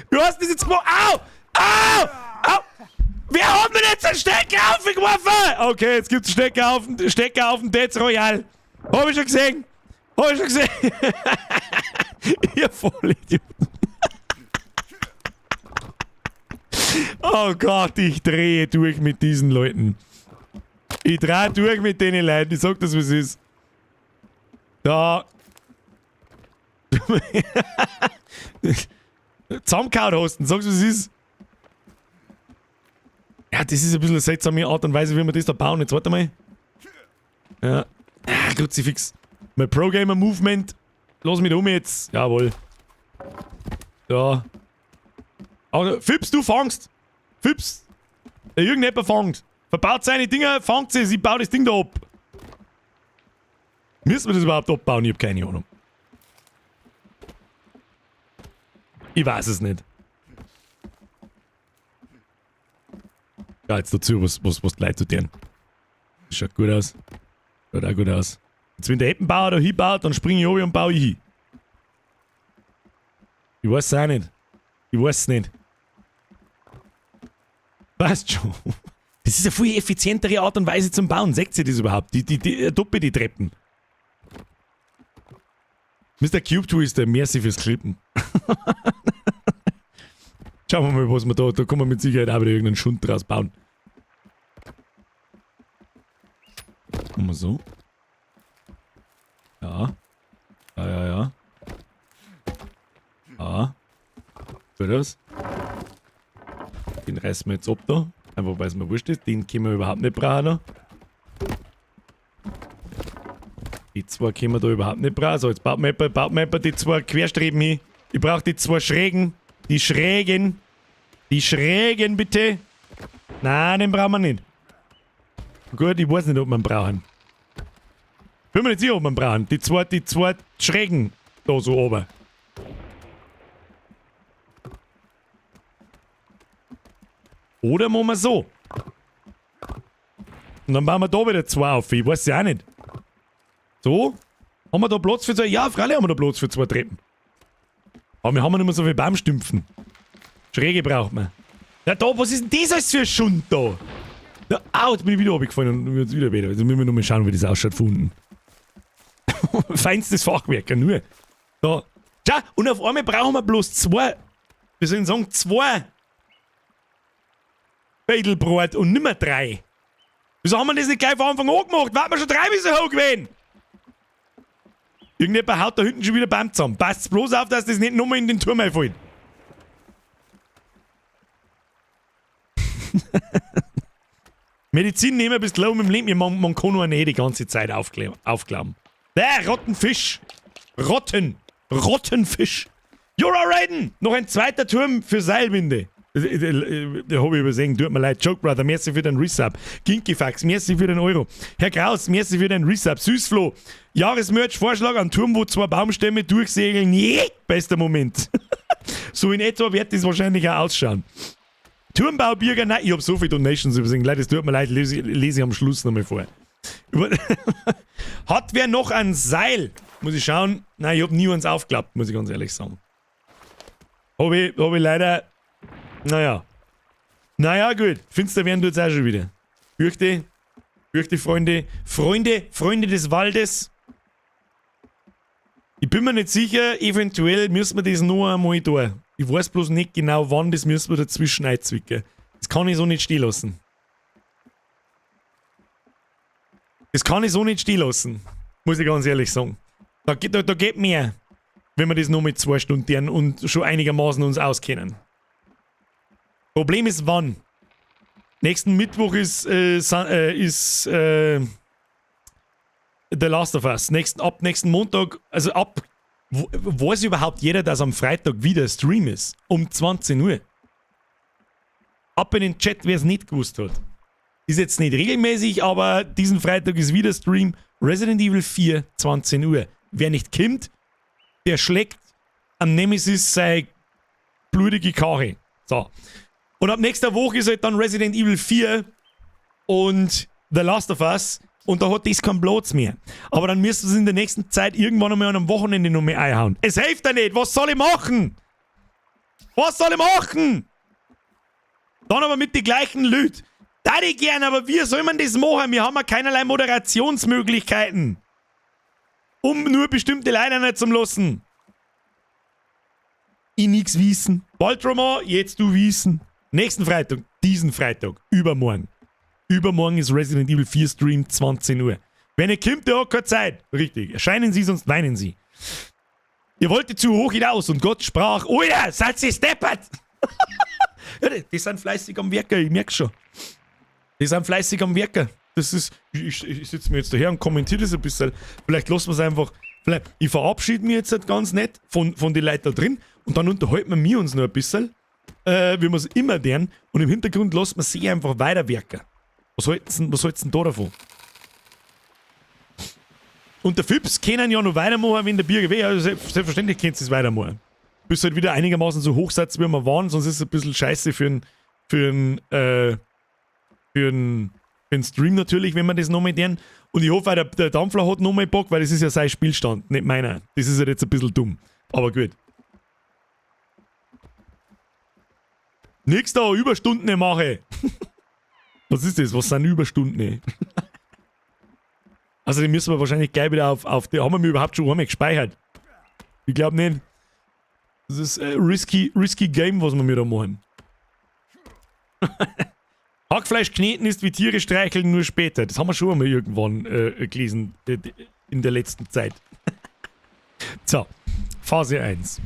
Du hast das jetzt gemacht. Au! Au! Au! Wer hat mir jetzt einen Stecker aufgeworfen? Okay, jetzt gibt's einen Stecker auf den Death Royale. Hab ich schon gesehen. Hab ich schon gesehen. Ihr Vollidioten. Oh Gott, ich drehe durch mit diesen Leuten. Ich drehe durch mit den Leuten. Ich sag das, was es ist. Da. Zusammengehauen hast du, sagst du, was es ist? Ja, das ist ein bisschen eine seltsame Art und Weise, wie wir das da bauen. Jetzt warte mal. Ja. Ah, Kruzifix. Mein Pro-Gamer Movement. Lass mich da um jetzt. Jawohl. Ja. Aber, Fips, du fangst. Fips. Ja, irgendjemand fangt. Verbaut seine Dinger, fangt sie, ich baue das Ding da ab. Müssen wir das überhaupt abbauen? Ich hab keine Ahnung. Ich weiß es nicht. Ja, jetzt dazu, was die Leute tun. Das schaut gut aus. Schaut auch gut aus. Jetzt, wenn der Eppenbauer da hinbaut, dann springe ich runter und baue ich hin. Ich weiß es auch nicht. Ich weiß es nicht. Passt schon. Das ist eine viel effizientere Art und Weise zum Bauen. Seht ihr das überhaupt? Die Doppel die Treppen. Mr. Cube Twister, merci fürs Klippen. Schauen wir mal, was wir da. Da kann man mit Sicherheit auch wieder irgendeinen Schund draus bauen. Machen wir so. Ja. Ja, ja, ja. Ja. Gut aus. Den reißen wir jetzt ab da. Einfach weil es mir wurscht ist. Den können wir überhaupt nicht brauchen. Da. Die zwei können wir da überhaupt nicht brauchen. So, jetzt baut mir jemand die zwei Querstreben hin. Ich brauche die zwei Schrägen. Die Schrägen. Die Schrägen, bitte. Nein, den brauchen wir nicht. Gut, ich weiß nicht, ob wir ihn brauchen. Bin mir nicht sicher, ob wir ihn brauchen. Die zwei Schrägen da so oben. Oder machen wir so. Und dann bauen wir da wieder zwei auf. Ich weiß ja auch nicht. So. Haben wir da Platz für zwei? Ja, freilich haben wir da Platz für zwei Treppen. Aber wir haben ja nicht mehr so viele Baumstümpfen. Schräge braucht man. Ja, da, was ist denn das alles für ein Schund da? Ja, au, jetzt bin ich wieder runtergefallen und jetzt wieder wieder. Also müssen wir noch mal schauen, wie das ausschaut von unten. Feinstes Fachwerk, ja nur. Da. Schau, und auf einmal brauchen wir bloß zwei. Wir sollen sagen, zwei Beidelbrot und nimmer drei. Wieso haben wir das nicht gleich von Anfang an gemacht? Warten wir schon drei bis so hoch gewesen? Irgendjemand haut da hinten schon wieder Baum zusammen. Passt bloß auf, dass das nicht nochmal in den Turm einfällt. Medizin nehmen bis low mit dem Leben. Man kann nur nicht die ganze Zeit aufklappen. Der rotten Fisch. Rotten. Rotten Fisch. Jura Raiden! Noch ein zweiter Turm für Seilwinde. Hab ich übersehen, tut mir leid. Joke Brother, merci für den Resub. Kinkyfax, merci für den Euro. Herr Kraus, merci für den Resub. Süßflo, Jahresmerch, Vorschlag an Turm, wo zwei Baumstämme durchsegeln. Yeah, bester Moment. So in etwa wird das wahrscheinlich auch ausschauen. Turmbaubürger, nein, ich hab so viele Donations übersehen. Leute, es tut mir leid, lese ich am Schluss nochmal vor. Hat wer noch ein Seil? Muss ich schauen. Nein, ich hab nie eins aufgeklappt, muss ich ganz ehrlich sagen. Hab ich leider. Naja. Naja, gut. Finster werden tut's auch schon wieder. Fürchte, Freunde. Freunde des Waldes. Ich bin mir nicht sicher, eventuell müssen wir das noch einmal tun. Ich weiß bloß nicht genau, wann, das müssen wir dazwischen einzwicken. Das kann ich so nicht stehen lassen. Das kann ich so nicht stehen lassen. Muss ich ganz ehrlich sagen. Da geht mehr, wenn wir das nur mit 2 Stunden tun und schon einigermaßen uns auskennen. Problem ist wann? Nächsten Mittwoch ist The Last of Us. Ab nächsten Montag, also ab... Weiß überhaupt jeder, dass am Freitag wieder Stream ist? Um 20 Uhr. Ab in den Chat, wer es nicht gewusst hat. Ist jetzt nicht regelmäßig, aber diesen Freitag ist wieder Stream. Resident Evil 4, 20 Uhr. Wer nicht kommt, der schlägt am Nemesis seine blutige Karre. So. Und ab nächster Woche ist halt dann Resident Evil 4 und The Last of Us. Und da hat das keinen Platz mehr. Aber dann müssen sie es in der nächsten Zeit irgendwann einmal an einem Wochenende noch mehr einhauen. Es hilft ja nicht. Was soll ich machen? Was soll ich machen? Dann aber mit den gleichen Leuten. Da ich gern, aber wie soll man das machen? Wir haben ja keinerlei Moderationsmöglichkeiten. Um nur bestimmte Leute nicht zu lassen. Ich nix wissen. Baltroma, jetzt du wissen. Nächsten Freitag, diesen Freitag, übermorgen. Übermorgen ist Resident Evil 4 Stream, 20 Uhr. Wenn ihr kommt, der hat keine Zeit. Richtig. Erscheinen Sie, sonst weinen Sie. Ihr wolltet zu hoch hinaus und Gott sprach, Oida, seid ihr steppert! Ja, die sind fleißig am Werken, ich merk's schon. Die sind fleißig am Werken. Das ist, ich sitze mir jetzt daher und kommentiere das ein bisschen. Vielleicht lassen wir es einfach. Vielleicht, ich verabschiede mich jetzt halt ganz nett von den Leuten da drin und dann unterhalten wir uns noch ein bisschen, wie wir es immer tun. Und im Hintergrund lassen wir sie einfach weiterwerken. Was halt's denn da davon? Und der Fips können ja noch weitermachen, wenn der Birger wäre. Also selbstverständlich könnt ihr es weitermachen. Bis halt wieder einigermaßen so hoch seid, wie wir waren, sonst ist es ein bisschen scheiße für den Stream natürlich, wenn wir das nochmal tun. Und ich hoffe auch, der Dampfler hat nochmal Bock, weil das ist ja sein Spielstand, nicht meiner. Das ist halt jetzt ein bisschen dumm. Aber gut. Nix da, Überstunden mache. Was ist das? Was sind Überstunden? Also, die müssen wir wahrscheinlich gleich wieder auf die. Haben wir mir überhaupt schon einmal gespeichert? Ich glaube nicht. Das ist ein risky, risky Game, was wir mir da machen. Hackfleisch kneten ist wie Tiere streicheln, nur später. Das haben wir schon einmal irgendwann gelesen in der letzten Zeit. So, Phase 1.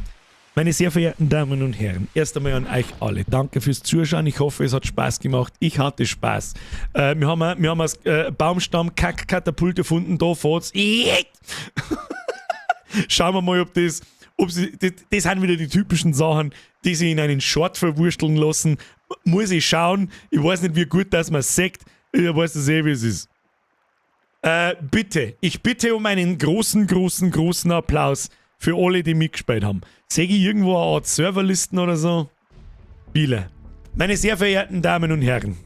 Meine sehr verehrten Damen und Herren, erst einmal an euch alle. Danke fürs Zuschauen. Ich hoffe, es hat Spaß gemacht. Ich hatte Spaß. Wir haben das Baumstamm-Kack-Katapult erfunden. Da fährt's. Schauen wir mal, ob das, ob sie, das, das sind wieder die typischen Sachen, die sich in einen Short verwursteln lassen. Muss ich schauen. Ich weiß nicht, wie gut dass man sagt. Ich weiß es eh, wie es ist. Bitte, ich bitte um einen großen, großen, großen Applaus für alle, die mitgespielt haben. Sehe ich irgendwo eine Art Serverlisten oder so? Viele. Meine sehr verehrten Damen und Herren.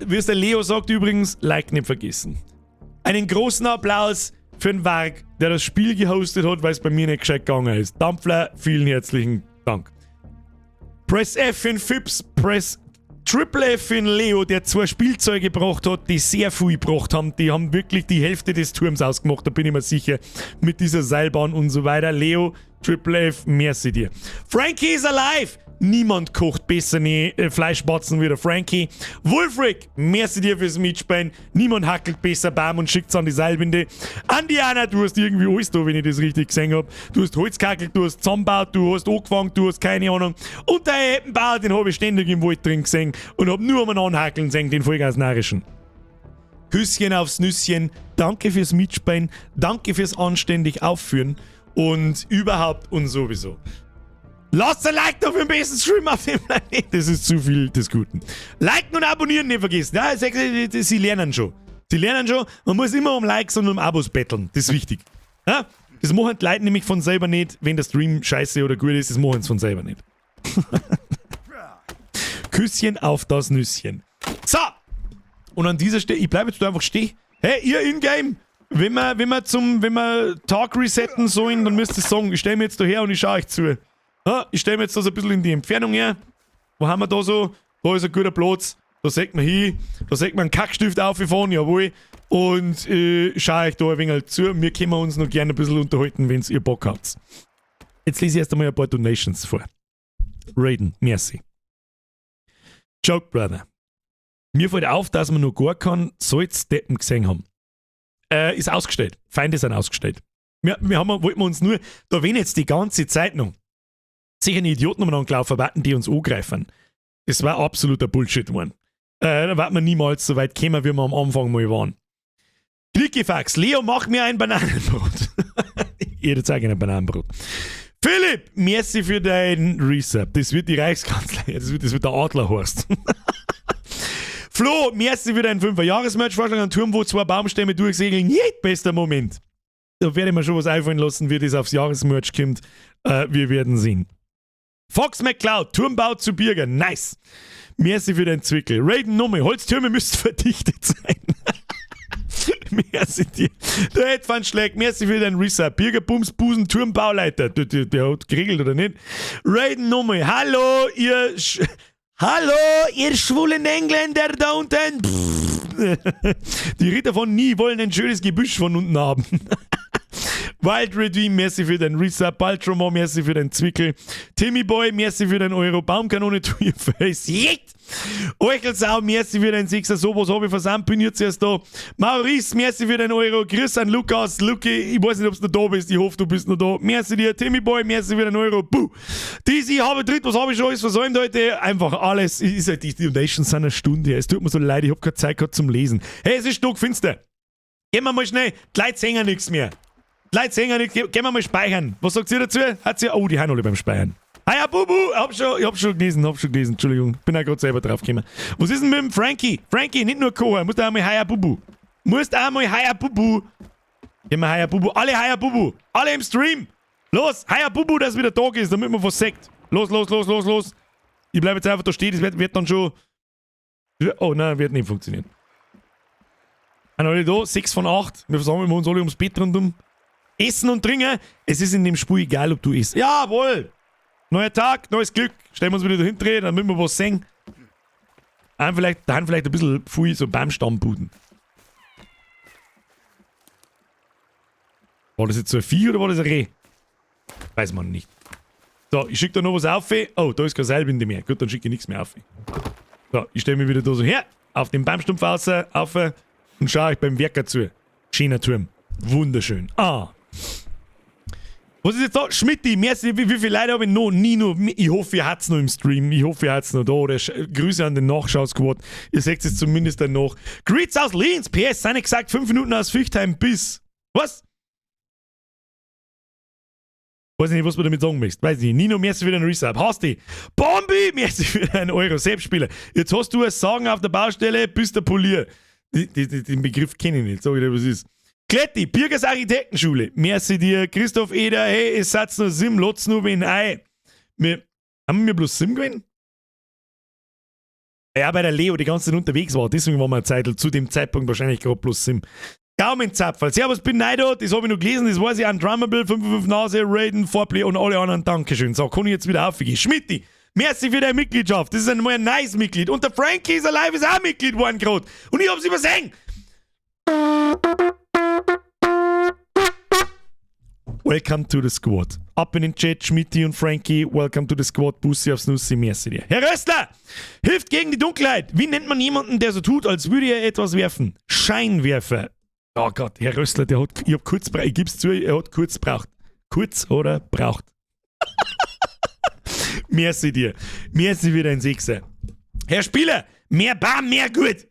Wie es der Leo sagt übrigens, Like nicht vergessen. Einen großen Applaus für den Varg, der das Spiel gehostet hat, weil es bei mir nicht gescheit gegangen ist. Dampfler, vielen herzlichen Dank. Press F für den Fips, Press Triple F für den Leo, der zwei Spielzeuge gebracht hat, die sehr viel gebracht haben. Die haben wirklich die Hälfte des Turms ausgemacht, da bin ich mir sicher. Mit dieser Seilbahn und so weiter. Leo, Triple F, merci dir. Frankie is alive! Niemand kocht besser ne Fleischbatzen wie der Frankie. Wolfric, merci dir fürs Mitspielen. Niemand hackelt besser Baum und schickt's an die Seilwinde. Andiana, du hast irgendwie alles da, wenn ich das richtig gesehen hab. Du hast Holz gehackelt, du hast zusammengebaut, du hast angefangen, du hast keine Ahnung. Und der Eppenbauer, den hab ich ständig im Wald drin gesehen und hab nur am Anhackeln gesehen, den Vollgas narischen. Küsschen aufs Nüsschen, danke fürs Mitspielen, danke fürs anständig Aufführen und überhaupt und sowieso. Lasst ein Like da für den besten Stream auf dem Planeten. Das ist zu viel des Guten. Liken und abonnieren nicht vergessen. Ja, sie lernen schon. Sie lernen schon, man muss immer um Likes und um Abos betteln. Das ist wichtig. Ja? Das machen die Leute nämlich von selber nicht, wenn der Stream scheiße oder gut ist, das machen sie von selber nicht. Küsschen auf das Nüsschen. So! Und an dieser Stelle, ich bleibe jetzt da einfach stehen. Hey, ihr Ingame, wenn wir Tag resetten sollen, dann müsst ihr sagen, ich stelle mir jetzt da her und ich schaue euch zu. Ja, ich stelle mir jetzt das ein bisschen in die Entfernung her. Wo haben wir da so? Da ist ein guter Platz. Da sieht man hin. Da sieht man einen Kackstift aufgefahren, jawohl. Und schaue euch da ein wenig zu. Wir können uns noch gerne ein bisschen unterhalten, wenn ihr Bock habt. Jetzt lese ich erst einmal ein paar Donations vor. Raiden, merci. Joke Brother. Mir fällt auf, dass wir noch gar keinen Salzdeppen gesehen haben. Ist ausgestellt. Feinde sind ausgestellt. Wir wollten uns nur, da wenn jetzt die ganze Zeit noch sicher die Idioten umeinander gelaufen warten, die uns angreifen. Das war absoluter Bullshit geworden. Da wird man niemals so weit kommen, wie wir am Anfang mal waren. Klickifax, Leo, mach mir ein Bananenbrot. Jeder zeigt ein Bananenbrot. Philipp, merci für dein Resub. Das wird die Reichskanzlei, das wird der Adlerhorst. Flo, merci für deinen 5er-Jahres-Merch-Vorschlag. Ein Turm, wo zwei Baumstämme durchsegeln. Jeet, bester Moment. Da werde ich mir schon was einfallen lassen, wie das aufs Jahresmerch kommt. Wir werden sehen. Fox McCloud, Turmbau zu Birger. Nice. Merci für deinen Zwickel. Raiden Numme, Holztürme müssten verdichtet sein. Merci dir. Der Ed van Schleck, merci für deinen Resub. Birger Bums Busen Turmbauleiter. Der hat geregelt, oder nicht? Raiden Numme, hallo, ihr schwulen Engländer da unten. Die Ritter von Nie wollen ein schönes Gebüsch von unten haben. Wild Redeem, merci für den Resub. Baltromo, merci für den Zwickel. Timmy Boy, merci für den Euro. Baumkanone to your face. Yeet! Euchelsau, merci für den Sechser. So was habe ich versandt, bin jetzt erst da. Maurice, merci für den Euro. Grüß an Lukas. Luki, ich weiß nicht, ob du noch da bist. Ich hoffe, du bist noch da. Merci dir. Timmy Boy, merci für den Euro. Buh. Dizzy, habe dritt, was habe ich schon alles versäumt heute? Einfach alles. Ist halt, die Donations sind eine Stunde. Es tut mir so leid, ich habe keine Zeit gehabt zum Lesen. Hey, es ist stockfinster. Gehen wir mal schnell. Die Leute sehen ja nichts mehr. Die Leute sehen ja nichts. Gehen wir mal speichern. Was sagt ihr dazu? Hat sie. Oh, die haben alle beim Speichern. Ah ja, Bubu, ich hab schon gelesen, hab schon gelesen, Entschuldigung. Bin ja gerade selber drauf gekommen. Was ist denn mit dem Frankie? Frankie, nicht nur Kocher, musst einmal Heia Bubu. Musst einmal Heia Bubu. Gehen wir Heia Bubu. Alle Heia Bubu. Alle im Stream. Los, Heia Bubu, dass wieder Tag ist, damit man was sagt. Los, los, los, los, los. Ich bleibe jetzt einfach da stehen, das wird dann schon. Oh nein, wird nicht funktionieren. Sind alle da? 6 von 8. Wir versammeln uns alle ums Bett rundum. Essen und Trinken. Es ist in dem Spiel egal, ob du isst. Jawohl! Neuer Tag, neues Glück. Stellen wir uns wieder dahinter, dann müssen wir was sehen. Dann vielleicht ein bisschen viel so Baumstammbuden. War das jetzt so ein Vieh oder war das ein Reh? Weiß man nicht. So, ich schicke da noch was auf. Oh, da ist kein Seilbinde mehr. Gut, dann schicke ich nichts mehr auf. So, ich stelle mich wieder da so her, auf den Baumstumpf raus, auf und schaue ich beim Werker zu. Schöner Turm. Wunderschön. Ah. Was ist jetzt da? Schmidti, merci, wie viele Leute habe ich noch? Nino, ich hoffe, ihr habt's noch im Stream. Ich hoffe, ihr habt's noch da. Oder Grüße an den Nachschau-Squad. Ihr seht es zumindest dann noch. Grüße aus Linz, PS, seine gesagt, 5 Minuten aus Füchtheim bis. Was? Weiß ich nicht, was du damit sagen möchtest. Weiß ich nicht. Nino, merci für den Resub. Hast du. Bombi, merci für einen Euro. Selbstspieler. Jetzt hast du ein Sagen auf der Baustelle, bist der Polier. Den Begriff kenne ich nicht. Sag ich dir, was ist. Kletti, Birgers Architektenschule. Merci dir. Christoph Eder, hey, es satz nur Sim, lotz nur wen ei. Haben wir bloß Sim gewesen? Ja, bei der Leo die ganze Zeit unterwegs war. Deswegen waren wir eine Zeit, zu dem Zeitpunkt wahrscheinlich gerade bloß Sim. Gaumenzapferl. Servus, bin Neido, das habe ich noch gelesen, das weiß ich. Undrummable, 55 Nase, Raiden, Vorplay und alle anderen. Dankeschön. So, kann ich jetzt wieder aufgehen. Schmidti, merci für deine Mitgliedschaft. Das ist einmal ein nice Mitglied. Und der Frankie is alive, ist auch Mitglied geworden gerade. Und ich hab's übersehen. Welcome to the squad. Ab in den Chat, Schmidti und Frankie. Welcome to the squad. Bussi aufs Nussi, merci dir. Herr Röstler, hilft gegen die Dunkelheit. Wie nennt man jemanden, der so tut, als würde er etwas werfen? Scheinwerfer. Oh Gott, Herr Röstler, der hat, ich hab kurz, ich geb's zu, er hat kurz braucht. Kurz oder braucht. Merci dir. Merci für dein Sechser. Herr Spieler, mehr Bam, mehr gut.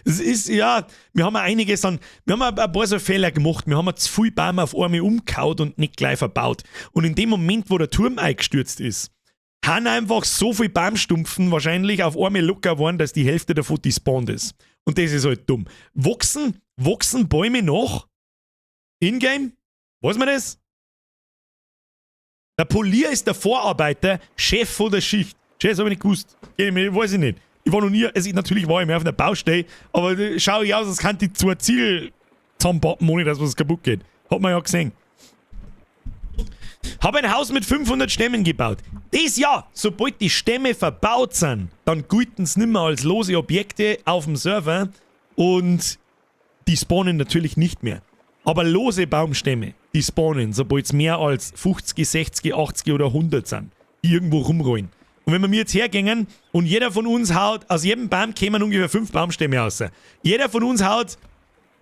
Das ist, ja, wir haben einiges an, wir haben ein paar so Fehler gemacht. Wir haben zu viel Baum auf einmal umgehauen und nicht gleich verbaut. Und in dem Moment, wo der Turm eingestürzt ist, haben einfach so viel Baumstumpfen wahrscheinlich auf einmal locker geworden, dass die Hälfte davon despawned ist. Und das ist halt dumm. Wachsen Bäume noch? In-game? Weiß man das? Der Polier ist der Vorarbeiter, Chef von der Schicht. Chef, das hab ich nicht gewusst. Weiß ich nicht. Ich war noch nie, also ich, natürlich war ich mehr auf einer Baustelle, aber schau ich aus, als könnte ich zwei Ziegel zusammenpappen, ohne dass was kaputt geht. Hat man ja gesehen. Hab ein Haus mit 500 Stämmen gebaut. Das ja, sobald die Stämme verbaut sind, dann gelten sie nimmer als lose Objekte auf dem Server und die spawnen natürlich nicht mehr. Aber lose Baumstämme, die spawnen, sobald es mehr als 50, 60, 80 oder 100 sind, die irgendwo rumrollen. Und wenn wir mir jetzt hergängen und jeder von uns haut, aus jedem Baum kämen ungefähr 5 Baumstämme raus. Jeder von uns haut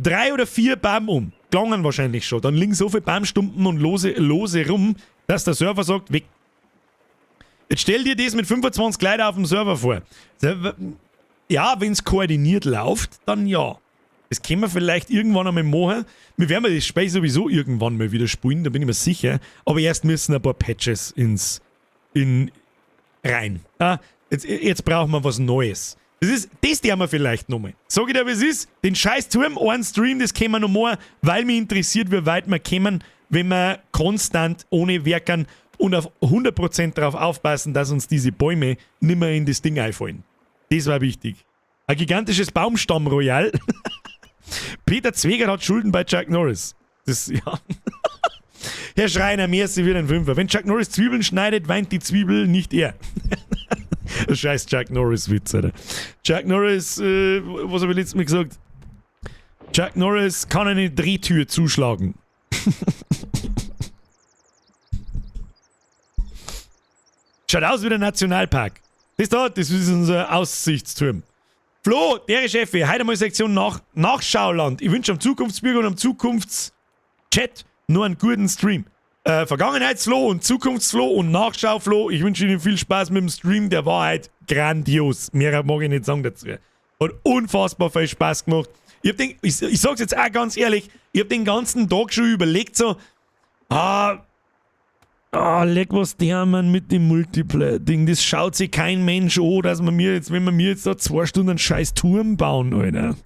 3 oder 4 Baum um. Klangen wahrscheinlich schon. Dann liegen so viele Baumstumpen und lose rum, dass der Server sagt, weg. Jetzt stell dir das mit 25 Leuten auf dem Server vor. Ja, wenn's koordiniert läuft, dann ja. Das können wir vielleicht irgendwann einmal machen. Wir werden das Spiel sowieso irgendwann mal wieder spielen, da bin ich mir sicher. Aber erst müssen ein paar Patches rein. Ah, jetzt brauchen wir was Neues. Das werden wir vielleicht nochmal. Sag ich dir, wie es ist? Den scheiß Turm, einen Stream, das können wir noch machen, weil mich interessiert, wie weit wir kommen, wenn wir konstant ohne Werkern und auf 100% darauf aufpassen, dass uns diese Bäume nimmer in das Ding einfallen. Das war wichtig. Ein gigantisches Baumstamm-Royal. Peter Zweger hat Schulden bei Chuck Norris. Das, ja. Herr Schreiner, merci für den Fünfer. Wenn Chuck Norris Zwiebeln schneidet, weint die Zwiebel, nicht er. Scheiß Chuck Norris-Witz, Alter. Chuck Norris, was hab ich letztes Mal gesagt? Chuck Norris kann eine Drehtür zuschlagen. Schaut aus wie der Nationalpark. Das da, das ist unser Aussichtsturm. Flo, der Chef, heute mal Sektion Nachschauland. Ich wünsche am Zukunftsbürger und am Zukunftschat nur einen guten Stream. Vergangenheitsflo und Zukunftsflo und Nachschauflo. Ich wünsche Ihnen viel Spaß mit dem Stream. Der war halt grandios. Mehr mag ich nicht sagen dazu. Hat unfassbar viel Spaß gemacht. Ich hab den, ich, ich sag's jetzt auch ganz ehrlich, ich hab den ganzen Tag schon überlegt, so, Ah, leck was der Mann mit dem Multiplayer-Ding. Das schaut sich kein Mensch an, dass man mir jetzt, wenn wir mir jetzt da 2 Stunden einen scheiß Turm bauen, Alter. Und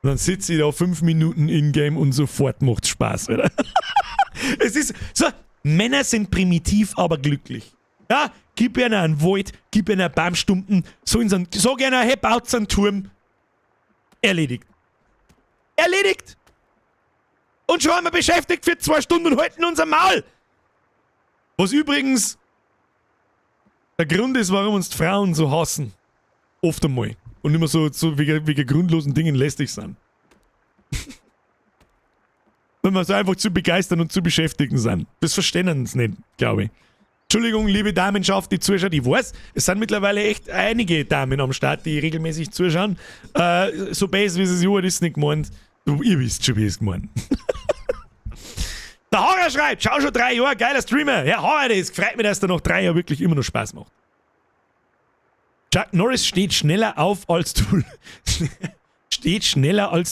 dann sitze ich da 5 Minuten in-game und sofort macht's Spaß, Alter. Es ist so, Männer sind primitiv, aber glücklich. Ja, gib ihnen einen Wald, gib ihnen einen Baumstumpen, so in so einen, sag ihnen, hey, baut einen Turm. Erledigt. Erledigt! Und schon haben wir beschäftigt für 2 Stunden und halten unser Maul. Was übrigens der Grund ist, warum uns die Frauen so hassen. Oft einmal. Und immer so wegen grundlosen Dingen lästig sind. Wenn wir so einfach zu begeistern und zu beschäftigen sind. Das verstehen sie nicht, glaube ich. Entschuldigung, liebe Damenschaft, die zuschaut. Ich weiß, es sind mittlerweile echt einige Damen am Start, die regelmäßig zuschauen. So bös, wie es ist, ist nicht gemeint. Du, ihr wisst schon, wie es gemeint. Der Harrer schreibt, schau schon 3 Jahre, geiler Streamer. Ja, Harrer, das freut mich, dass der noch 3 Jahre wirklich immer noch Spaß macht. Chuck Norris steht schneller, als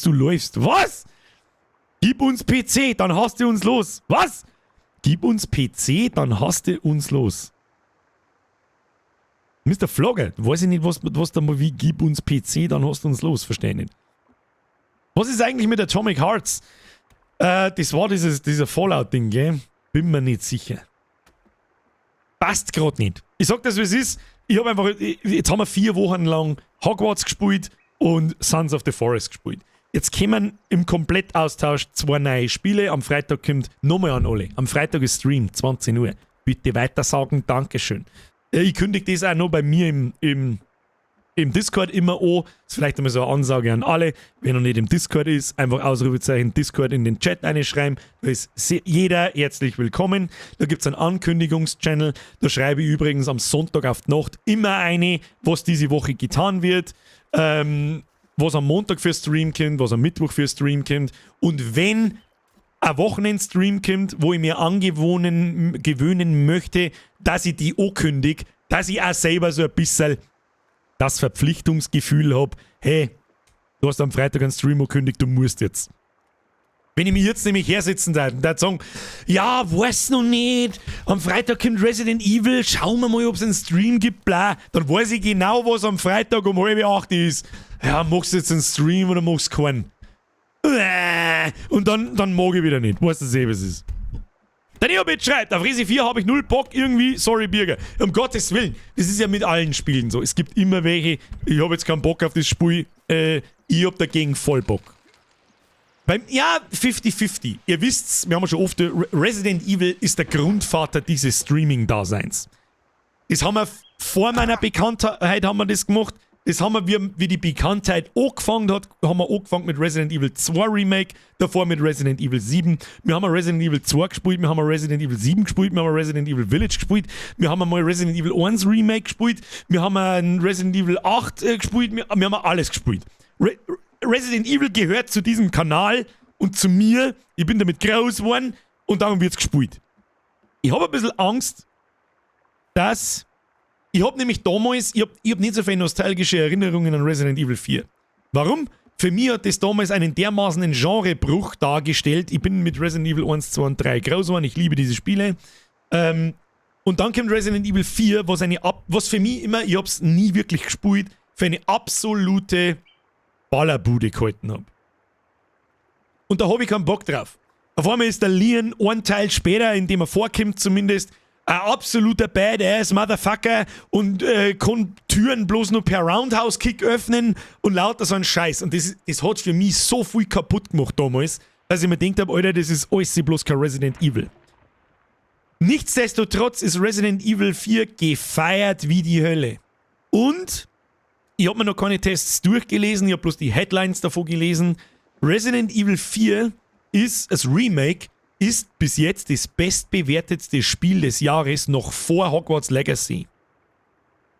du läufst. Was? Gib uns PC, dann hast du uns los. Was? Gib uns PC, dann hast du uns los. Mr. Flogger, weiß ich nicht, was da mal wie gib uns PC, dann hast du uns los, verstehe ich nicht. Was ist eigentlich mit Atomic Hearts? Das war dieser Fallout-Ding, gell? Bin mir nicht sicher. Passt gerade nicht. Ich sag das, wie es ist. Ich habe einfach, jetzt haben wir 4 Wochen lang Hogwarts gespielt und Sons of the Forest gespielt. Jetzt kommen im Komplettaustausch zwei neue Spiele. Am Freitag kommt nochmal an alle. Am Freitag ist Stream, 20 Uhr. Bitte weitersagen, Dankeschön. Ich kündige das auch noch bei mir im Discord immer an. Das ist vielleicht einmal so eine Ansage an alle. Wer noch nicht im Discord ist, einfach Ausrufezeichen Discord in den Chat einschreiben. Da ist jeder herzlich willkommen. Da gibt es einen Ankündigungschannel. Da schreibe ich übrigens am Sonntag auf die Nacht immer eine, was diese Woche getan wird. Was am Montag für Stream kommt, was am Mittwoch für Stream kommt. Und wenn ein Wochenendstream kommt, wo ich mir gewöhnen möchte, dass ich die ankündige, dass ich auch selber so ein bisschen das Verpflichtungsgefühl habe, hey, du hast am Freitag einen Stream angekündigt, du musst jetzt. Wenn ich mich jetzt nämlich hersetzen würde und würde sagen, ja, weiß noch nicht, am Freitag kommt Resident Evil, schauen wir mal, ob es einen Stream gibt, bla, dann weiß ich genau, was am Freitag um 7:30 ist. Ja, machst du jetzt einen Stream oder machst du keinen? Und dann mag ich wieder nicht. Weißt du eh, was es ist. Der Neobit schreibt, auf Resi 4 habe ich null Bock irgendwie, sorry Birger. Um Gottes Willen, das ist ja mit allen Spielen so. Es gibt immer welche, ich habe jetzt keinen Bock auf das Spiel, ich hab dagegen voll Bock. Ja, 50-50. Ihr wisst's, wir haben ja schon oft, Resident Evil ist der Grundvater dieses Streaming-Daseins. Das haben wir vor meiner Bekanntheit haben wir das gemacht. Das haben wir, wie die Bekanntheit angefangen hat, haben wir angefangen mit Resident Evil 2 Remake, davor mit Resident Evil 7. Wir haben Resident Evil 2 gespielt, wir haben Resident Evil 7 gespielt, wir haben Resident Evil Village gespielt, wir haben einmal Resident Evil 1 Remake gespielt, wir haben ein Resident Evil 8 gespielt, wir haben alles gespielt. Re Resident Evil gehört zu diesem Kanal und zu mir. Ich bin damit groß geworden und darum wird's gespielt. Ich habe ein bisschen Angst, dass ich habe nämlich damals, ich hab nicht so viele nostalgische Erinnerungen an Resident Evil 4. Warum? Für mich hat das damals einen dermaßen Genrebruch dargestellt. Ich bin mit Resident Evil 1, 2 und 3 groß geworden. Ich liebe diese Spiele. Und dann kommt Resident Evil 4, was für mich immer, ich hab's nie wirklich gespielt, für eine absolute Ballerbude gehalten habe. Und da habe ich keinen Bock drauf. Auf einmal ist der Leon ein Teil später, in dem er vorkommt zumindest, ein absoluter Badass Motherfucker und kann Türen bloß nur per Roundhouse-Kick öffnen und lauter so ein Scheiß. Und das hat für mich so viel kaputt gemacht damals, dass ich mir gedacht habe, Alter, das ist alles bloß kein Resident Evil. Nichtsdestotrotz ist Resident Evil 4 gefeiert wie die Hölle. Und ich habe mir noch keine Tests durchgelesen, ich habe bloß die Headlines davon gelesen. Resident Evil 4 ist, das Remake, ist bis jetzt das bestbewertetste Spiel des Jahres noch vor Hogwarts Legacy.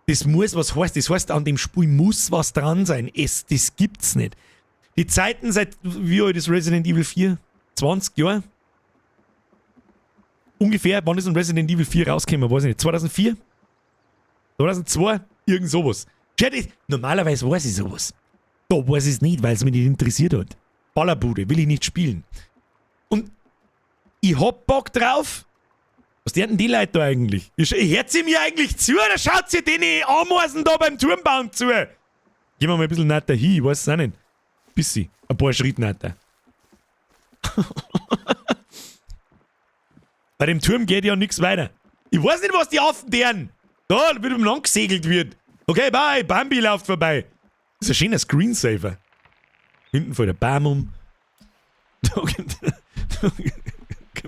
Das muss was heißen. Das heißt, an dem Spiel muss was dran sein. Das gibt's nicht. Die Zeiten seit, wie alt ist Resident Evil 4? 20 Jahre? Ungefähr, wann ist denn Resident Evil 4 rausgekommen? Weiß ich nicht. 2004? 2002? Irgend sowas. Normalerweise weiß ich sowas. Da weiß ich es nicht, weil es mich nicht interessiert hat. Ballerbude, will ich nicht spielen. Und ich hab Bock drauf. Was denn die Leute da eigentlich? Hört sie mir eigentlich zu oder schaut sie den Ameisen da beim Turmbauen zu? Gehen wir mal ein bisschen näher hin, ich weiß es auch nicht. Bissi, ein paar Schritte näher. Bei dem Turm geht ja nichts weiter. Ich weiß nicht, was die Affen deren. Da, wie im Land gesegelt wird. Okay, bye, Bambi läuft vorbei. Das ist ein schöner Screensaver. Hinten fällt der Baum um. Da kommt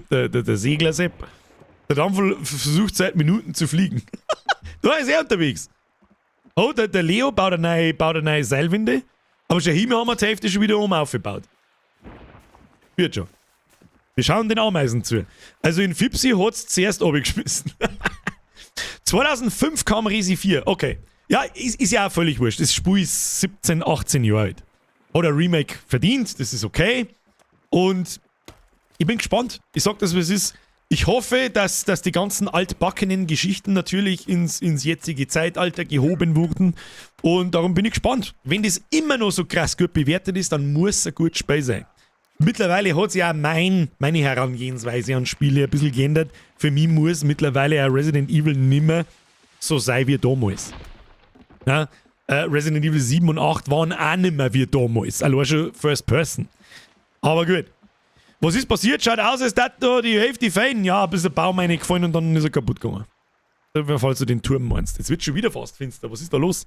der Segler-Sepp. Der Dampfel versucht seit Minuten zu fliegen. Da ist er unterwegs. Oh, der Leo baut eine neue Seilwinde. Aber schon hier haben wir die Hälfte schon wieder oben aufgebaut. Wird schon. Wir schauen den Ameisen zu. Also in Fipsi hat es zuerst abgeschmissen. 2005 kam Resi 4. Okay. Ja, ist ja auch völlig wurscht. Das Spiel ist 17, 18 Jahre alt. Hat ein Remake verdient, das ist okay. Und ich bin gespannt. Ich sag das, wie es ist. Ich hoffe, dass die ganzen altbackenen Geschichten natürlich ins jetzige Zeitalter gehoben wurden. Und darum bin ich gespannt. Wenn das immer noch so krass gut bewertet ist, dann muss es ein gutes Spiel sein. Mittlerweile hat sich ja meine Herangehensweise an Spiele ein bisschen geändert. Für mich muss mittlerweile auch Resident Evil nimmer so sein wie damals. Ja, Resident Evil 7 und 8 waren auch nimmer wie damals. Allein schon First Person. Aber gut. Was ist passiert? Schaut aus, als dat da die Hälfte fein. Ja, ein bisschen Baum reingefallen und dann ist er kaputt gegangen. Falls du den Turm meinst. Jetzt wird schon wieder fast finster. Was ist da los?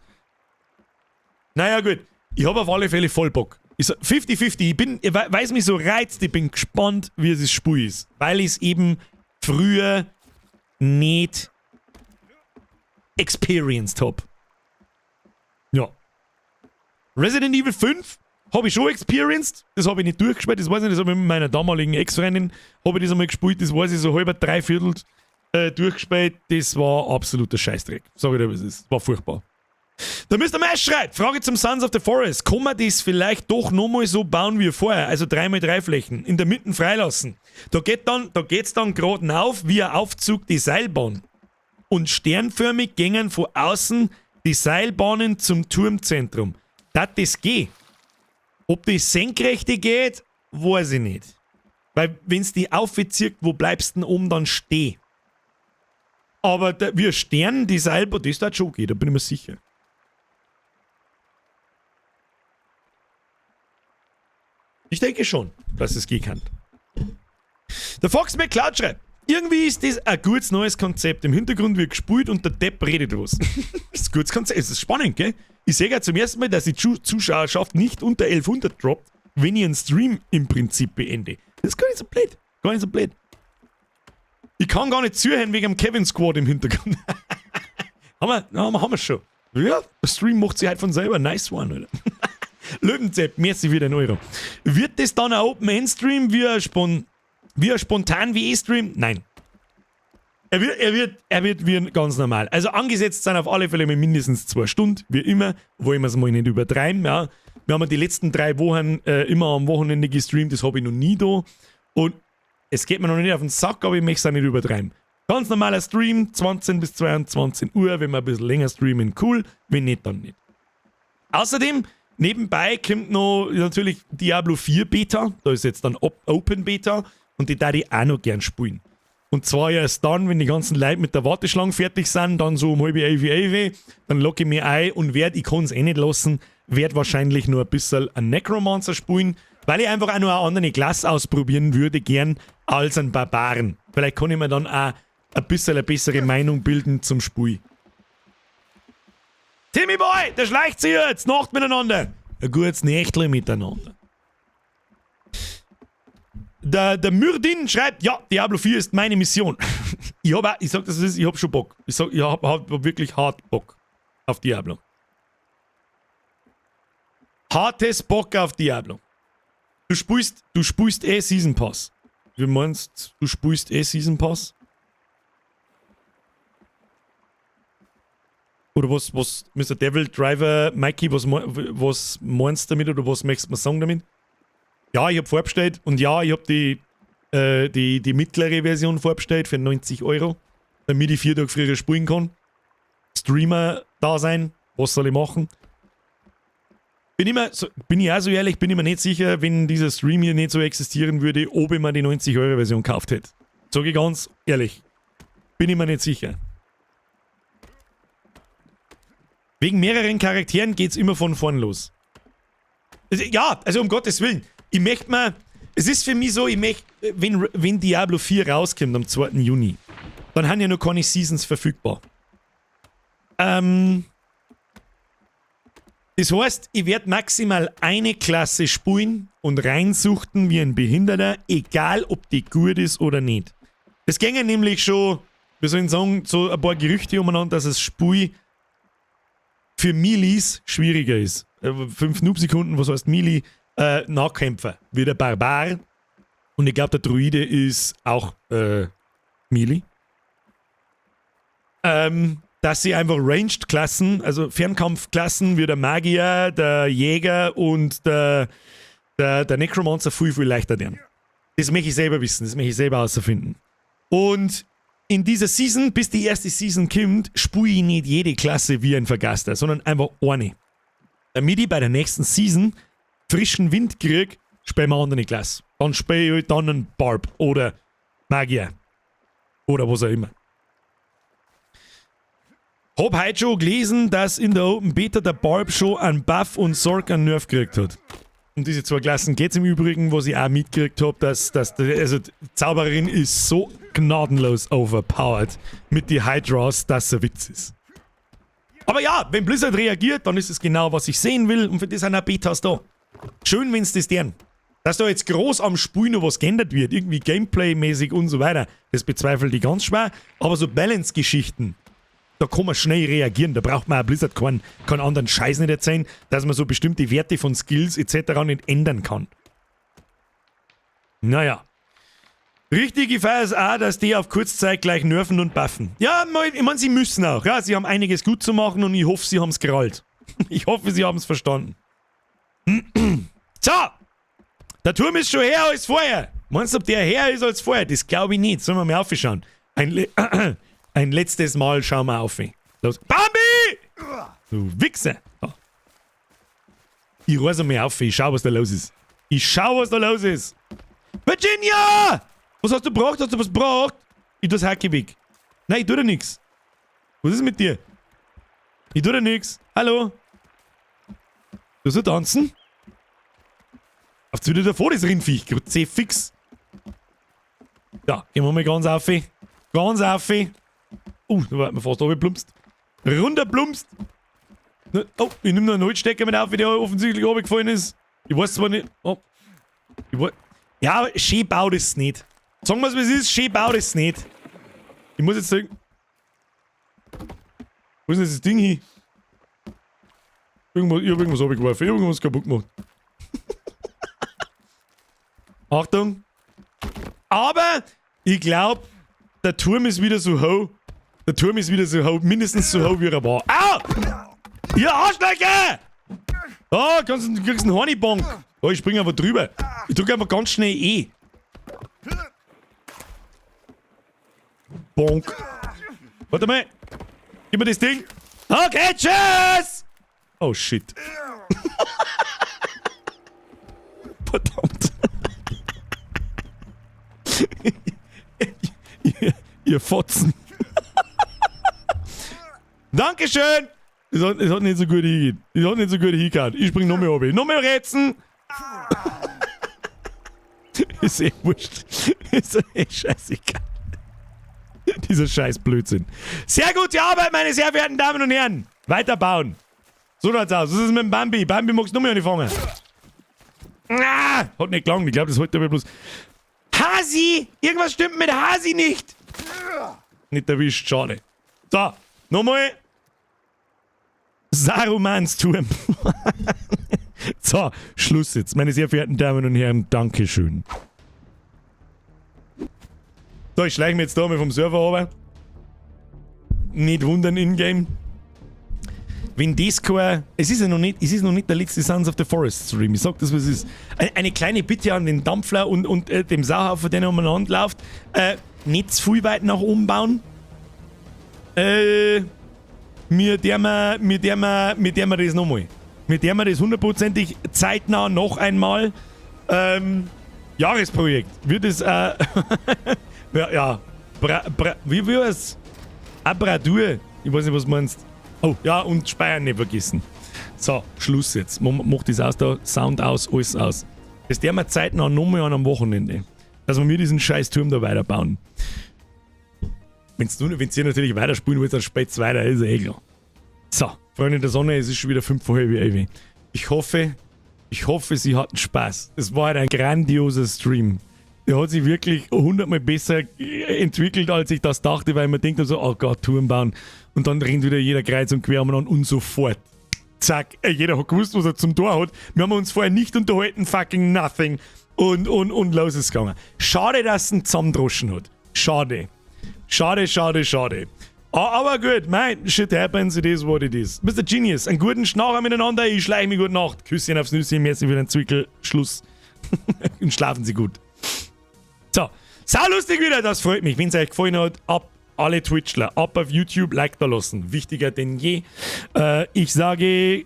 Naja, gut. Ich habe auf alle Fälle voll Bock. Ich 50-50. Ich bin, weil es mich so reizt, ich bin gespannt, wie es das Spiel ist. Weil ich es eben früher nicht experienced hab. Ja. Resident Evil 5 habe ich schon experienced. Das habe ich nicht durchgespielt. Das weiß ich nicht. Das habe ich mit meiner damaligen Ex-Freundin habe ich das einmal gespielt. Das weiß ich so halber, dreiviertel durchgespielt. Das war absoluter Scheißdreck. Sag ich dir, was es ist. War furchtbar. Der Mr. Mesh schreibt: Frage zum Sons of the Forest. Kann man das vielleicht doch nochmal so bauen wie vorher? Also 3x3 Flächen, in der Mitte freilassen. Da geht's dann gerade auf wie ein Aufzug die Seilbahn. Und sternförmig gängen von außen die Seilbahnen zum Turmzentrum. Dat das geht. Ob das senkrechte geht, weiß ich nicht. Weil, wenn's die aufzieht, wo bleibst du denn oben dann stehen? Aber wir Stern, die Seilbahn, das hat schon geht, da bin ich mir sicher. Ich denke schon, dass es gehen kann. Der Fox McCloud schreibt: Irgendwie ist das ein gutes neues Konzept. Im Hintergrund wird gespielt und der Depp redet was. Das ist ein gutes Konzept. Es ist spannend, gell? Ich sehe ja zum ersten Mal, dass die Zuschauerschaft nicht unter 1100 droppt, wenn ich einen Stream im Prinzip beende. Das ist gar nicht so blöd. Gar nicht so blöd. Ich kann gar nicht zuhören wegen dem Kevin Squad im Hintergrund. Haben wir schon. Ja, der Stream macht sich halt von selber. Nice one, Alter. Löwenzepp, merci für den Euro. Wird das dann ein Open-End-Stream wie ein spontan WE-Stream? Nein. Er wird wie ganz normal. Also angesetzt sind auf alle Fälle mit mindestens 2 Stunden, wie immer. Wollen wir es mal nicht übertreiben. Ja. Wir haben die letzten 3 Wochen immer am Wochenende gestreamt, das habe ich noch nie da. Und es geht mir noch nicht auf den Sack, aber ich möchte es auch nicht übertreiben. Ganz normaler Stream, 20 bis 22 Uhr. Wenn wir ein bisschen länger streamen, cool. Wenn nicht, dann nicht. Außerdem, nebenbei kommt noch natürlich Diablo 4 Beta. Da ist jetzt dann Open Beta. Und die da ich auch noch gern spielen. Und zwar erst dann, wenn die ganzen Leute mit der Warteschlange fertig sind, dann so um halb elf, elf, dann logge ich mich ein und werde, ich kann es eh nicht lassen, werde wahrscheinlich nur ein bisschen ein Necromancer spielen, weil ich einfach auch noch eine andere Klasse ausprobieren würde, gern als einen Barbaren. Vielleicht kann ich mir dann auch ein bisschen eine bessere Meinung bilden zum Spiel. Timmy Boy, der schleicht sich jetzt, Nacht miteinander. Ein gutes Nächtle miteinander. Der Myrdin schreibt: Ja, Diablo 4 ist meine Mission. Ich sag das ist, ich hab schon Bock. Ich sag, ich hab wirklich hart Bock auf Diablo. Hartes Bock auf Diablo. Du spielst eh Season Pass. Wie meinst du, spielst eh Season Pass? Oder was, Mr. Devil Driver, Mikey, was meinst du damit oder was möchtest du mir sagen damit? Ja, ich habe vorbestellt und ja, ich habe die mittlere Version vorbestellt für 90 Euro, damit ich 4 Tage früher spielen kann. Streamer da sein, was soll ich machen? Bin ich auch so ehrlich, bin ich mir nicht sicher, wenn dieser Stream hier nicht so existieren würde, ob ich mir die 90 Euro Version gekauft hätte. Sag ich ganz ehrlich. Bin ich mir nicht sicher. Wegen mehreren Charakteren geht's immer von vorn los. Also, ja, also um Gottes Willen. Ich möchte mal. Es ist für mich so, ich möchte, wenn Diablo 4 rauskommt am 2. Juni, dann haben ja noch keine Seasons verfügbar. Das heißt, ich werde maximal eine Klasse spielen und reinsuchten wie ein Behinderter, egal ob die gut ist oder nicht. Es gänge nämlich schon, wie soll ich sagen, so ein paar Gerüchte umeinander, dass das Spiel für Melees schwieriger ist. 5 Noob-Sekunden, was heißt Melee? Nahkämpfer, wie der Barbar. Und ich glaube, der Druide ist auch Melee. Dass sie einfach Ranged-Klassen, also Fernkampfklassen wie der Magier, der Jäger und der Necromancer viel, viel leichter werden. Das möchte ich selber wissen, das möchte ich selber herausfinden. Und in dieser Season, bis die erste Season kommt, spiele ich nicht jede Klasse wie ein Vergaster, sondern einfach eine. Damit ich bei der nächsten Season frischen Wind kriege, spiele ich eine andere Klasse. Dann spiele ich halt dann einen Barb oder Magier. Oder was auch immer. Hab heute schon gelesen, dass in der Open Beta der Barb schon einen Buff und Sorc einen Nerf gekriegt hat. Um diese zwei Klassen geht's im Übrigen, was ich auch mitgekriegt hab, dass also die Zauberin ist so gnadenlos overpowered mit die Hydras, dass es ein Witz ist. Aber ja, wenn Blizzard reagiert, dann ist es genau, was ich sehen will, und für das sind auch Betas da. Schön, wenn's das deren. Dass da jetzt groß am Spiel noch was geändert wird, irgendwie Gameplay-mäßig und so weiter, das bezweifle ich ganz schwer. Aber so Balance-Geschichten, da kann man schnell reagieren. Da braucht man auch Blizzard keinen anderen Scheiß nicht erzählen, dass man so bestimmte Werte von Skills et cetera nicht ändern kann. Naja. Richtig, ich feiere es auch, dass die auf Kurzzeit gleich nerfen und buffen. Ja, ich mein, sie müssen auch. Ja, sie haben einiges gut zu machen und ich hoffe, sie haben's gerallt. Ich hoffe, sie haben's verstanden. So! Der Turm ist schon höher als vorher. Meinst du, ob der höher ist als vorher? Das glaube ich nicht. Sollen wir mal aufschauen? Ein letztes Mal schauen wir auf. Los. Bambi! Du Wichser! So. Ich reiß mal auf. Ich schau, was da los ist. Ich schau, was da los ist. Virginia! Was hast du gebraucht? Hast du was gebraucht? Ich tu das Hacke weg. Nein, ich tu da nix. Was ist mit dir? Ich tu da nix. Hallo? Du sollst tanzen? Auf wieder davor, das Rindviech. Grüezi fix. Ja, gehen wir mal ganz auf. Ganz auf. Da war mir fast runtergeplumpst. Runterplumpst. Oh, ich nehme noch einen Holzstecker mit auf, der offensichtlich runtergefallen ist. Ich weiß zwar nicht. Oh. Ich weiß. Ja, aber schön baut es nicht. Sagen wir's, wie es ist, schön baut es nicht. Ich muss jetzt sagen. Wo ist denn das Ding hin? Irgendwas, ich hab irgendwas runtergeworfen. Ich hab irgendwas kaputt gemacht. Achtung. Aber ich glaub, der Turm ist wieder so hoch. Der Turm ist wieder so hoch, mindestens so hoch, wie er war. Au! Ihr Arschlöcher! Oh, du kriegst einen Hornibonk. Oh, ich spring einfach drüber. Ich drück einfach ganz schnell E. Bonk. Warte mal. Gib mir das Ding. Okay, tschüss! Oh, shit. Verdammt. Ihr Fotzen. Dankeschön! Es hat nicht so gut hingehört. Es hat nicht so gut hingehört. Ich spring noch mehr runter. Noch mehr Rätseln! Ist eh wurscht. Ist eh scheißegal. Dieser scheiß Blödsinn. Sehr gute Arbeit, meine sehr verehrten Damen und Herren. Weiterbauen. So schaut's aus. Was ist mit dem Bambi? Bambi magst du noch mehr anfangen. Ah, hat nicht gelangt. Ich glaub, das holt aber bloß. Hasi! Irgendwas stimmt mit Hasi nicht! Nicht erwischt, schade. So, nochmal. Sarumans Turm. So, Schluss jetzt. Meine sehr verehrten Damen und Herren, Dankeschön. So, ich schleiche mir jetzt da mal vom Server runter. Nicht wundern in-game. Wenn das kein, es ist ja noch nicht, es ist noch nicht der letzte Sons of the Forest Stream. Ich sag das, was es ist. Eine kleine Bitte an den Dampfler und dem Sauhaufen, der umeinander läuft. Nicht zu viel weit nach oben bauen. Mir der wir, mir der wir, mir der wir das nochmal. Mir der wir das hundertprozentig zeitnah noch einmal. Jahresprojekt. Wird es, ja, ja, Bra, bra, wie war's? Abradur. Ich weiß nicht, was du meinst. Oh, ja, und Speiern nicht vergessen. So, Schluss jetzt. Mach das aus da. Sound aus, alles aus. Das der wir zeitnah nochmal an am Wochenende. Dass wir mir diesen scheiß Turm da weiterbauen. Wenn's ihr natürlich weiterspielen wollt, dann spielt's weiter, ist ja eh klar. So, Freunde der Sonne, es ist schon wieder 10:25. Ich hoffe, Sie hatten Spaß. Es war halt ein grandioser Stream. Der hat sich wirklich hundertmal besser entwickelt, als ich das dachte, weil man denkt so, oh Gott, Turm bauen. Und dann rennt wieder jeder kreuz und quer umeinander und sofort. Zack, jeder hat gewusst, was er zum Tor hat. Wir haben uns vorher nicht unterhalten, fucking nothing. Und los ist es gegangen. Schade, dass es ihn zusammendroschen hat. Schade. Schade, schade, schade. Aber gut, mei, shit happens, it is what it is. Mr. Genius, einen guten Schnarcher miteinander, ich schleiche mich, gute Nacht. Küsschen aufs Nüsschen, merci für den Zwickel. Schluss. Und schlafen Sie gut. So, sau lustig wieder, das freut mich. Wenn es euch gefallen hat, ab alle Twitchler, ab auf YouTube, Like da lassen. Wichtiger denn je. Ich sage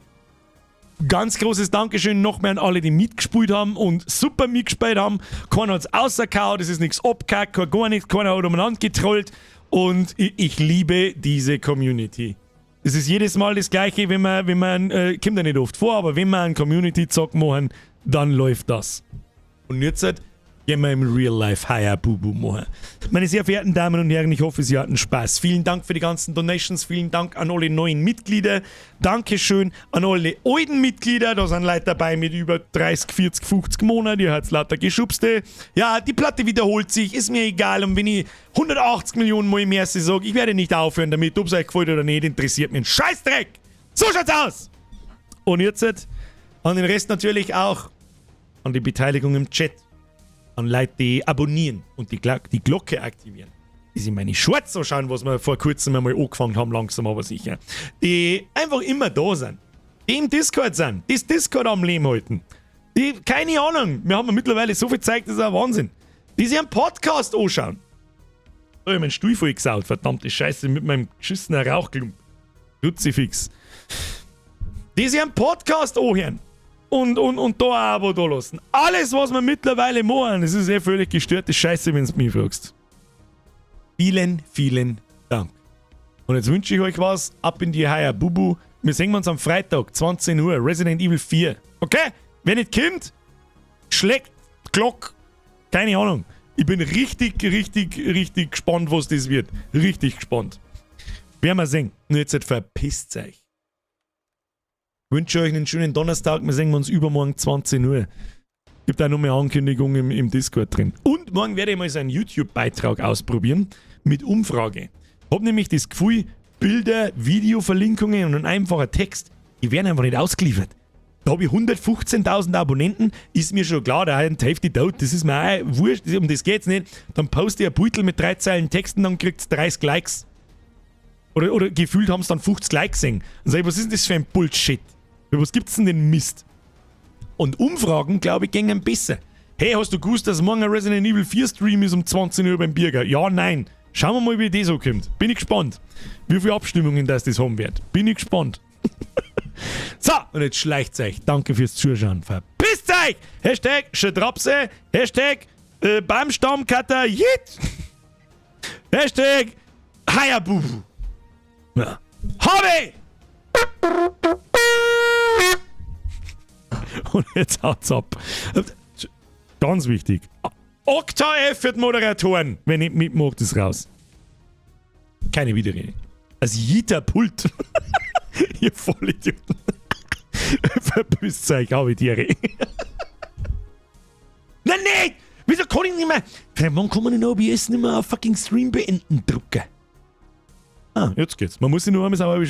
ganz großes Dankeschön noch mehr an alle, die mitgespielt haben und super mitgespielt haben. Keiner hat es ausserkaut, es ist nichts abgekackt, kein gar nichts, keiner hat umeinander getrollt. Und ich liebe diese Community. Es ist jedes Mal das Gleiche, wenn man, kommt ja nicht oft vor, aber wenn wir einen Community-Zock machen, dann läuft das. Und jetzt halt, gehen wir im Real Life Hayabubu machen. Meine sehr verehrten Damen und Herren, ich hoffe, Sie hatten Spaß. Vielen Dank für die ganzen Donations, vielen Dank an alle neuen Mitglieder. Dankeschön an alle alten Mitglieder. Da sind Leute dabei mit über 30, 40, 50 Monaten. Ihr habt lauter Geschubste. Ja, die Platte wiederholt sich, ist mir egal. Und wenn ich 180 Millionen Mal mehr sage, ich werde nicht aufhören damit, ob es euch gefällt oder nicht, interessiert mich ein Scheißdreck. So schaut's aus. Und jetzt an den Rest natürlich auch, an die Beteiligung im Chat, an Leute, die abonnieren und die Glocke aktivieren. Die sich meine Shorts so schauen, was wir vor kurzem einmal angefangen haben, langsam aber sicher. Die einfach immer da sind. Die im Discord sind, die das Discord am Leben halten. Die, keine Ahnung, wir haben ja mittlerweile so viel gezeigt, das ist ein Wahnsinn. Die sich einen Podcast anschauen. Da hab ich meinen Stuhl voll gesaut, verdammte Scheiße, mit meinem geschissenen Rauchklump. Kruzifix. Die sich einen Podcast anhören. Und da ein Abo da lassen. Alles, was wir mittlerweile machen, das ist eh völlig gestörte Scheiße, wenn du mich fragst. Vielen, vielen Dank. Und jetzt wünsche ich euch was. Ab in die Hayabubu. Wir sehen uns am Freitag, 20 Uhr, Resident Evil 4. Okay? Wer nicht kommt, schlägt Glock. Keine Ahnung. Ich bin richtig, richtig, richtig gespannt, was das wird. Richtig gespannt. Werden wir sehen. Nur jetzt halt verpisst euch. Ich wünsche euch einen schönen Donnerstag. Wir sehen uns übermorgen 20 Uhr. Gibt auch noch mehr Ankündigungen im Discord drin. Und morgen werde ich mal so einen YouTube-Beitrag ausprobieren mit Umfrage. Hab nämlich das Gefühl, Bilder, Videoverlinkungen und ein einfacher Text, die werden einfach nicht ausgeliefert. Da habe ich 115.000 Abonnenten, ist mir schon klar, da hat die Hälfte tot, das ist mir auch wurscht, um das geht's nicht. Dann poste ich ein Beutel mit drei Zeilen Texten, dann kriegt's 30 Likes. Oder gefühlt haben sie dann 50 Likes gesehen. Dann sag ich, was ist denn das für ein Bullshit? Was gibt's denn den Mist? Und Umfragen, glaube ich, gingen besser. Hey, hast du gewusst, dass morgen ein Resident Evil 4 Stream ist um 20 Uhr beim Birger? Ja, nein. Schauen wir mal, wie das so kommt. Bin ich gespannt. Wie viele Abstimmungen das haben wird. Bin ich gespannt. So, und jetzt schleicht's euch. Danke fürs Zuschauen. Verpisst euch! #Schedrapse, #Baumstammcutter, Jit! #Hayabubu. Ja. Habe! Und jetzt haut's ab. Ganz wichtig. Okta F für die Moderatoren. Wer nicht mitmacht, ist raus. Keine Widerrede. Als Jita Pult. Ihr Vollidioten. Verpisst euch, habe die Ehre. Nein, nicht! Wieso kann ich nicht mehr? Wann kann man in OBS nicht mehr auf fucking Stream beenden drücken? Ah, jetzt geht's. Man muss sich nur einmal sauber